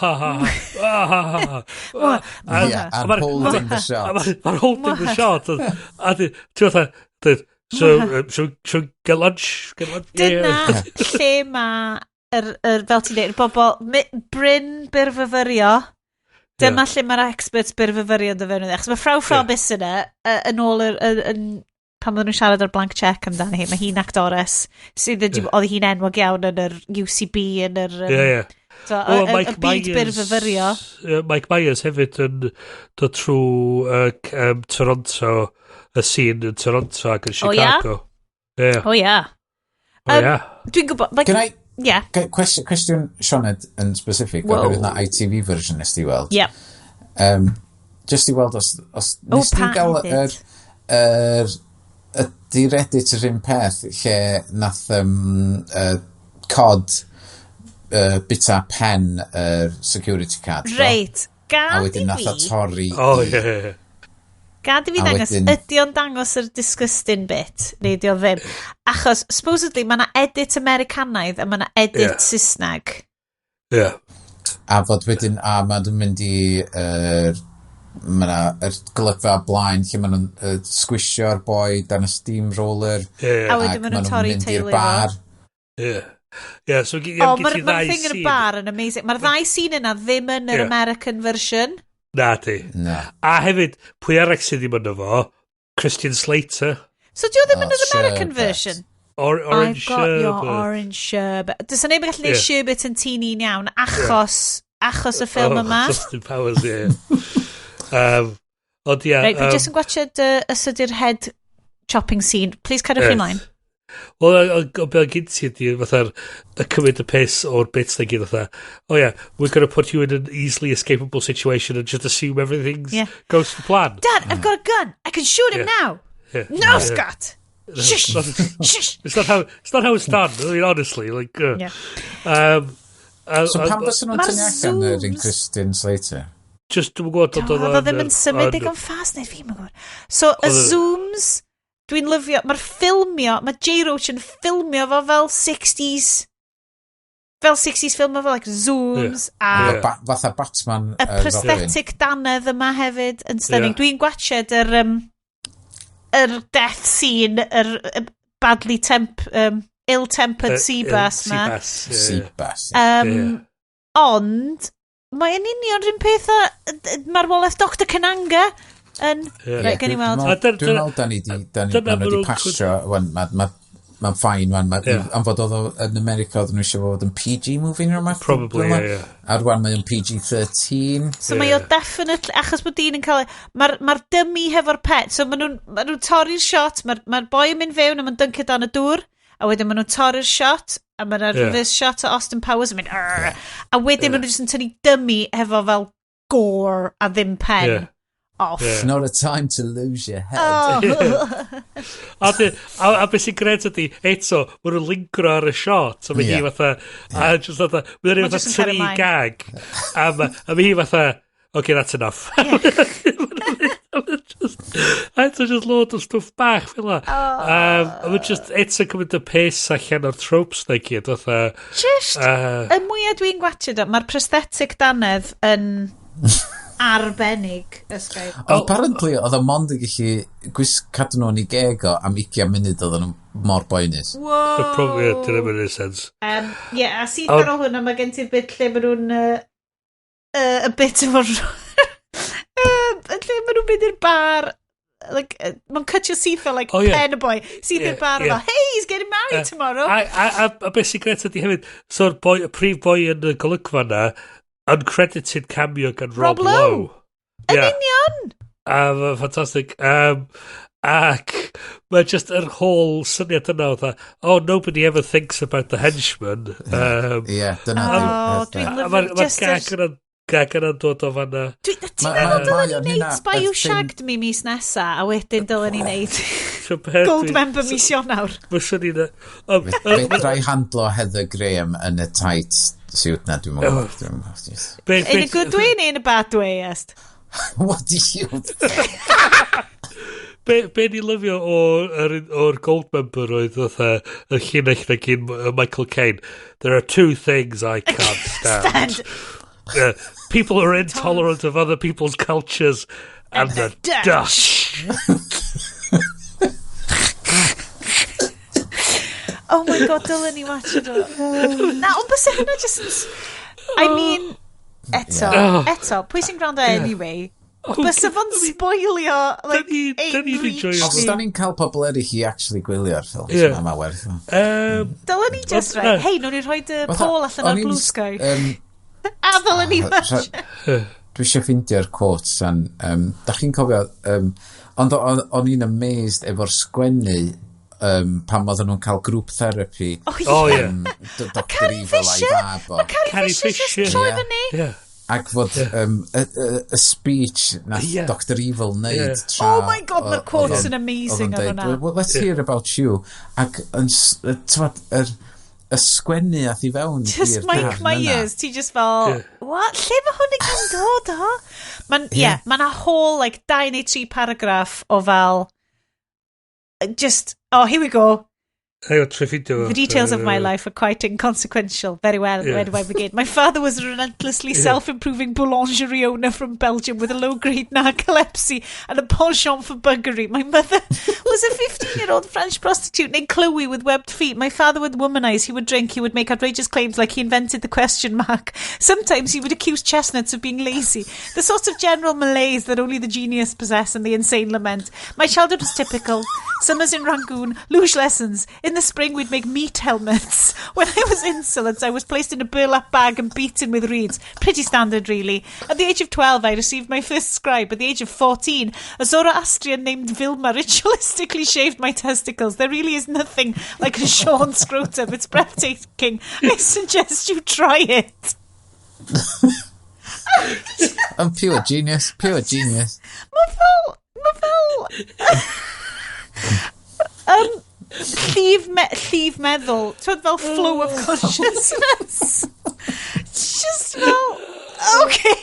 and holding the shot. Mae'r holding the shot a ti fatha so shall we get lunch? Dyna lle mae fel ti'n dweud, bobl Bryn byrfyfyrio. Dyma lle mae'r experts byrfyfyrio yn dod fewn. Achos mae Frau Frobis yna, yn ôl pan oedden nhw'n siarad ar Blank Check amdano hi, mae hi'n actores, sydd oedd hi'n enwog iawn yn yr UCB, yn yr... So, y byd byrfyfyrio. Mike Myers hefyd yn dod trwy Toronto, y scene yn Toronto ac yn Chicago. O ia. Dwi'n gwybod... Can I... Yeah. Cwestiwn Sioned yn specific, oherwydd na ITV version nes ti weld. Yeah. Just i weld os nes ti gael ydy Reddit yr un peth lle nath cod bita pen yr security card. Reit. A wedyn nath o torri. Oh, yeah. Gad i fi ddangos, ydy o'n dangos yr disgusting bit, neu ydy o ddim. Achos, supposedly, mae yna edit Americanaidd a mae yna edit Saesneg. Ie. Yeah. A fod wedyn, a maen nhw'n mynd i mae yna yr golygfa blaen lle maen nhw'n sgwishio'r boi dan y steamroller. A wedyn maen nhw'n torri mynd i'r teulu fo. Bar. Ie. Ie, so O, gen mae'r ti ma ddau thing yn y scene. bar yn amazing. Mae'r ddau scene yna ddim yn yr American version. Na di. Na. A hefyd, pwy arall sydd ddim yno fo? Christian Slater. So di o ddim Oh, yn yr American sherbet. version? Orange I've got your sherbet. orange sherbet. Does 'na neb yn gallu neud sherbet yn tîn iawn achos y ffilm Oh, yma. Austin Powers, ie. Ond ie. Right, fi jyst yn gwachod ysyd i'r head chopping scene. Please cadwch chi mlaen. Wel, o be oedd gen ti ydi, fatha'r, y cymryd y piss o'r bits na gyd, fatha, "Oh yeah, we're going to put you in an easily escapable situation and just assume everything's goes to plan." "Dad, I've got a gun. I can shoot him now." "No, Scott. Shush. Shush." It's not how it's done. I mean, honestly, like, So pam fysa nhw'n Ma'r tynnu allan yr un zooms. Christian Slater? Just, dwi'n gwybod, Oedd o ddim yn symud digon fast, neu fi'n gwybod. So, y zooms, dwi'n lyfio, mae'r ffilmio, mae J. Roach yn ffilmio fo fel 60s, fel 60s ffilmio fo, like zooms, a Fatha Batman y Robin. prosthetic dannedd yma hefyd yn stunning. Ie. Dwi'n gwachod yr death scene, yr badly ill-tempered sea bass ma. Sea bass, ie. Sea bass. Ie. Ond, mae'n union rhywun peth a marwolaeth Dr Kananga yn. Right, gen i weld. Dwi'n meddwl da ni, dyna ma' nhw ma' di nhw'n pasio, wan, ma'n fine, wan, am fod oedd o yn America, oedd nhw eisiau fod yn PG movie neu rhywbeth. Probably, dwi'n meddwl. ie, ie. A rwan mae o'n PG-13. So mae o definitely, achos bod dyn yn cael, Mae'r ma dummy hefo'r pet, so maen nhw'n ma nhw torri'r shot, mae'r ma boi yn mynd fewn a mae'n dyncio dan y dŵr, a wedyn maen nhw'n torri'r shot, a mae'r reverse shot o Austin Powers yn mynd, "Arr." A wedyn maen nhw jyst yn tynnu dummy hefo fel gore a ddim pen off. It's not a time to lose your head. Oh. A beth sy'n gret ydy, eto, maen nhw'n lingro ar y shot, a mae hi fatha, a just fatha, mae'n Ma' rhyw jyst fatha yn cario tri mlaen. gag, a ma hi fatha, "Okay, that's enough." A eto just load o stwff bach fel la. A mae just eto cymryd y piss allan o'r tropes na i gyd, fatha, Just, y mwyaf dwi'n gwachod o, mae'r prosthetic dannedd yn arbennig, ysgrif. Apparently, oedd o mond yn gallu cadw nhw'n ei geg o am 20 munud, oedd nhw mor boenus. Whoa! Probably, yeah, didn't make any sense. Yeah, a syth ar ôl hwnna, mae gen ti'r bit lle maen nhw'n y bit efo'r lle maen nhw'n mynd i'r bar, like, mae'n cutio syth o, like, Oh, yeah. pen y boi syth i'r bar fel, "Hey, he's getting married tomorrow." A beth sy'n gret ydy hefyd, so'r boi, y prif boi yn y golygfa na, uncredited cameo gan Rob, Rob Lowe. Lowe. Yn union. A ma' ffantastig. Ac mae just yr whole syniad yna oedd, "Oh, nobody ever thinks about the henchman." Ie, dyna Oh, di'r dwi'n A lyfio mae'r ma just gag yna'n dod o fanna. Ti'n Ma- meddwl dylen mae ni o'n wneud hynna, Spy y Who thing- Shagged Me mis nesa, a wedyn dylen ni wneud So beth Gold Member mis Ionawr? Fyswn i'n Fedra i handlo Heather Graham yn y tight suit na, dwi'n meddwl. Dwi'n meddwl, In a good way neu in a bad way, est? What do you Be ni lyfio o'r Gold Member oedd fatha y llinell na gyn Michael Caine. "There are two things I can't stand. Stand. People who are intolerant of other people's cultures and the Dutch." Dutch." Oh my God, dylen ni watch it. Na, ond bysa hynna just yn I mean, eto, eto, pwy sy'n gwrando anyway? Bysa fo'n spoilio, like, Da ni'n ein reach enjoio Os ni. da ni'n cael pobl eraill i actually gwylio'r ffilms yma, mae werth o. Dylen ni just, Ond, right, na. hei, nhw'n ni rhoi y poll allan O'n ar i'n Blue Sky. A ddylen ni watch. Dwi eisiau ffeindio'r quotes an, da chi'n cofio, ond o'n i'n amazed efo'r sgwennu pan oedden nhw'n cael group therapy. Oh, Oh, ie. ie. Dr Carrie Evil a'i Fisher! fab o. Mae Carrie Carrie Fisher Fisher. just troi Ie. fyny. Yeah. Ac fod y speech nath Dr Evil neud tra Oh my God, mae'r quotes oedd yn amazing oedd o'n ar deud, hwnna. "Well, let's hear about you." Ac yn, t'mod, yr y sgwennu ath i fewn Just i'r Mike darn yna. Myers, ti just fel, what? Lle mae hwn i gyd yn dod o? Mae'n, yeah, mae'n a whole, like, dau neu tri paragraff o fel, just, oh, here we go. Hang on, trio ffindio fo. The details of my life are quite inconsequential. Very well, where do I begin? My father was a relentlessly self-improving boulangerie owner from Belgium with a low-grade narcolepsy and a penchant for buggery. My mother was a 15-year-old French prostitute named Chloe with webbed feet. My father would womanize, he would drink, he would make outrageous claims like he invented the question mark. Sometimes he would accuse chestnuts of being lazy. The sort of general malaise that only the genius possess and the insane lament. My childhood was typical. Summers in Rangoon, luge lessons. In the spring, we'd make meat helmets. When I was insolent, I was placed in a burlap bag and beaten with reeds. Pretty standard, really. At the age of 12, I received my first scribe. At the age of 14, a Zoroastrian named Vilma ritualistically shaved my testicles. There really is nothing like a shorn scrotum. It's breathtaking. I suggest you try it. I'm pure genius, pure genius. Mae fel llif meddwl. Ti'n fel flow of consciousness. It's just fel, okay.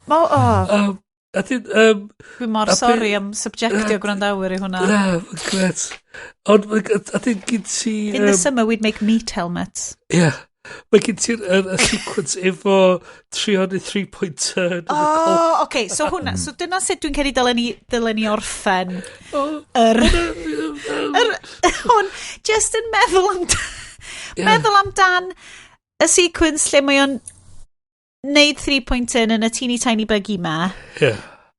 Ma, oh, A dyn, Dwi'n mor a sori am subjectio gwrandawyr i hwnna. Na, mae'n gret. Ond, a dyn gyd ti... In the summer, we'd make meat helmets. Ie. Mae gen ti'r y sequence efo 303 point turn yn y col. Oh, okay, so hwnna, so dyna sut dwi'n credu dylen ni orffen yr hwn, just yn meddwl amdan y sequence lle mae o'n neud 3 point turn yn y teeny tiny buggy ma.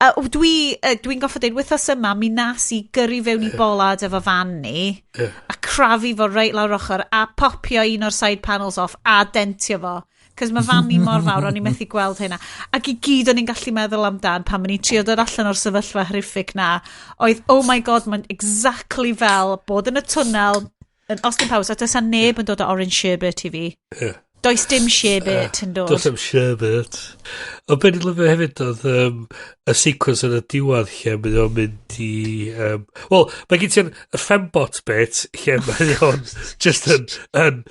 A dwi'n goffod dweud, wythnos yma, mi nas i gyrru fewn i bolad efo fan ni, a crafu fo reit lawr ochr, a popio un o'r side panels off, a dentio fo. Cos mae fan ni mor fawr, o'n i'n methu gweld hynna. Ac i gyd o'n i'n gallu meddwl amdan pan o'n i'n trio dod allan o'r sefyllfa horrific na, oedd, oh my God, mae'n exactly fel bod yn y twnnel yn Austin Powers, a does 'na neb yn dod o orange sherbet i fi. Does dim sherbet yn dod. Does dim sherbet. Ond beth ni'n lyfio hefyd oedd y sequence yn y diwedd lle mae o'n mynd i... Wel, mae gen ti'r y fembot bit lle mae o'n just yn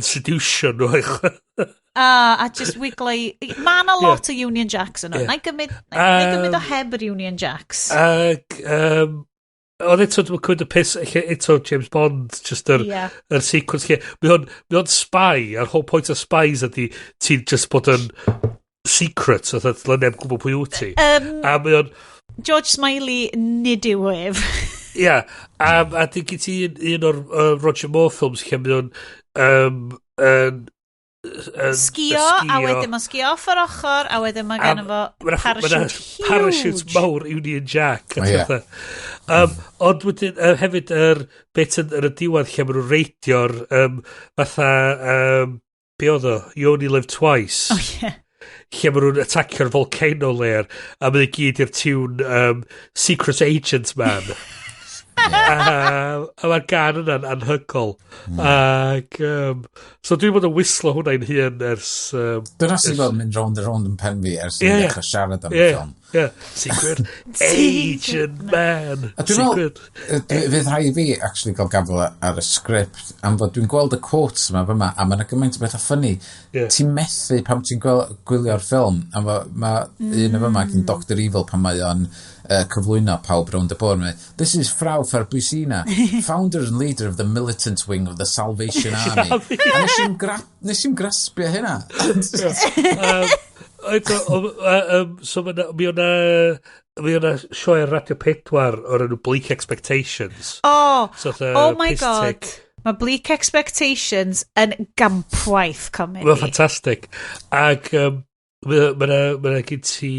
seduction nhw. A just wiglo i... Mae 'na lot o Union Jacks yno. Na i gymryd o heb yr Union Jacks. Ac, ond eto, dwi'n cymryd y piss, lle eto James Bond, just yr, yr sequence lle, mae o'n spy, a'r whole point of spies ydy ti'n just bod yn secret, so that neb gwybod pwy wyt ti. A mae o'n, George Smiley nid yw ef. Ia, a dyn gen ti un o'r Roger Moore films lle mae o'n yn Sgio, a wedyn mae'n sgio off yr ochr, a wedyn mae gen fo parachute huge. Parachute mawr Union Jack. A O, ie. petha. Ond wedyn hefyd yr bit yn y diwedd lle maen nhw'n reidio'r fatha be oedd o? You Only Live Twice. Oh, yeah. Lle maen nhw'n attacio'r volcano lair a maen nhw gyd i'r tiwn Secret Agent Man. A mae'r gan yna'n anhygoel. Ac, so dwi'n bod yn wislo hwnna i'n hun ers... Dyna sydd bod yn mynd round and round yn pen fi ers i ni ddechrau siarad am y ffilm. Yeah. Secret Agent Man. A dwi'n meddwl, Secret. fydd rhaid i fi actually gael gafel ar y sgript am fod dwi'n gweld y quotes yma fyma a mae yna gymaint o bethau funny. Ti'n methu pam ti'n gwylio'r ffilm am fod mae un o fyma gyn Dr Evil pan mae o'n cyflwyno pawb rownd y bwrdd. Mae, "This is Frau Farbissina, founder and leader of the militant wing of the Salvation Army." A nes i'm graspio hynna. Eto, so mi o'na sioe ar Radio 4 o'r enw Bleak Expectations. Oh, So fatha oh my piss God. take. Mae Bleak Expectations yn gampwaith comedy. Mae'n ffantastig. Ac ma' gen ti...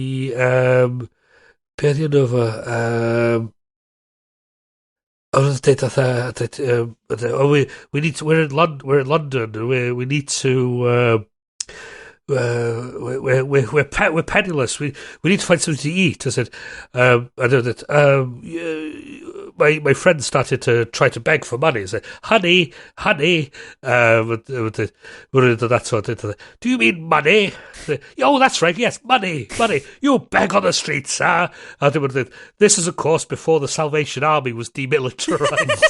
Be oedd enw fo? Oedd o'n dweud fatha... Dweud, oh, we need to, we're in London and we need to... We're penniless. We need to find something to eat. I said, I know that, yeah, My friend started to try to beg for money. Say, "Honey, honey." Mae'n dod ato, "Do you mean money?" "Oh, that's right, yes, money, money. You beg on the street, sir." A dwi'n dweud, "This is, of course, before the Salvation Army was demilitarized."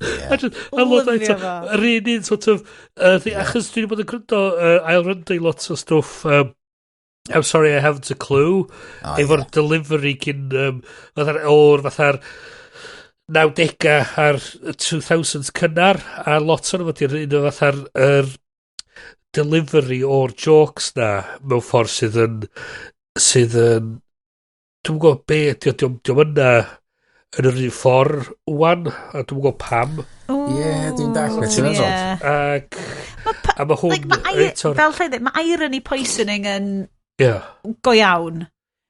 I love that. Yr un sort of, achos dwi wedi bod yn gwrando, ail ryndo i lot o stwff, I'm Sorry I Haven't a Clue, efo'r delivery gyn, fatha'r, o'r fatha'r 90au a'r 2000s cynnar, a lot o'n fod i'r un o fatha'r yr delivery o'r jokes na mewn ffordd sydd yn, dwi'n gwybod be ydi o, dio'm yna yn yr un ffordd wan, a dwi'n gwybod pam. Ie, dwi'n dallt beth ti'n meddwl. Ac, a mae hwn Like, ma fel lle dweud, mae irony poisoning yn go iawn.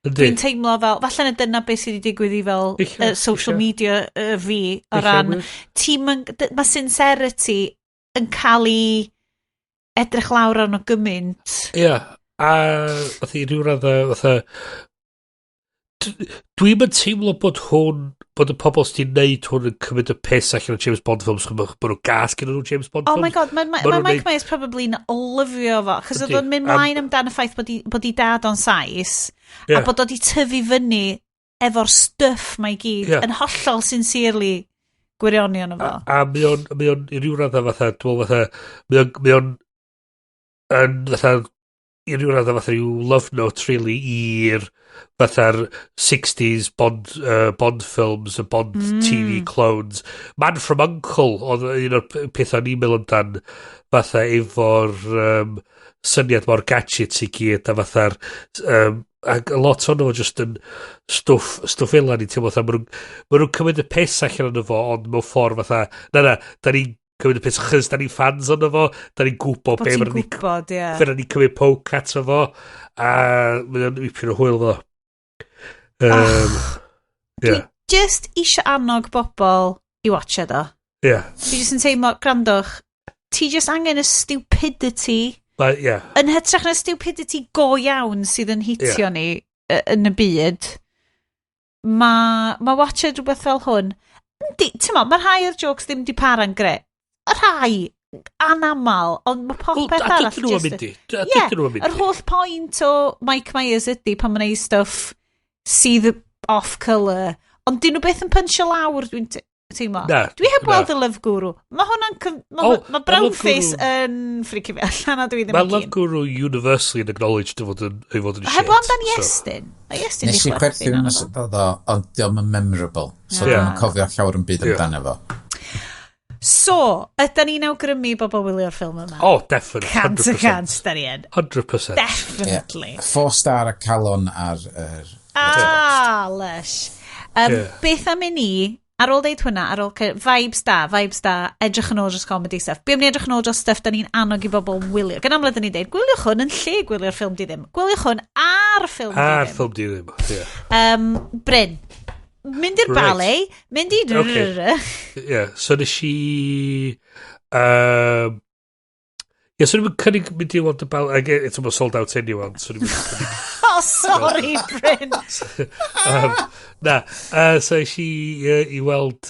Dwi'n teimlo fel, falle na dyna beth sydd wedi digwydd i fel social media fi, o ran, mae sincerity yn cael ei edrych lawr arno gymaint. Ie, a fatha i ryw radda, fatha, dwi'n yn teimlo bod hwn, bod y pobl sydd wedi gwneud hwn yn cymryd y piss allan o James Bond films, ch'mo', bod nhw gas gyda nhw James Bond Oh films. my God, Ma' ma nhw'n Mike Myers probably'n lyfio fo, chos oedd o'n mynd mlaen amdan y ffaith bod i dad o'n Sais, a bod o di tyfu fyny efo'r stuff mae i gyd, yn hollol sincerely gwirioni ono fo. A mae o'n i ryw radda fatha, dwi'n meddwl fatha, mae o'n yn fatha, i ryw radda fatha ryw love note, really, i'r fatha'r 60s Bond films, y Bond TV clones. Man from Uncle oedd un o'r pethau ni'n meddwl amdan fatha efo'r syniad mor gadgets i gyd a fatha'r ac a lot ono fo just yn stwff fel ni teimlo fatha ma nhw'n cymryd y piss allan ono fo, ond mewn ffordd fatha na, da ni'n cymryd y piss achos da ni'n fans ono fo, da ni'n gwybod Bod be ti'n ma' ni gwybod, ie. fe ni'n cymryd poke ato fo, a mae o'n ipyn o hwyl fo. Dwi just eisiau annog bobl i watch o. Dwi just yn teimlo, gwrandwch, ti just angen y stupidity yn hytrach na stupidity go iawn sydd yn hitio ni yn y byd. Mae watched rhywbeth fel hwn. Yndi, ti'n mo, mae rhai o'r jokes ddim di para'n gre. Rhai, anamal, ond mae popeth A arall dydyn nhw'n mynd i. A Ie, dydyn nhw'n mynd yr i. holl point o Mike Myers ydy pan mae'n neud stwff sydd off colour, ond dyn nhw beth yn punchio lawr, dwi'n teimlo. Na, Dwi heb na. weld y Love Guru. Mae hwnna'n... Mae Oh, ma ma' Love brownface Guru yn freaky fi allan a dwi ddim Mae yn Love keen. Guru universally yn acknowledged ei fod yn shit. Heb amdan so. Iestyn. Mae Iestyn Nes di i chwerthin chwerthin yn arno fo. ystod o, ond dio'm yn memorable. So dwi'n cofio llawer yn byd amdano fo. So, ydan ni'n awgrymu bobl wylio'r ffilm yma? Oh, definitely. 100%, da ni yn. 100%. Definitely. Four star a calon ar yr Ah, lush. Beth am i ni, ar ôl deud hwnna, ar ôl vibes da, edrych yn ôl dros comedy stuff. Be am ni edrych yn ôl dros stuff da ni'n annog i bobl wylio? Gan amled da ni'n deud, gwyliwch hwn yn lle gwylio'r ffilm di ddim. Gwyliwch hwn ar ffilm di Ar ddim. ffilm di ddim. Ie. Bryn, mynd i'r ballet, mynd i Okay. Ie, so nes i... Ie, so ni'n cynnig mynd i weld y ballet. Again, it's almost sold out anyway, ond so ni'n cynnig Oh, sorry, Bryn. Na, so es i i weld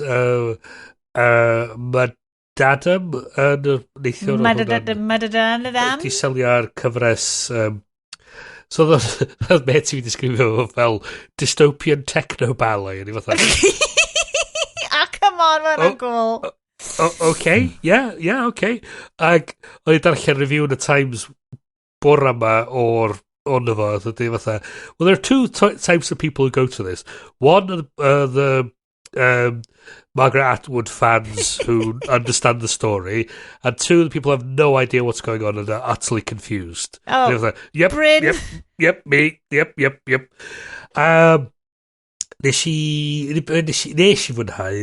Madadam yn y neithiwr. Oedd hwnna'n Madadadam. Di selio ar cyfres. So oedd met i fi disgrifio fo fel dystopian techno ballet. O'n i fatha, Ah, come on, mae'n Oh. cool. Oh, okay, yeah, okay. Ac o'n i darllen review yn y Times bora yma o'r ono fo, oedd yn fatha, "Well, there are two types of people who go to this. One are the Margaret Atwood fans who understand the story, and two, the people who have no idea what's going on and are utterly confused." Oh, And it was like, "Yep, Bryn. yep, me, yep." Nes i fwynhau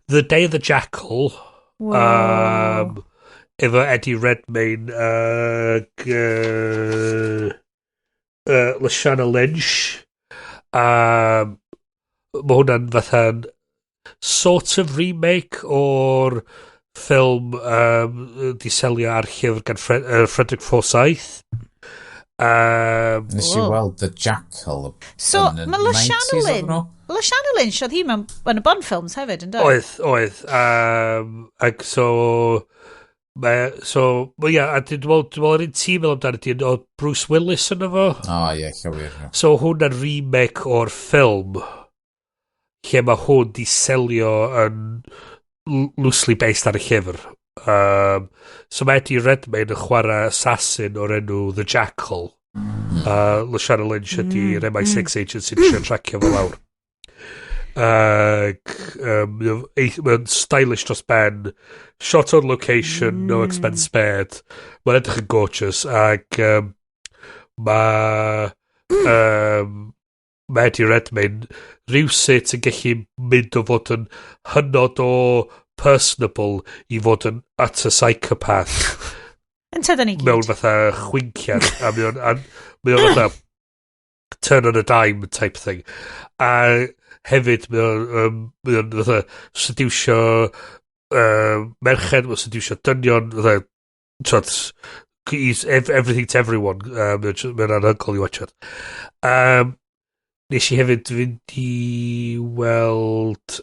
The Day of the Jackal, efo Eddie Redmayne ag Lashana Lynch. Mae hwnna'n fatha'n sort of remake o'r ffilm di selio ar llyfr gan Frederick Forsyth. Nes i weld The Jackal So, yn y mae 90s Lashana oedden Lynch nhw? Lashana Lynch, oedd hi mewn yn y Bond films hefyd, yn dod? Oedd. Ac so... Mae, so, well, ia, a dwi'n meddwl yr un tîm meddwl amdano di, oedd Bruce Willis yn efo. O, ie, llywir. So hwnna'n remake o'r ffilm lle mae hwn di selio yn loosely based ar y llyfr. So mae Eddie Redmayne yn chwarae assassin o'r enw The Jackal. Lashana Lynch ydy'r MI6 agent sy'n trio tracio fo lawr. Ac mae'n stylish dros ben. Shot on location, no expense spared. Mae'n edrych yn gorgeous. Ac mae Eddie Redmayne rhywsut yn gallu mynd o fod yn hynod o personable i fod yn utter psychopath Yn tydan ni gyd. Mewn fatha chwinciad a mae o'n fatha turn on a dime type thing. A hefyd mae o'n fatha sediwsio merched, mae'n sediwsio dynion fatha, t'wod, he's everything to everyone. Mae'n anhygoel i watchad. Nes i hefyd fynd i weld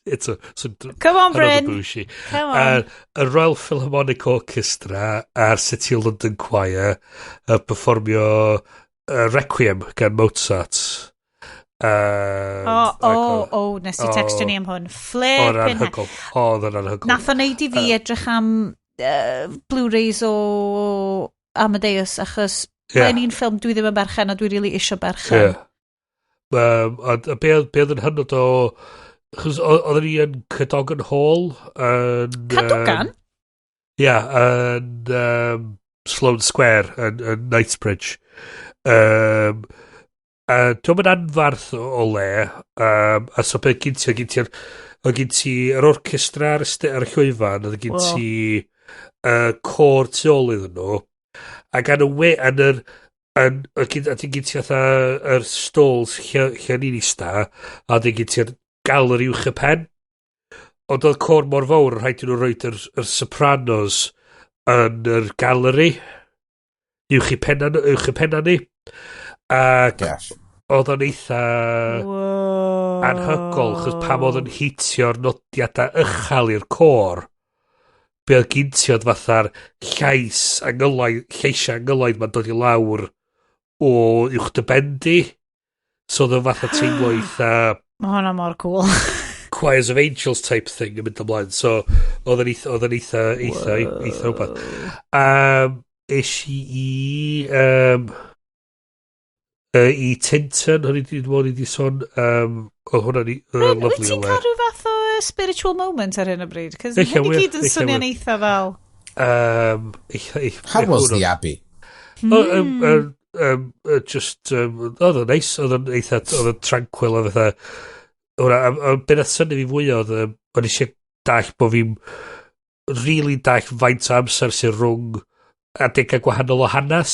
eto, so, Come on, another Bryn. Bushi. Come on. Y Royal Philharmonic Orchestra a'r City of London Choir yn perfformio Requiem gan Mozart. O, nes i textio ni am hwn. O'r Flippin' heck. anhygoel. Oedd yn anhygoel. Nath o neud i fi edrych am Blu-rays o Amadeus, achos mae'n un ffilm dwi ddim yn berchen a dwi really isio berchen. Ie. Ond be oedd yn hynod o... Chos oedden ni yn Cadogan Hall. Yn, Cadogan? Ia, yn Sloane Square, yn Knightsbridge. A dwi'n mynd anfarth o le, a so beth gyn ti, oedd gen ti yr orchestra ar y llwyfan, oedd gen ti côr tu ôl iddyn nhw, ac yn y we, yn yr, yn, oedd gen, a gen ti fatha yr stalls lle o'n i'n ista, a oedd gen ti'r galeri uwch y pen. Ond oedd côr mor fawr, rhaid i nhw roed yr sopranos yn yr galeri uwch i penna ni. Ac Gosh. oedd o'n eitha anhygoel, chos pam oedd yn hitio'r nodiadau uchel i'r côr, be oedd gyn ti oedd fatha'r llais angylaidd, lleisiau angylaidd ma'n dod i lawr o uwch dy ben di. So oedd o'n fatha teimlo eitha Mae hwnna mor cool. Choirs of Angels type thing yn mynd ymlaen. So oedd yn eitha rhywbeth. Es i i Tintern, hwnna i wedi sôn, oedd hwnna'n Bryn, wyt lovely ti'n o le. cael rhyw fath o spiritual moment ar hyn o bryd? Cos Ella hyn i wir, gyd yn ella swnio'n wir. eitha fel. How was the Abbey? Oh, just, oedd o'n neis, oedd o'n eitha, oedd o'n tranquil, oedd fatha, hwnna, a be nath synnu fi fwy oedd, o'n eisiau dall bod fi'n really dall faint o amser sy'n rhwng adegau gwahanol o hanes.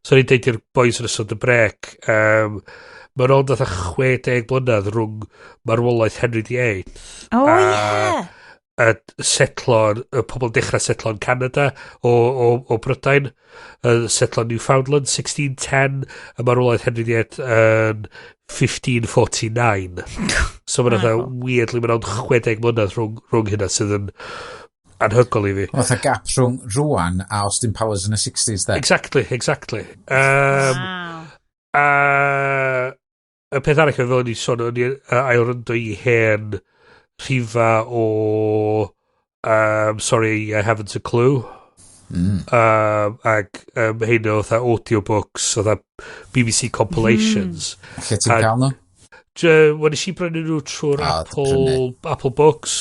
So o'n i'n deud i'r boys yn ystod y brec, mae'n ond fatha 60 blynedd rhwng marwolaeth Henry VIII Oh, ie. a setlo, y pobl dechrau setlo yn Canada o Brydain, setlo yn Newfoundland, 1610, a marwolaeth Henry VIII yn 1549. So mae'n fatha weirdly, mae'n ond 60 mlynedd rhwng hynna sydd yn anhygoel i fi. Fatha gap rhwng rwan a Austin Powers yn y 60s, de. Exactly. A y peth arall oedd fel o'n i sôn, o'n i ailwrando i hen rhifa o Sorry, I Haven't a Clue. Ac hein o fatha audiobooks, fatha BBC compilations. Lle ti'n cael nhw? Wel, nes i brynu nhw trwy'r Ah, Apple Books.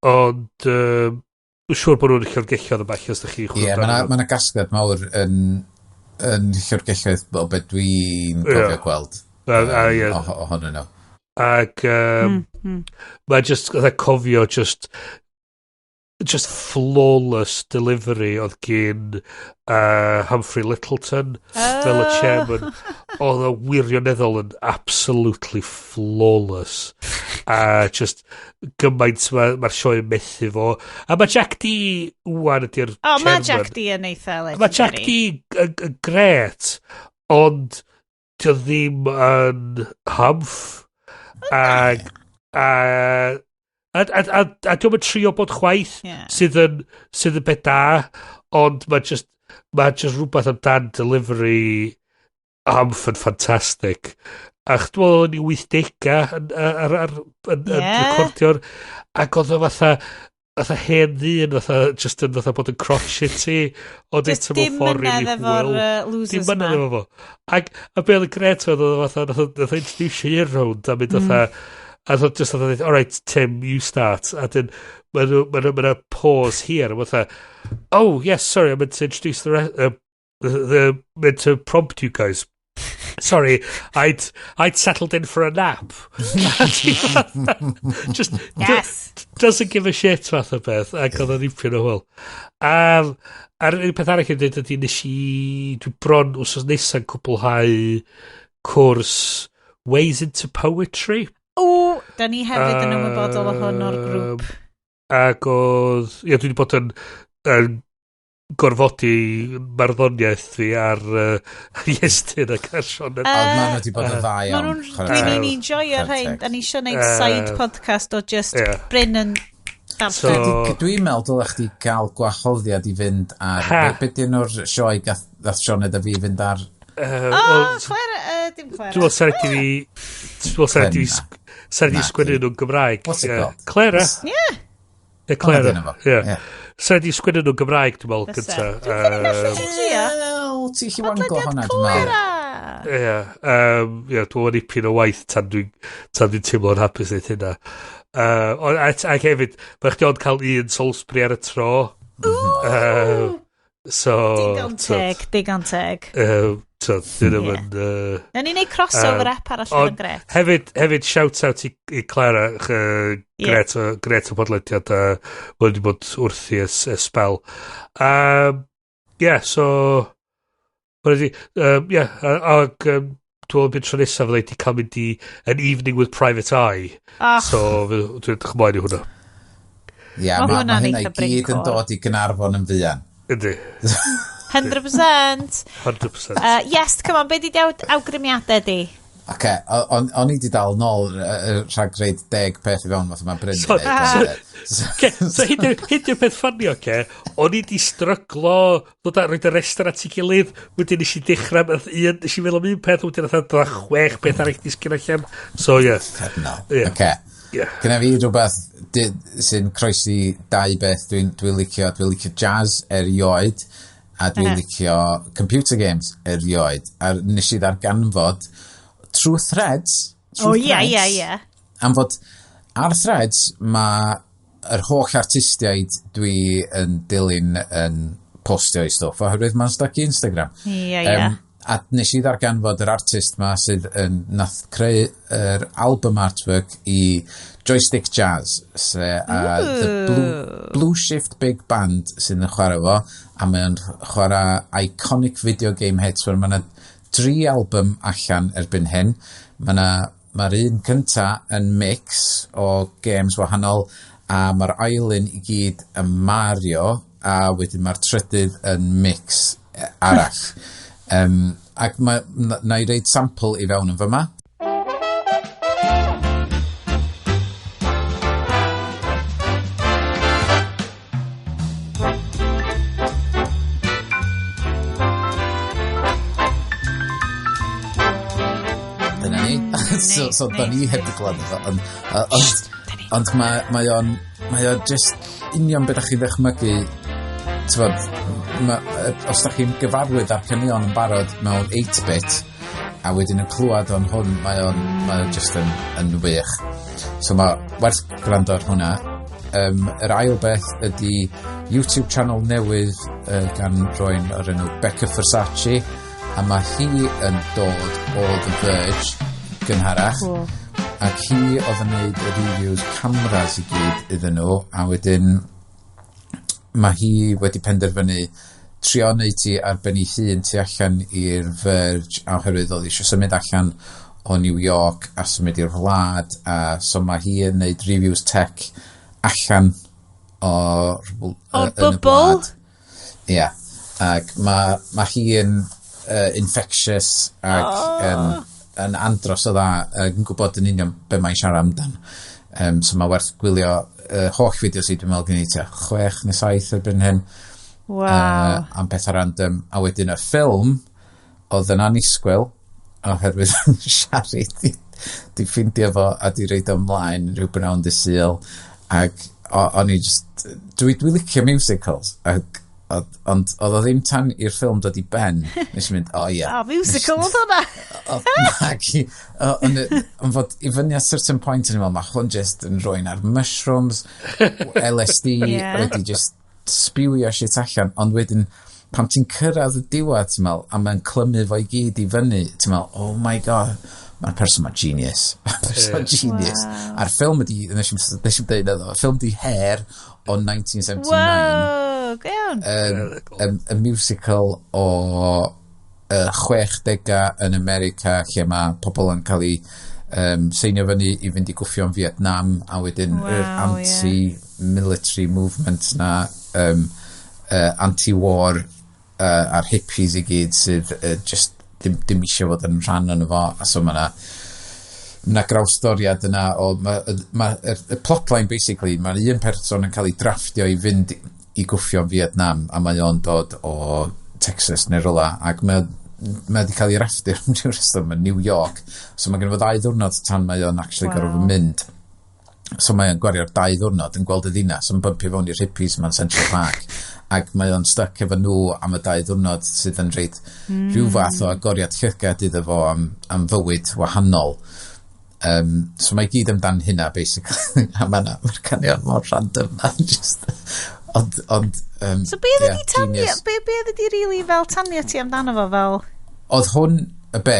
Ond siŵr bod nhw'n llyfrgelloedd yma, os ydych chi'n Ie, yeah, mae yna gasgliad mawr yn llyfrgelloedd o beth dwi'n cofio gweld Ie. ohonyn nhw. Ac mae just fatha cofio just just flawless delivery oedd gyn Humphrey Lyttelton fel y chairman. Oedd o wirioneddol yn absolutely flawless. A just gymaint mae'r ma sioe yn methu fo. A mae Jack D wan ydy'r chairman. Mae Jack D yn eitha legendary. Mae Jack D yn gret, ond dio ddim yn humph. A dio'm yn trio bod chwaith, sydd yn beth da, ond mae just rhywbeth amdan delivery Humph yn ffantastig. A dwi'n meddwl yn ei 80au yn recordio'r, ac oedd o fatha hen ddyn, fatha just yn fatha bod yn crotchety, ond eto mewn ffordd really hwyl. Dim mynydd efo fo. Ac a be oedd yn gret oedd o fatha, nath o introduce i'r round, a mynd fatha, a nath o just fatha, all right, Tim, you start. A dyn, mae'n pause here, a fatha, oh, yes, sorry, I meant to introduce the meant to prompt you guys. Sorry, I'd settled in for a nap. Just yes. Doesn't give a shit fath o beth, ac oedd o'n ddipyn o hwyl. A'r un peth arall yn dweud ydy nes i, dwi bron wsos nesa'n cwblhau cwrs Ways into Poetry. O, da ni hefyd yn ymwybodol o hwn o'r grŵp. Ac oedd, ie, dwi wedi bod yn gorfodi marddoniaeth fi ar Iestyn ac ar Sioned. Ond maen nhw wedi bod yn dda iawn. Dwi'n enjoyio rhain. Da ni eisiau gwneud side podcast o just Bryn yn darllen. Dwi'n meddwl dylech chdi gael gwahoddiad i fynd ar... Be dyn nhw'r sioe gath Sioned a fi fynd ar... Clara, dim Clara. Dwi'n meddwl sa'n i fi... Dwi'n meddwl sa'n i fi sgwennu nhw'n Gymraeg. What's it called? Clara. Yeah. Clara, ie. Sa'n i sgwennu nhw'n Gymraeg, dwi'n meddwl, gynta. Dwi'n credu gallu ti drio. Ti'n chi wanglo hwnna, dwi'n meddwl. Ie, dwi'n meddwl ipyn o waith tan dwi'n teimlo'n hapus neud hynna. Ac hefyd, mae chdi ond cael un Salisbury ar y tro. So... Digon teg, digon teg. So, dyn nhw'n yn... Nawn ni wneud crossover app arall yn gret. Hefyd, shout-out i Clara, gret o podlediad, a mae wedi bod wrthi ers spel. So... Ac dwi'n meddwl byd tro nesaf fydda i wedi cael mynd i An Evening with Private Eye. So, dwi'n edrych ymlaen i hwnna. Ie, mae hynna i gyd yn dod i Gaernarfon yn fuan. Ydy. 100%. 100%. Yes, come on, be di awgrymiadau di? Oce, o'n i di dal nôl rhag reid 10 peth i fewn fath yma Bryn. So hyd yw'r peth ffynnu, oce, o'n i di stryglo ddod a roed y restr at ei gilydd, wedyn nes i dechrau, nes i feddwl am un peth, wedyn nath dod 6 peth arall disgyn allan. So, ie. Oce. Gynna fi rhywbeth sy'n croesi dau beth dwi'n licio. Dwi'n licio jazz erioed, a dwi'n licio computer games erioed. A nes i ddarganfod trwy Threads. O, ie. Am fod ar Threads mae yr holl artistiaid dwi yn dilyn yn postio i stwff oherwydd mae'n stuck i Instagram. Ie. A nes i ddarganfod yr artist ma sydd yn nath creu yr album artwork i Joystick Jazz, se, the Blue Shift Big Band sydd yn chwarae fo, a mae'n chwarae iconic video game hits. Mae yna 3 album allan erbyn hyn. Mae'r un cynta yn mix o games wahanol, a mae'r ail un i gyd yn Mario, a wedyn mae'r trydydd yn mix arall. Ac na i reid sample i fewn yn fyma. Dyna ni. So da ni heb di glad efo. Ond mae o'n just union beth ydych chi'n ddychmygu. T'fod, os da chi'n gyfarwydd â'r caneuon yn barod mewn 8-bit a wedyn yn clywed o'n hwn, mae o'n just yn wych. So mae werth gwrando ar hwnna. Yr ail beth ydy YouTube channel newydd gan rywun o'r enw Becca Versace, a mae hi yn dod o The Verge gynharach. Cool. Ac hi oedd yn neud y reviews cameras i gyd iddyn nhw, a wedyn Mae hi wedi penderfynu trio neud ti ar ben ei hun tu allan i'r Verge, a oherwydd oedd eisiau symud allan o New York a symud i'r wlad, a so mae hi yn neud reviews tech allan o'r O'r yn y bubble? wlad. Ie. Yeah. Ac mae hi yn infectious ac yn andros o dda, ac yn gwybod yn union be mae'n siarad amdan. So mae werth gwylio holl fideos i, dwi'n meddwl gen i tua 6 neu 7 erbyn hyn. Am pethau random. A wedyn y ffilm oedd yn annisgwyl, oherwydd Siari di ffindio fo a di roid o ymlaen rhyw bnawn dy Sul, ac o'n i just dwi licio musicals ac ond oedd o ddim tan i'r ffilm dod i ben nes i mynd, "O ie." Oh, musical oedd hwnna. Nag i, ond fod i fyny at certain point yn i'n meddwl, mae hwn just yn rhywun ar mushrooms, LSD, wedi just spewio shit allan, ond wedyn, pan ti'n cyrraedd y diwedd, ti'n meddwl, a mae'n clymu fo i gyd i fyny, ti'n meddwl, "Oh my God, mae'r person ma genius." Mae'r person ma genius. Wow. A'r ffilm ydi, nes i'm deud iddo, y ffilm di Hair o 1979. Wow, go iawn. Y musical o 60au yn America lle mae pobl yn cael ei seinio fyny i fynd i gwffio yn Vietnam, a wedyn yr anti-military movement na, anti-war, a'r hippies i gyd sydd just ddim eisiau fod yn rhan o'n fo, a so mae 'na grawsdoriad yna o ma y plotline, basically, mae un person yn cael ei drafftio i fynd i gwffio yn Vietnam, a mae o'n dod o Texas neu rywle, ac mae wedi cael ei rafftio am ryw reswm yn New York, so mae gen fo 2 ddiwrnod tan mae o'n actually gorfod mynd. So mae o'n gwario'r 2 ddiwrnod yn gweld y ddinas, yn bumpio fewn i'r hippies ma'n Central Park, ac mae o'n stuck efo nhw am y 2 ddiwrnod, sydd yn rhaid rhyw fath o agoriad llygad iddo fo am fywyd wahanol. So mae gyd amdan hynna, basically. A mae'r caneuon mor random. A just, ond So be oedd yeah, ydi tanio, genius. be oedd ydi really fel tanio ti amdano fo fel? Oedd hwn, y be,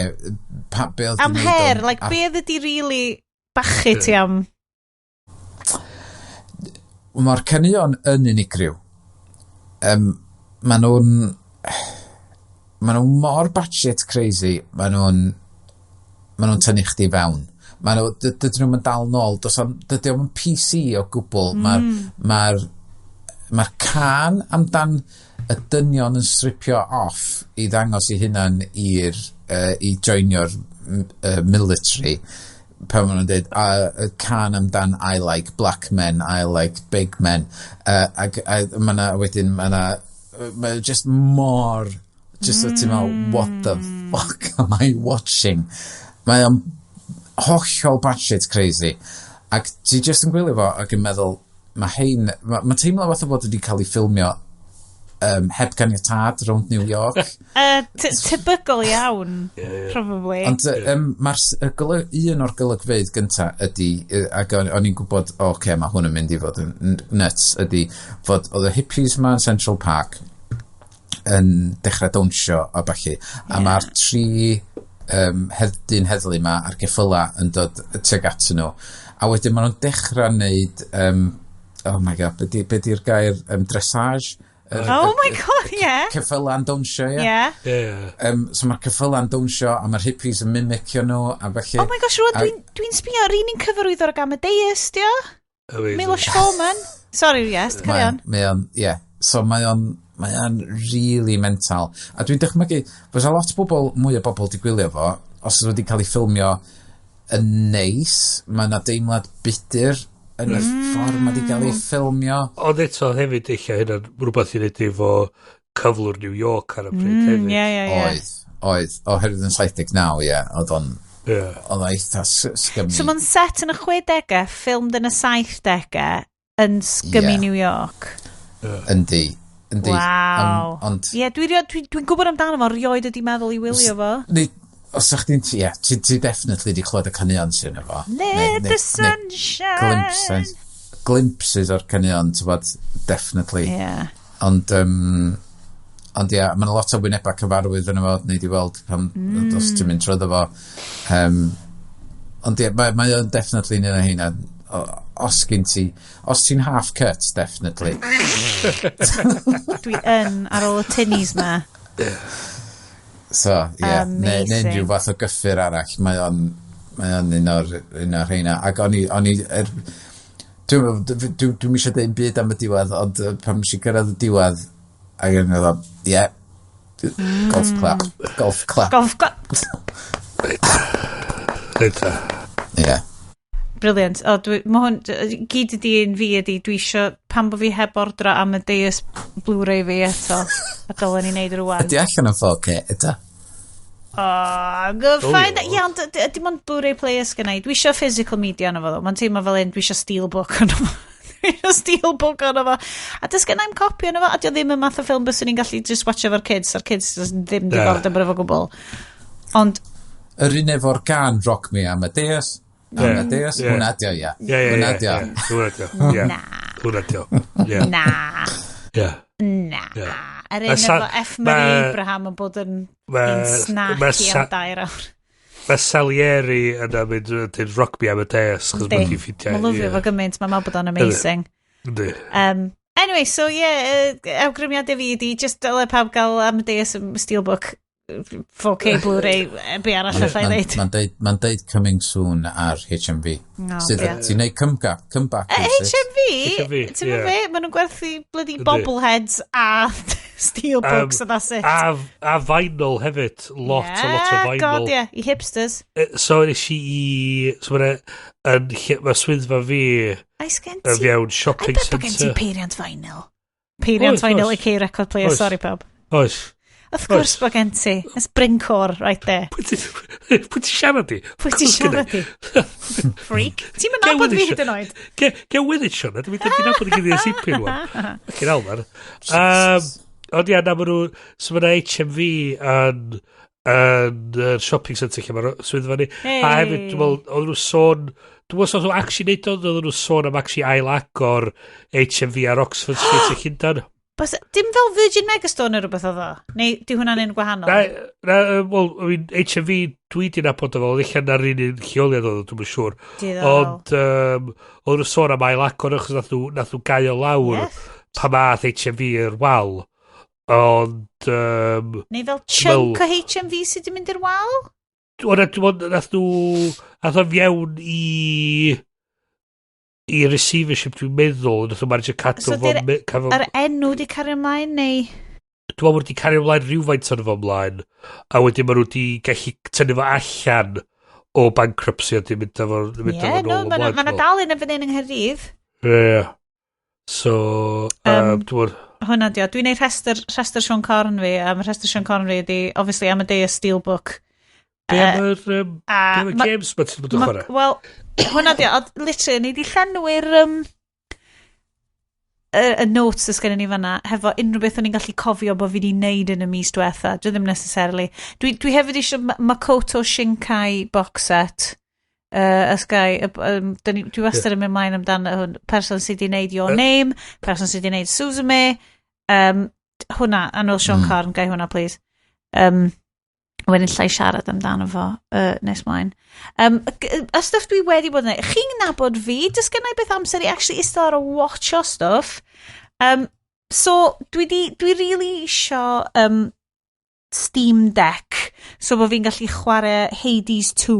pa, be oedd Am di neud Hair, o'n- like, be oedd ydi really bachu ti am? Mae'r caneuon yn unigryw. Mae nhw mor batshit crazy. Mae nhw'n tynnu chdi fewn. Mae nhw, dydyn nhw'n dal nôl. Dydy o'm yn PC o gwbl. Mae'r cân amdan y dynion yn stripio off i ddangos i hunan i joinio'r military, pan maen nhw'n dweud a, y cân amdan "I like black men, I like big men", ac a, ma' 'na wedyn mae just mor just mm. Ti'n meddwl, "What the fuck am I watching?" Mae o'n hollol batshit crazy, ac ti just yn gwylio fo ac yn meddwl, mae hein ma teimlo fatha bod wedi cael ei ffilmio heb ganiatâd rownd New York. Tebygol iawn, probably. Ond mae'r un o'r golygfeydd gynta ydy, ac o'n i'n gwybod, o, oce, mae hwn yn mynd i fod yn nuts, ydy fod oedd y hippies ma yn Central Park yn dechrau dawnsio a ballu, a mae'r tri dyn heddlu ma ar geffyla yn dod tuag atyn nhw, a wedyn maen nhw'n dechrau wneud, oh my God, be di'r gair, dressage? Oh my God, yeah. Ceffyla'n dawnsio, ie? Yeah. So mae'r ceffyla'n dawnsio a mae'r hippies yn mimicio nhw a felly. Oh my gosh, rwan dwi'n sbio ar un un cyfarwyddwr ag Amadeus, dio? Amazing. Milos Forman. Sorry, yes, carry on. Mae o'n, ie. So mae o'n really mental. A dwi'n dychmygu, fysa lot o bobl, mwy o bobl di gwylio fo, os oedd wedi cael ei ffilmio yn neis, mae yna deimlad budur yn y ffordd mae wedi cael ei ffilmio. Ond eto hefyd, eich hynna'n rhywbeth i wneud efo cyflwr New York ar y pryd hefyd. Ie. Oedd, oherwydd yn 79, ie, oedd o'n, oedd o eitha scummy. So mae'n set yn y 60au, filmed yn y 70au, yn scummy New York. Yndi. Waw. Ond, Ie, dwi gwybod amdano fo, rioed wedi meddwl i wylio fo. Neu, os ydych chi'n, ie, ti definitely di clywed y caneuon sy'n efo. Let the sun shine. Glimpses o'r caneuon, ti'n bod, definitely. Ond ie, mae 'na lot o wynebau cyfarwydd yn efo, neu di weld pan, os ti'n mynd trwyddo fo. Ond ie, mae o'n definitely un o heina. Os gyn ti, os ti'n half cut, definitely. Dwi yn ar ôl y tinnies ma. So, ie. Yeah. Neu unrhyw fath o gyffur arall, mae o'n un o'r rheina. Ac o'n i, dwi'm eisiau dweud byd am y diwedd, ond pan nes i gyrraedd y diwedd, ac o'n i'n meddwl, "Yeah, golf clap, golf clap." Golf clap. Reit ta. Ie. Yeah. Brilliant. O, dwi, mae hwn, gyd ydi un fi ydi, dwi isio, pam bo fi heb ordro Amadeus Blu-ray fi eto, a dylen ni wneud rwan. Ydy allan yn 4K, ydy? Oh, good, fine. Oh, Ie, ond dim ond Blu-ray player sgynna i. Dwi isio physical media yno fo, though. Mae'n teimlo fel un, dwi isio steelbook yno fo. Dwi isio steelbook yno fo. A does gen i'm copi yno fo, a dio ddim y math o ffilm byswn ni'n gallu just watch efo'r kids, a'r kids just ddim diddordeb yn efo gwbl. Ond, Yr un efo'r gan Rock Me Amadeus. Amadeus, hwnna dio, ia. Ie. Hwnna dio. Hwnna dio. Ie. Na. Hwnna dio. Ie. Na. Ie. Na. Ie. Yr un efo F. Murray Abraham yn bod yn snacky am 2 awr. Mae Salieri yna mynd yn Rock Me Amadeus, chos mae'n di ffitio. Mae'n lyfio fo gymaint, mae'n meddwl bod o'n amazing. Yndi. Anyway, so yeah, awgrymiadau fi ydi, just dyle pawb gael Amadeus Steelbook 4K Blu-ray, be arall allai ddeud. Mae'n deud, ma deud coming soon ar HMV. No, Sydd ie. ti'n neud comeback rywsut. HMV? HMV, Ti'n ie. fe? Maen nhw'n gwerthu bloody bobbleheads a steelbooks and that's it. A vinyl hefyd. Lot, a lot o Yeah, vinyl. God, yeah, i hipsters. So nes i. So mae'n yn lle, mae swyddfa fi Oes gen yn ti... fewn I shopping bet bod gen ti centre. peiriant vinyl. Peiriant Oes, vinyl, oes. aka record player, Oes. sorry pawb. Oes. Of course Oes. bod gen ti. It's Bryncor right there. Pwy ti siarad i? Pwy ti siarad i? Freak. Ti'n mynd nabod fi hyd yn oed? Get with it, Sean. Dwi'n mynd i nabod i gyd i sipyn wan. Fucking hell, man. Ond ia, na, ma nhw. So mae HMV yn shopping centre lle mae'r swyddfa ni. A hefyd, dwi'n meddwl, oedd nhw sôn. Dwi'n meddwl, os oedd nhw actually neud o, oedd nhw sôn am actually ail-agor HMV ar Oxford Street y Llundain. Bas, dim fel Virgin Megastore neu rhywbeth oedd o? Neu di hwnna'n un gwahanol? Na, wel, I mean, HMV dwi di nabod o fel, eich na'r un lleoliad oedd o, dwi'm yn siŵr. Diddorol. Ond, oedd nhw sôn am ail-agor achos nath nhw gau o lawr pa math HMV i'r wal. Ond, Neu fel chunk o HMV sydd wedi mynd i'r wal? Ond, dwi'n meddwl, nath o fewn i receivership dwi'n meddwl, nath nhw manage cadw So fo, di'r yr enw di cario ymlaen neu? Dwi'n meddwl bod wedi cario ymlaen rhywfaint o'n fo ymlaen, a wedyn maen nhw wedi gallu tynnu fo allan o bankruptcy a di mynd â fo, mynd â Ie, fo no, nôl mae ymlaen. yna dal un yn fan hyn yng Nghaerdydd. Ie. So, dwi'n meddwl, Hwnna di o. Dwi'n neud rhestr Sean Corn fi, a mae rhestr Sean Corn fi ydi, obviously, Amadeus Steelbook. Be am yr, be am y games ma ti'n bod yn chwarae? Wel, hwnna di o. Ond literally, ni di llenwi'r y notes ys gen ni fanna, hefo unrhyw beth o'n i'n gallu cofio bod fi wedi wneud yn y mis diwetha. Dwi ddim necessarily. Dwi hefyd eisiau Makoto Shinkai box set. Ysgau, dwi wastad yn mynd mlaen amdano hwn. Person sydd wedi wneud Your Name, person sydd wedi wneud Suzume. Hwnna, Annwyl Sean Corn, gai hwnna, please. Wedyn llai siarad amdano fo nes mlaen. Y stuff dwi wedi bod yn neud, chi'n nabod fi, does gen i beth amser i actually eistedd ar a watcho stuff. So, dwi really isio Steam Deck, so bod fi'n gallu chwarae Hades 2.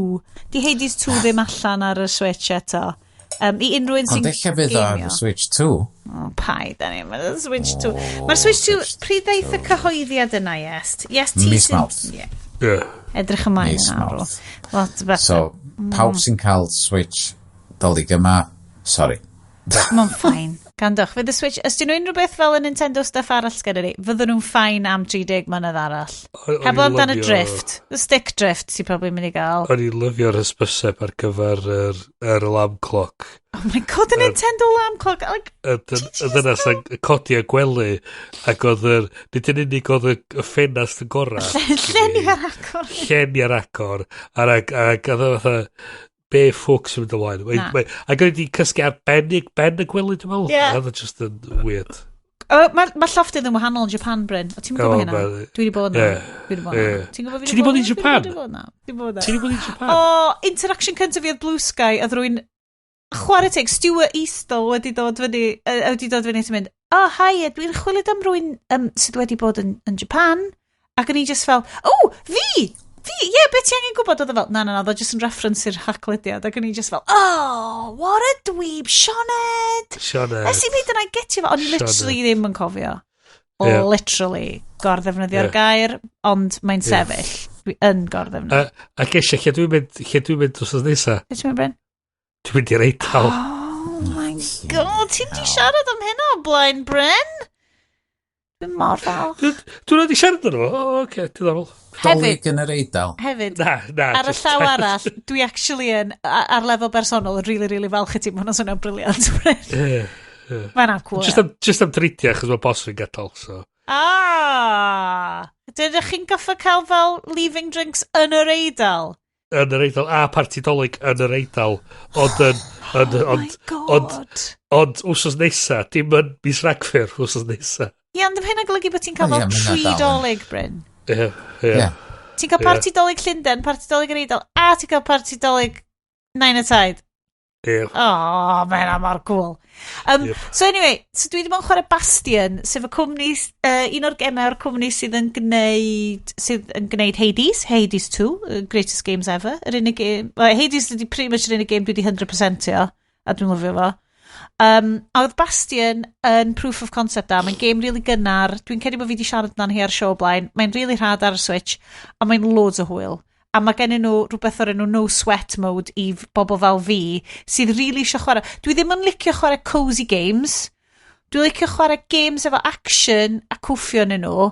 Di Hades 2 ddim allan ar y Switch eto. I unrhyw un sy'n Ond eich fydd o ar gamio. y Switch 2. O, paid, da ni. Mae'r Switch 2. Mae'r Switch 2, pryd ddaeth y cyhoeddiad yna, yes? Yes, ti Mis Mawrth. Ie. Ie. Edrych ymlaen Mis yn arw. Mawrth. Lot better. So, pawb sy'n cael Switch Dolig yma, sorry. Mae'n fine. Gandwch. Fydd y Switch, os dyn nhw unrhyw beth fel y Nintendo stuff arall sgynny ni, fydden nhw'n fine am 30 mlynedd arall. O'n i'n Heblaw amdan y drift. Y stick drift ti'n probably mynd i gael. O'n i'n lyfio'r hysbyseb ar gyfer yr alarm clock. Oh my God, y Nintendo alarm clock. Like, Y ddynas yn codi a gwely ac oedd yr, nid yn unig oedd y ffenast yn gorau. Llenni ar agor. Llenni ar agor. Ac oedd o fatha, be ffwc sy'n mynd ymlaen. Na. Ac oedd wedi cysgu ar ben y gwely, dwi'n meddwl. Ie. Oedd o just yn weird. Mae ma llofftydd yn wahanol yn Japan, Bryn. O, ti'n gwybod O, hynna? Dwi wedi bod yna. Dwi wedi bod yna. Ti'n gwybod fi Ti 'di bod i yna? Japan? Dwi wedi bod yna. Dwi wedi bod yna. Ti 'di bod i Japan? O, interaction cyntaf fi oedd Blue Sky, oedd rwy'n Chwarae teg, Stuart Eastall wedi dod fyny at mynd, "Oh, hi, dwi'n chwilio am rywun sydd wedi bod yn Japan." Ac o'n i just fel, "Oh, fi! Fi, ie, yeah, beth ti angen gwybod?" Oedd o fel, "Na, na, na, oedd o just yn reference i'r Haclediad." Ac o'n i just fel, "Oh, what a dweeb, Sioned!" Sioned. Nes i byd yna i getio fo, o'n i literally ddim yn cofio. Literally, gorddefnyddio'r gair, ond mae'n sefyll. Dwi yn gorddefnyddio. A gesio, lle dwi'n mynd wrth nesa? Beth ti'n mynd, Bryn? Dwi'n mynd i'r Eidal. Oh my God, ti'n di siarad am hynna o blaen, Bryn? Dwi'n mor falch. Dwi'n wedi siarad yn fo? O, oce, diddorol. Dolig yn yr Eidal. Hefyd, Na, na. ar y llaw arall, dwi actually yn, ar lefel bersonol, yn really, really falch i ti. Mae hwnna'n swnio'n brilliant, Bryn. Ie. Mae'n am cool. Just am dridiau, achos mae boss fi'n gadael, so. Ah! Dydych chi'n goffa cael fel leaving drinks yn yr Eidal? Yn yr Eidal, a parti Dolig yn yr Eidal. Ond yn, ond, Oh my ond, God. ond wsos nesa, dim yn mis Rhagfyr, wsos nesa. Ie, ond hynna'n golygu bod ti'n cael O, fel ie, ma' hynna tri dal yn- Dolig, Bryn. Ie. Ti'n cael parti Dolig Llundain, parti Dolig yr Eidal, a ti'n cael parti Dolig Nain a Taid. Ie. Oh, mae hynna mor cool. So anyway, so dwi wedi bod yn chwarae Bastion, sef y cwmni, un o'r gemau o'r cwmni sydd yn gwneud Hades, Hades 2, greatest games ever. Yr unig game, well, Hades ydy pretty much yr unig game dwi wedi 100%io, a dwi'n lyfio fo. A oedd Bastion yn proof of concept da, mae'n game really gynnar, dwi'n credu bod fi wedi siarad amdano hi ar siow blaen, mae'n really rhad ar y Switch, a mae'n loads o hwyl. A mae gennyn nhw rhywbeth o'r enw no sweat mode i bobl fel fi sydd really eisiau chwarae. Dwi ddim yn licio chwarae cozy games. Dwi'n licio chwarae games efo action a cwffio yn nhw,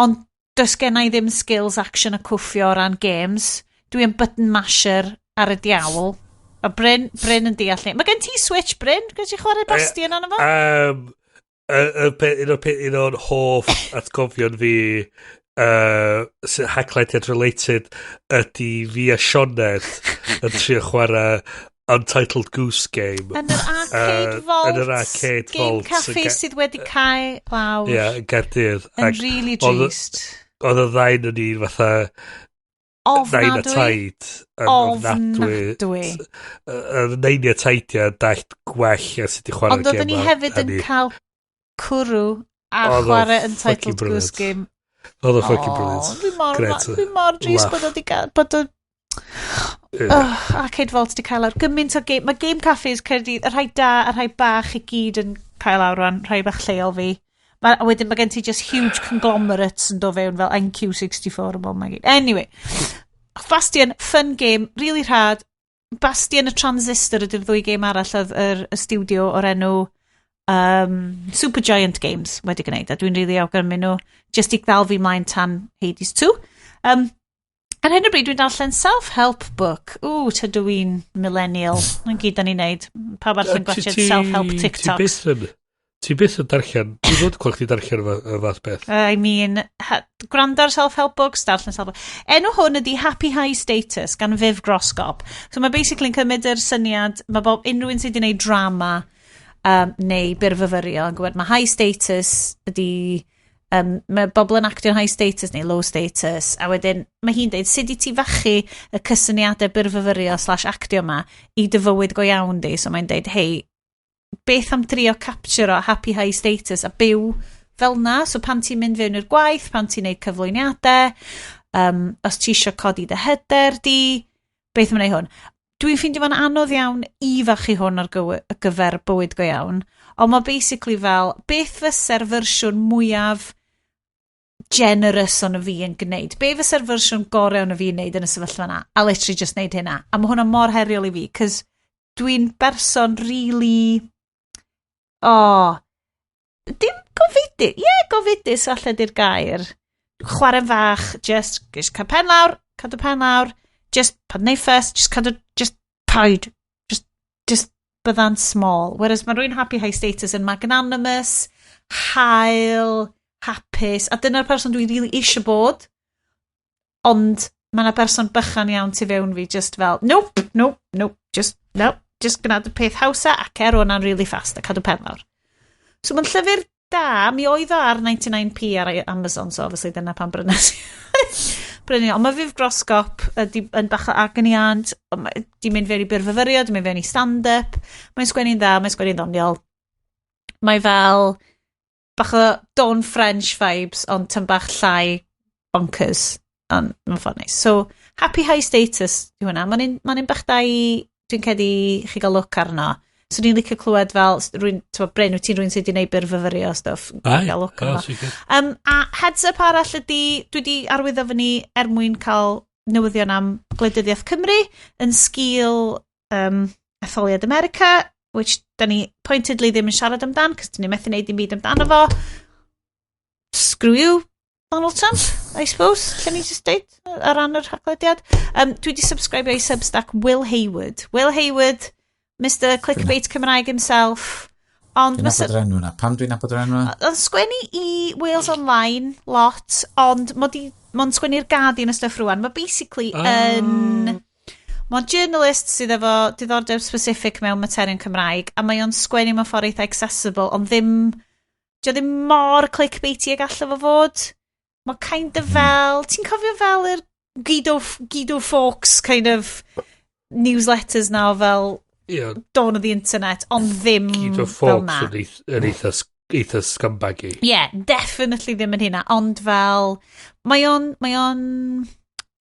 ond does gen i ddim skills action a cwffio o ran games. Dwi yn button masher ar y diawl. A Bryn yn deall ni. Mae gen ti Switch, Bryn? Gwyd ti chwarae Bastion arno fo? Un o'r hoff atgofion fi sy'n Haclediad related ydy fi a Sioned yn trio chwarae Untitled Goose Game. Yn yr Arcade Vault. Yn yr Arcade Game Vault. Cafe sydd wedi cael lawr. Ie, yn Gaerdydd. Yn Ac really drist. Oedd y ddain yn un fatha nain a Ofnadwy. taid yn ofnadwy. Ofnadwy. Y nain a taidia yn dallt gwell a sut i chwarae Ond oedden ni hefyd yn cael cwrw a Oedd o chwarae fucking Untitled Goose brilliant. Game. Oedd o fucking Oh, brilliant. Dwi Grêt. mor drist Laugh. bod o di gael, bod o. Oh, Arcade Vault di cael lawr. Gymaint o game. Mae Game Cafes Caerdydd, y rhai da a rhai bach i gyd yn cael lawr rwan, rhai bach lleol fi. A wedyn mae gen ti just huge conglomerates yn dod fewn fel NQ64 a bob mae gyd. Anyway, Bastion, fun game, really rhad. Bastion y Transistor ydy'r ddwy game arall oedd y studio o'r enw Supergiant Games wedi gwneud, a dwi'n really awgrymu nhw just i ddal fi mlaen tan Hades 2. Ar hyn o bryd dwi'n darllen self-help book. Ww, tydw i'n millennial. Mae'n gyd da ni'n neud. Pawb arall yn gwachod self-help TikToks. Ti byth yn darllen, dwi'n dod clywed chdi darllen y fath beth. I mean, gwrando ar self-help books, darllen self-help. Enw hwn ydy Happy High Status gan Viv Groskop. So mae basically yn cymryd yr syniad, mae bob unrhyw un sydd wedi gwneud drama neu byrfyfyrio yn gwybod mae high status ydy mae bobl yn actio'n high status neu low status, a wedyn mae hi'n deud sut i ti fachu y cysyniadau byrfyfyrio/actio yma i dy fywyd go iawn di. So mae'n deud, "Hei, beth am drio capture o happy high status a byw fel na?" So pan ti'n mynd fewn i'r gwaith, pan ti'n neud cyflwyniadau, os ti isio codi dy hyder di, beth am wneud hwn? Dwi'n ffeindio fo'n anodd iawn i fachu hwn ar gyfer bywyd go iawn, ond mae basically fel, beth fysa'r fersiwn mwyaf generous o'n fi yn gwneud? Be fysa'r fersiwn gorau o'n fi yn gwneud yn y sefyllfa yna? A literally just wneud hynna. A mae hwnna mor heriol i fi, cos dwi'n berson really... Oh, dim gofidus. Ie, yeah, gofidus allai di'r gair. Chwarae fach, just cael pen lawr, cadw pen lawr, just paid neud fuss, just cadw, just paid, just bydda'n small. Whereas mae rhywun happy high status yn magnanimous, hael, hapus, a dyna'r person dwi really eisiau bod, ond mae yna berson bychan iawn tu fewn fi just fel, "Nope, nope, nope, just, nope, just gwneud y peth hawsa ac er hwnna'n really fast a cadw pen lawr." So mae'n llyfr da, mi oedd o ar 99p ar Amazon, so obviously dyna pam brynes i. Super Ond mae Viv Groskop yn bach o agony aunt, di mynd fewn i byrfyfyrio, di mynd fewn i stand-up, mae'n sgwennu'n dda, mae'n sgwennu'n ddoniol. Mae fel bach o Dawn French vibes, ond tam bach llai bonkers. Ond mae'n ffordd neis. So, Happy High Status yw hwnna. Mae'n un bach da i, dwi'n credu chi gael look arno. So ni'n licio clywed fel, rwy'n, ti'n Bryn, wyt ti'n rwy'n sydd wedi gwneud byrfyfyrio stuff. Ai, gael look arno. Oh, A heads up arall ydy, dwi wedi arwyddo fyny er mwyn cael newyddion am gwleidyddiaeth Cymru yn sgil etholiad America, which da ni pointedly ddim yn siarad amdan, cos da ni methu wneud dim byd amdano fo. Screw you, Donald Trump, I suppose. Lle ni just deud ar ran yr haglediad. Dwi wedi subscribe i Substack Will Hayward. Will Hayward, Mr Clickbait Cymraeg himself. Ond Dwi'n nabod yr enw na. Pam dwi'n nabod yr enw na? Oedd sgwennu i Wales Online lot, ond mo'n sgwennu'r Guardian a stuff rwan. Mae basically yn... Mae'n journalist sydd efo diddordeb specific mewn materion Cymraeg, a mae o'n sgwennu mewn ffordd eitha accessible, ond ddim... Dio ddim mor clickbaity ag allan fo fod. Mae kind of fel... Ti'n cofio fel yr Guido Fawkes kind of newsletters now fel dawn of the internet, ond ddim Guido fel na. Fawkes yn eitha scumbaggy. Yeah, definitely ddim yn hynna, ond fel, mae'n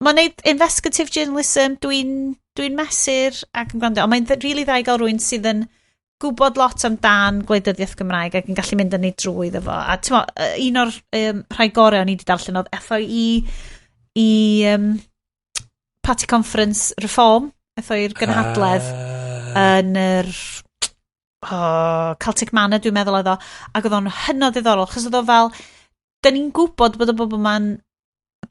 neud investigative journalism, dwi'n mesur ac yn gwrando, ond mae'n really dda i gael rhywun sydd yn gwybod lot amdan gwleidyddiaeth Gymraeg ac yn gallu mynd yn ei drwy iddo fo. A ti'n mo, un o'r rhai gorau o'n i wedi darllen oedd etho i Party Conference Reform, etho i'r gynhadledd yn yr Celtic Manor, dwi'n meddwl oedd o, ac oedd o'n hynod ddiddorol, chos oedd o fel, da ni'n gwybod bod y bobl ma'n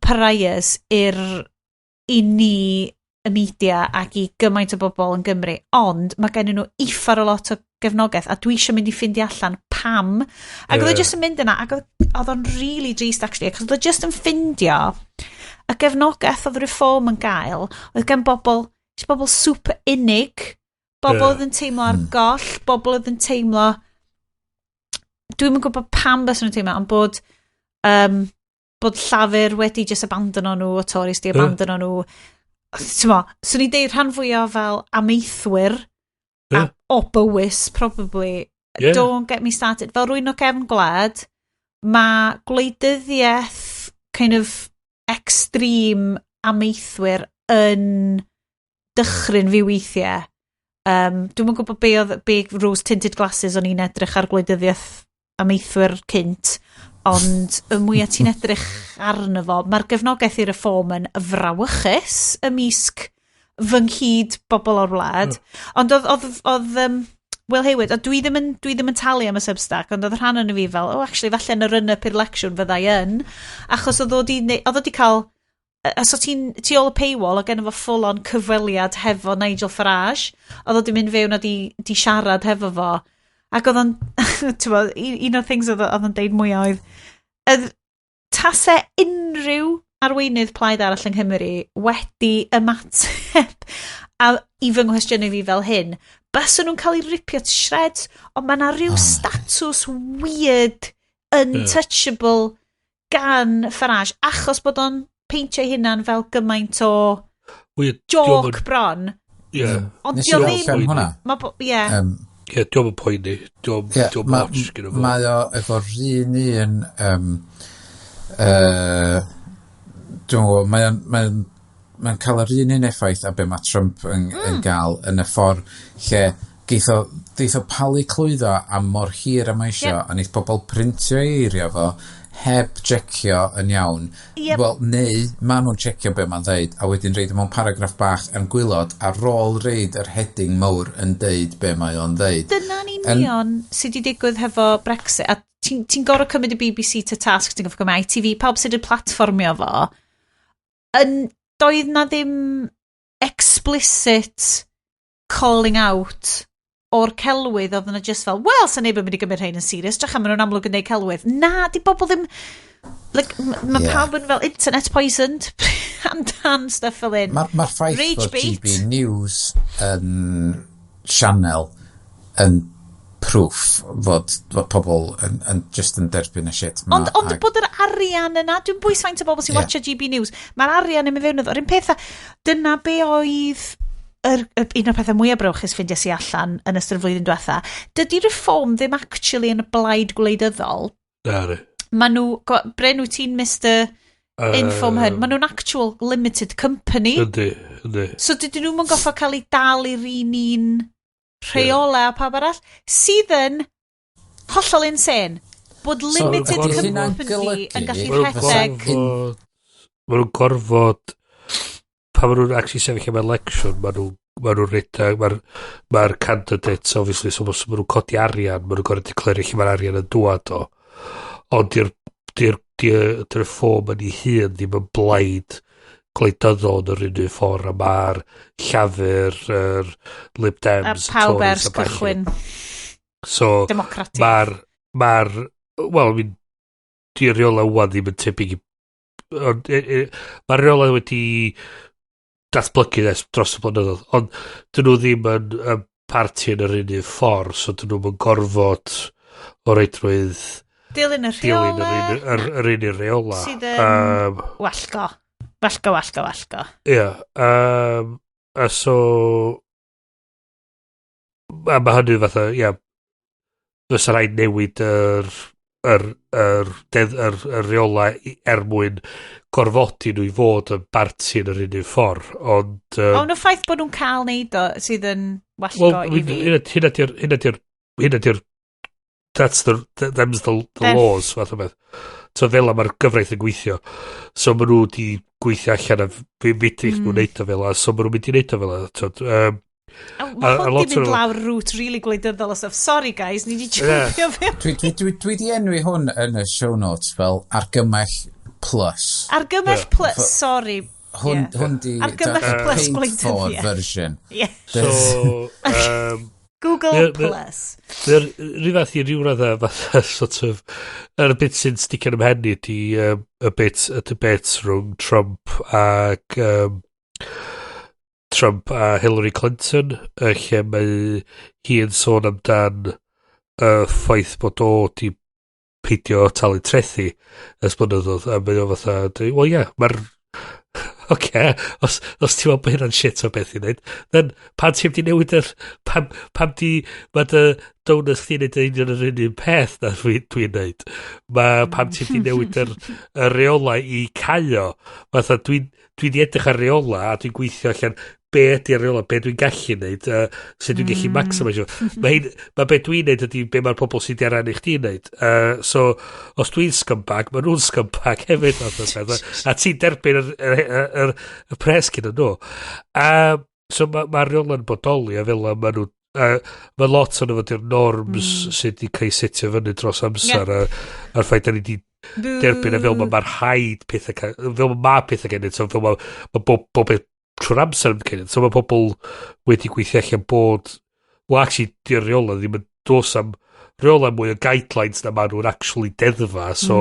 pariahs i ni, y media ac i gymaint o bobl yn Gymru, ond mae gen nhw uffar o lot o gefnogaeth, a dwi eisiau mynd i ffindio allan pam. Ac oedd o just yn mynd yna, ac oedd o'n really drist actually, achos oedd o just yn ffindio y gefnogaeth oedd Reform yn gael, oedd gen bobl, just bobl super unig, bobl oedd yn teimlo ar goll, bobl oedd yn teimlo, dwi'm yn gwybod pam bys nhw'n teimlo, ond bod Llafur wedi just abandono nhw, o Tories di abandono nhw. Ti'n mo, swn i'n deud rhan fwyaf fel amaethwyr a o Bowys, probably. Don't get me started. Fel rwy'n o gefn gwlad, mae gwleidyddiaeth kind of extreme amaethwyr yn dychryn fi weithiau. Dwi'm yn gwybod be oedd be rose tinted glasses o'n i'n edrych ar gwleidyddiaeth amaethwyr cynt, ond y mwyaf ti'n edrych arno fo, mae'r gefnogaeth i'r Reform yn frawychus ymysg fy nghyd bobl o'r wlad. Ond oedd Will Hayward, a dwi ddim yn talu am y Substack, ond oedd rhan o'n fi fel, oh, actually, falle yn y run-up i'r election fyddai yn, achos oedd o di cael, os o ti'n tu ôl y paywall, oedd gen fo full-on cyfweliad hefo Nigel Farage, oedd o di mynd fewn a di siarad hefo fo, ac oedd o'n, ti'n bod, un o'r things oedd o'n deud mwyaf oedd, tase unrhyw arweinydd plaid arall yng Nghymru wedi ymateb a i fy nghwestiynu fi fel hyn, byswn nhw'n cael ei ripio to shreds, ond mae yna rhyw statws weird, untouchable gan Farage, achos bod o'n peintio ei hunan fel gymaint o Weird, joke bron. Ond Nes dio i ddim ddarllen hwnna. Ma ie. Ie, dio'm yn poeni. Dio'm dio'm ots gyda fo. Mae o efo'r un dwi'n gwybod, mae o'n cael yr un effaith a be mae Trump yn gael yn y ffordd lle geith o palu clwyddo am mor hir a mae isio, a neith pobl printio ei eirio fo heb checio yn iawn. Wel, neu ma nhw'n checio be mae'n dweud a wedyn reid o mewn paragraff bach yn gwaelod ar ôl reid yr heading mawr yn deud be mae o'n dweud. Dyna'n union sydd wedi digwydd hefo Brexit. A ti'n ti gorfod cymryd y BBC to task, ti'n gorfod cymryd ITV, pawb sydd wedi platfformio fo. Yn, doedd na ddim explicit calling out o'r celwydd, oedd yna just fel, wel, sa neb yn mynd i gymryd rhain yn serious, drych am maen nhw'n amlwg yn neud celwydd. Na, di bobl ddim... Like, ma pawb yn fel internet poisoned amdan stuff fel hyn. Mae'r ma ffaith Rage bod bait. GB News yn channel yn proof fod pobl yn just yn derbyn y shit ma. Ond bod yr arian yna, dwi'n bwys faint o bobl sy'n watcha GB News, mae'r arian yn mynd fewn iddo. Yr un peth, dyna be oedd un o'r pethau mwyaf brawychus ffindiais i allan yn ystod y flwyddyn diwetha. Dydy Reform ddim actually yn y blaid gwleidyddol. Na, ni. Maen nhw, Bryn, wyt ti'n Mr Inform hyn, maen nhw'n actual limited company. Yndi. So dydyn nhw'n goffa cael eu dal i'r un rheolau a pawb arall, sydd yn hollol insane. Bod So, limited ydy hynna'n company golygu yn gallu Ma' nhw'n rhedeg. Ma' nhw'n gorfod, pan ma' nhw'n actually sefyll am election, ma nhw'n rhedeg, mae'r ma candidates, obviously, so ma' nhw'n codi arian, ma' nhw'n gorfod declario lle mae'r arian yn dŵad o. Ond di'r Reform yn ei hun ddim yn blaid gwleidyddol yn yr un ffordd a mae'r Llafur, yr Lib A Dems, y pawb Tories ers a ballu. cychwyn So, democratiaeth. Mae'r, wel, I mean, di'r reola wan ddim yn tebyg i, ond, mae'r reola wedi datblygu ers dros y blynyddoedd, ond dyn nhw ddim yn parti yn yr un ffordd, so dyn nhw'n gorfod o reidrwydd Dilyn y dilyn yr rheola. un, yr un reola. Sydd yn wallgo. Wallgo, wallgo, wallgo. Ie. A so, a mae hynny fatha, ie, fysa rhaid newid yr reola er mwyn gorfodi nhw i fod yn barti yn yr un ffordd, ond Ond y ffaith bod nhw'n cael neud o sydd yn wallgo Wel, i fi. Hynna di'r, them's the laws, fath o beth. So fel mae'r gyfraith yn gweithio. So maen nhw wedi gweithio allan a fi fedrith nhw neud o fel 'a, so maen nhw'n mynd i neud o fel 'a. T'od, A Mae a hwn lot di mynd o lawr route really gwleidyddol o stuff. Sorry guys, ni di jumpio fewn. Dwi di enwi hwn yn y show notes fel argymell plus. Argymell plus, sorry. Hwn, hwn di Argymell the plus paid for gwleidyddiaeth. version. So, Google Plus. Mae'r rhyw fath i ryw radda fatha sort of yr bit sy'n sticio yn ymhen i ydi y bit y debate rhwng Trump a Hillary Clinton, lle mae hi yn sôn amdan y ffaith bod o di peidio talu trethi ers blynyddoedd, a mae o fatha dweud, "Wel ie, mae'r oce, os ti'n meddwl bod hynna'n shit o beth i wneud, then pan ti'n di newid yr, pam di, mae dy donors chdi'n neud yn union yr un peth na dwi neud. Mae pam ti'n di newid yr reolau i caio, fatha dwi di edrych ar reola a dwi'n gweithio allan be ydy'r reola, be dwi'n gallu neud, sut dwi'n gallu maximisio. Mae be dwi'n neud ydy be mae'r pobl sydd wedi ariannu chdi'n neud. So, os dwi'n scumbag, mae nhw'n scumbag hefyd. Fath o beth. A ti'n derbyn y pres gyda nhw. So mae'r ma reola'n bodoli a fel mae nhw. Mae lot o'n fod i'r norms sydd wedi cael ei setio fyny dros amser a'r ffaith da ni wedi derbyn a fel mae'r rhaid pethau fel mae pethau gen i, so fel mae ma bob beth trwy'r amser yn cael ei, so mae pobl wedi gweithio allan bod, well, actually di'r reola ddim yn dos am reola mwy o guidelines na maen nhw'n actually deddfa, so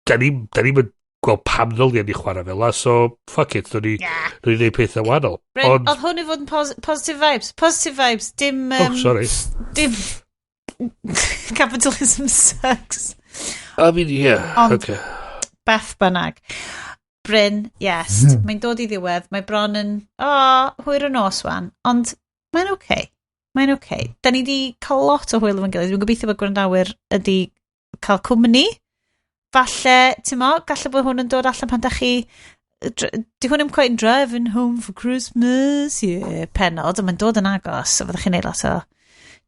da ni'n yn gweld pam ddylia ni chwarae fel la, so fuck it, dyn ni dyn ni neud pethau wahanol. Bryn, Ond, oedd hwn i fod yn positive vibes. Positive vibes, dim Oh, sorry. Dim capitalism sucks. I mean, yeah, Ond- okay. Beth bynnag. Bryn, yes, mae'n dod i ddiwedd. Mae bron yn, oh, hwyr y nos wan. Ond mae'n oce. Okay. Mae'n oce. Okay. Da ni di cael lot o hwyl efo'n gilydd. Dwi'n gobeithio bod gwrandawyr ydi cael cwmni. Falle, ti'n mo, galle bod hwn yn dod allan pan da chi. Di hwn ddim quite yn driving home for Christmas, yeah, penod, ond mae'n dod yn agos, so fyddwch chi'n neud lot o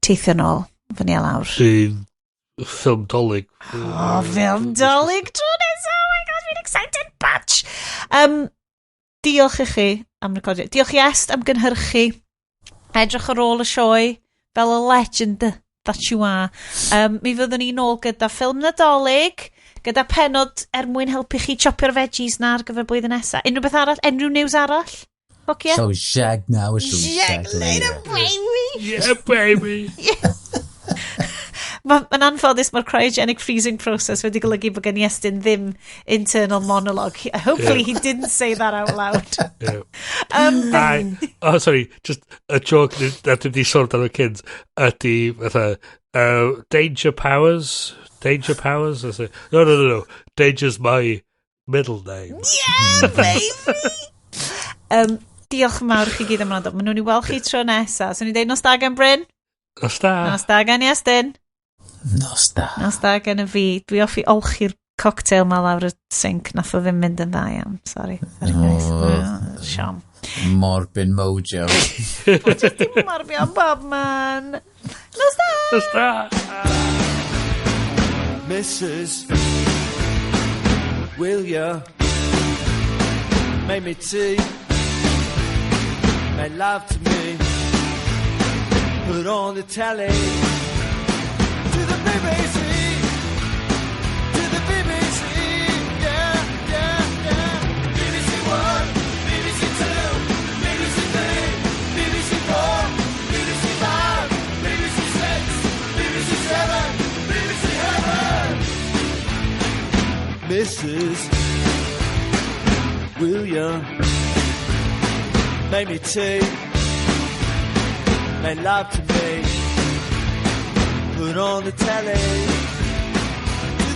teithio nôl, fyny a lawr. Bydd ffilm Dolig. Oh, ffilm Dolig tro nesa! Oh my God, fi'n excited batch! Diolch i chi am recordio. Diolch i Est am gynhyrchu. Edrych ar ôl y sioe fel y legend that you are. Mi fyddwn ni nôl gyda ffilm Nadolig, gyda penod er mwyn helpu chi chopio'r veggies na ar gyfer blwyddyn nesaf. Unrhyw beth arall? Unrhyw news arall? Oce? Shall we shag now or shall we shag Shag later, later? baby! Yeah, baby! Mae'n anffodus, mae'r cryogenic freezing process wedi golygu bod gen Iestyn ddim internal monologue. Hopefully he didn't say that out loud. Yeah. Oh, sorry, just a joke na dwi wedi sôn amdano cynt ydy fatha Danger Powers, Danger Powers. I say, no, no, no, no, Danger's my middle name. Yeah, baby! Diolch yn mawr i chi gyd am wrando. Maen nhw'n i weld chi tro nesa. So ni'n deud nos da gan Bryn. Nos da. Nos da gan Iestyn. Nos da. Nos da gan y fi. Dwi off i olchi'r cocktail ma lawr y sink. Nath o ddim mynd yn dda iawn. Sorry. Sorry guys. Oh. Siom. Morbin Mojo. Just dim morbio bob man. Nos da! Nos da! Mrs. Will ya make me tea? Make love to me. Put on the telly. To the BBC. To the BBC. Yeah, yeah, yeah. BBC One, BBC Two, BBC Three, BBC Four, BBC Five, BBC Six, BBC Seven, BBC Heaven. Mrs. Will ya make me tea? Make love to me. Put on the telly. To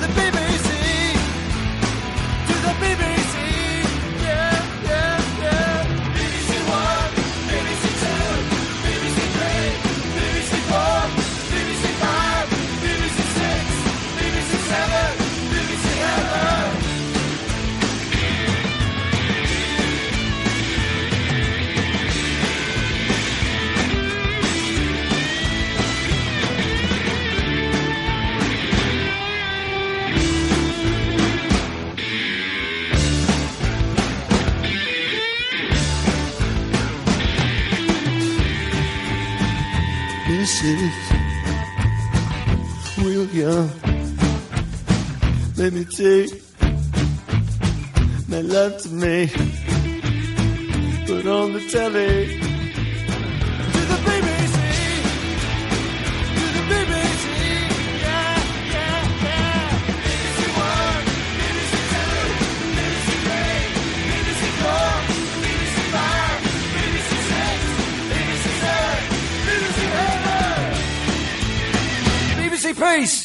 the BBC. To the BBC. Yeah, yeah, yeah. BBC One, BBC Two, BBC Three, BBC Four, BBC Five, BBC Six, BBC Seven, BBC Heaven. Mrs. Will ya let me take my love to me? Put on the telly. To the BBC. To the BBC. Yeah, yeah, yeah. BBC One, BBC Two, BBC Three, BBC Four, BBC Five, BBC Six, BBC Seven, BBC Heaven. BBC Peace.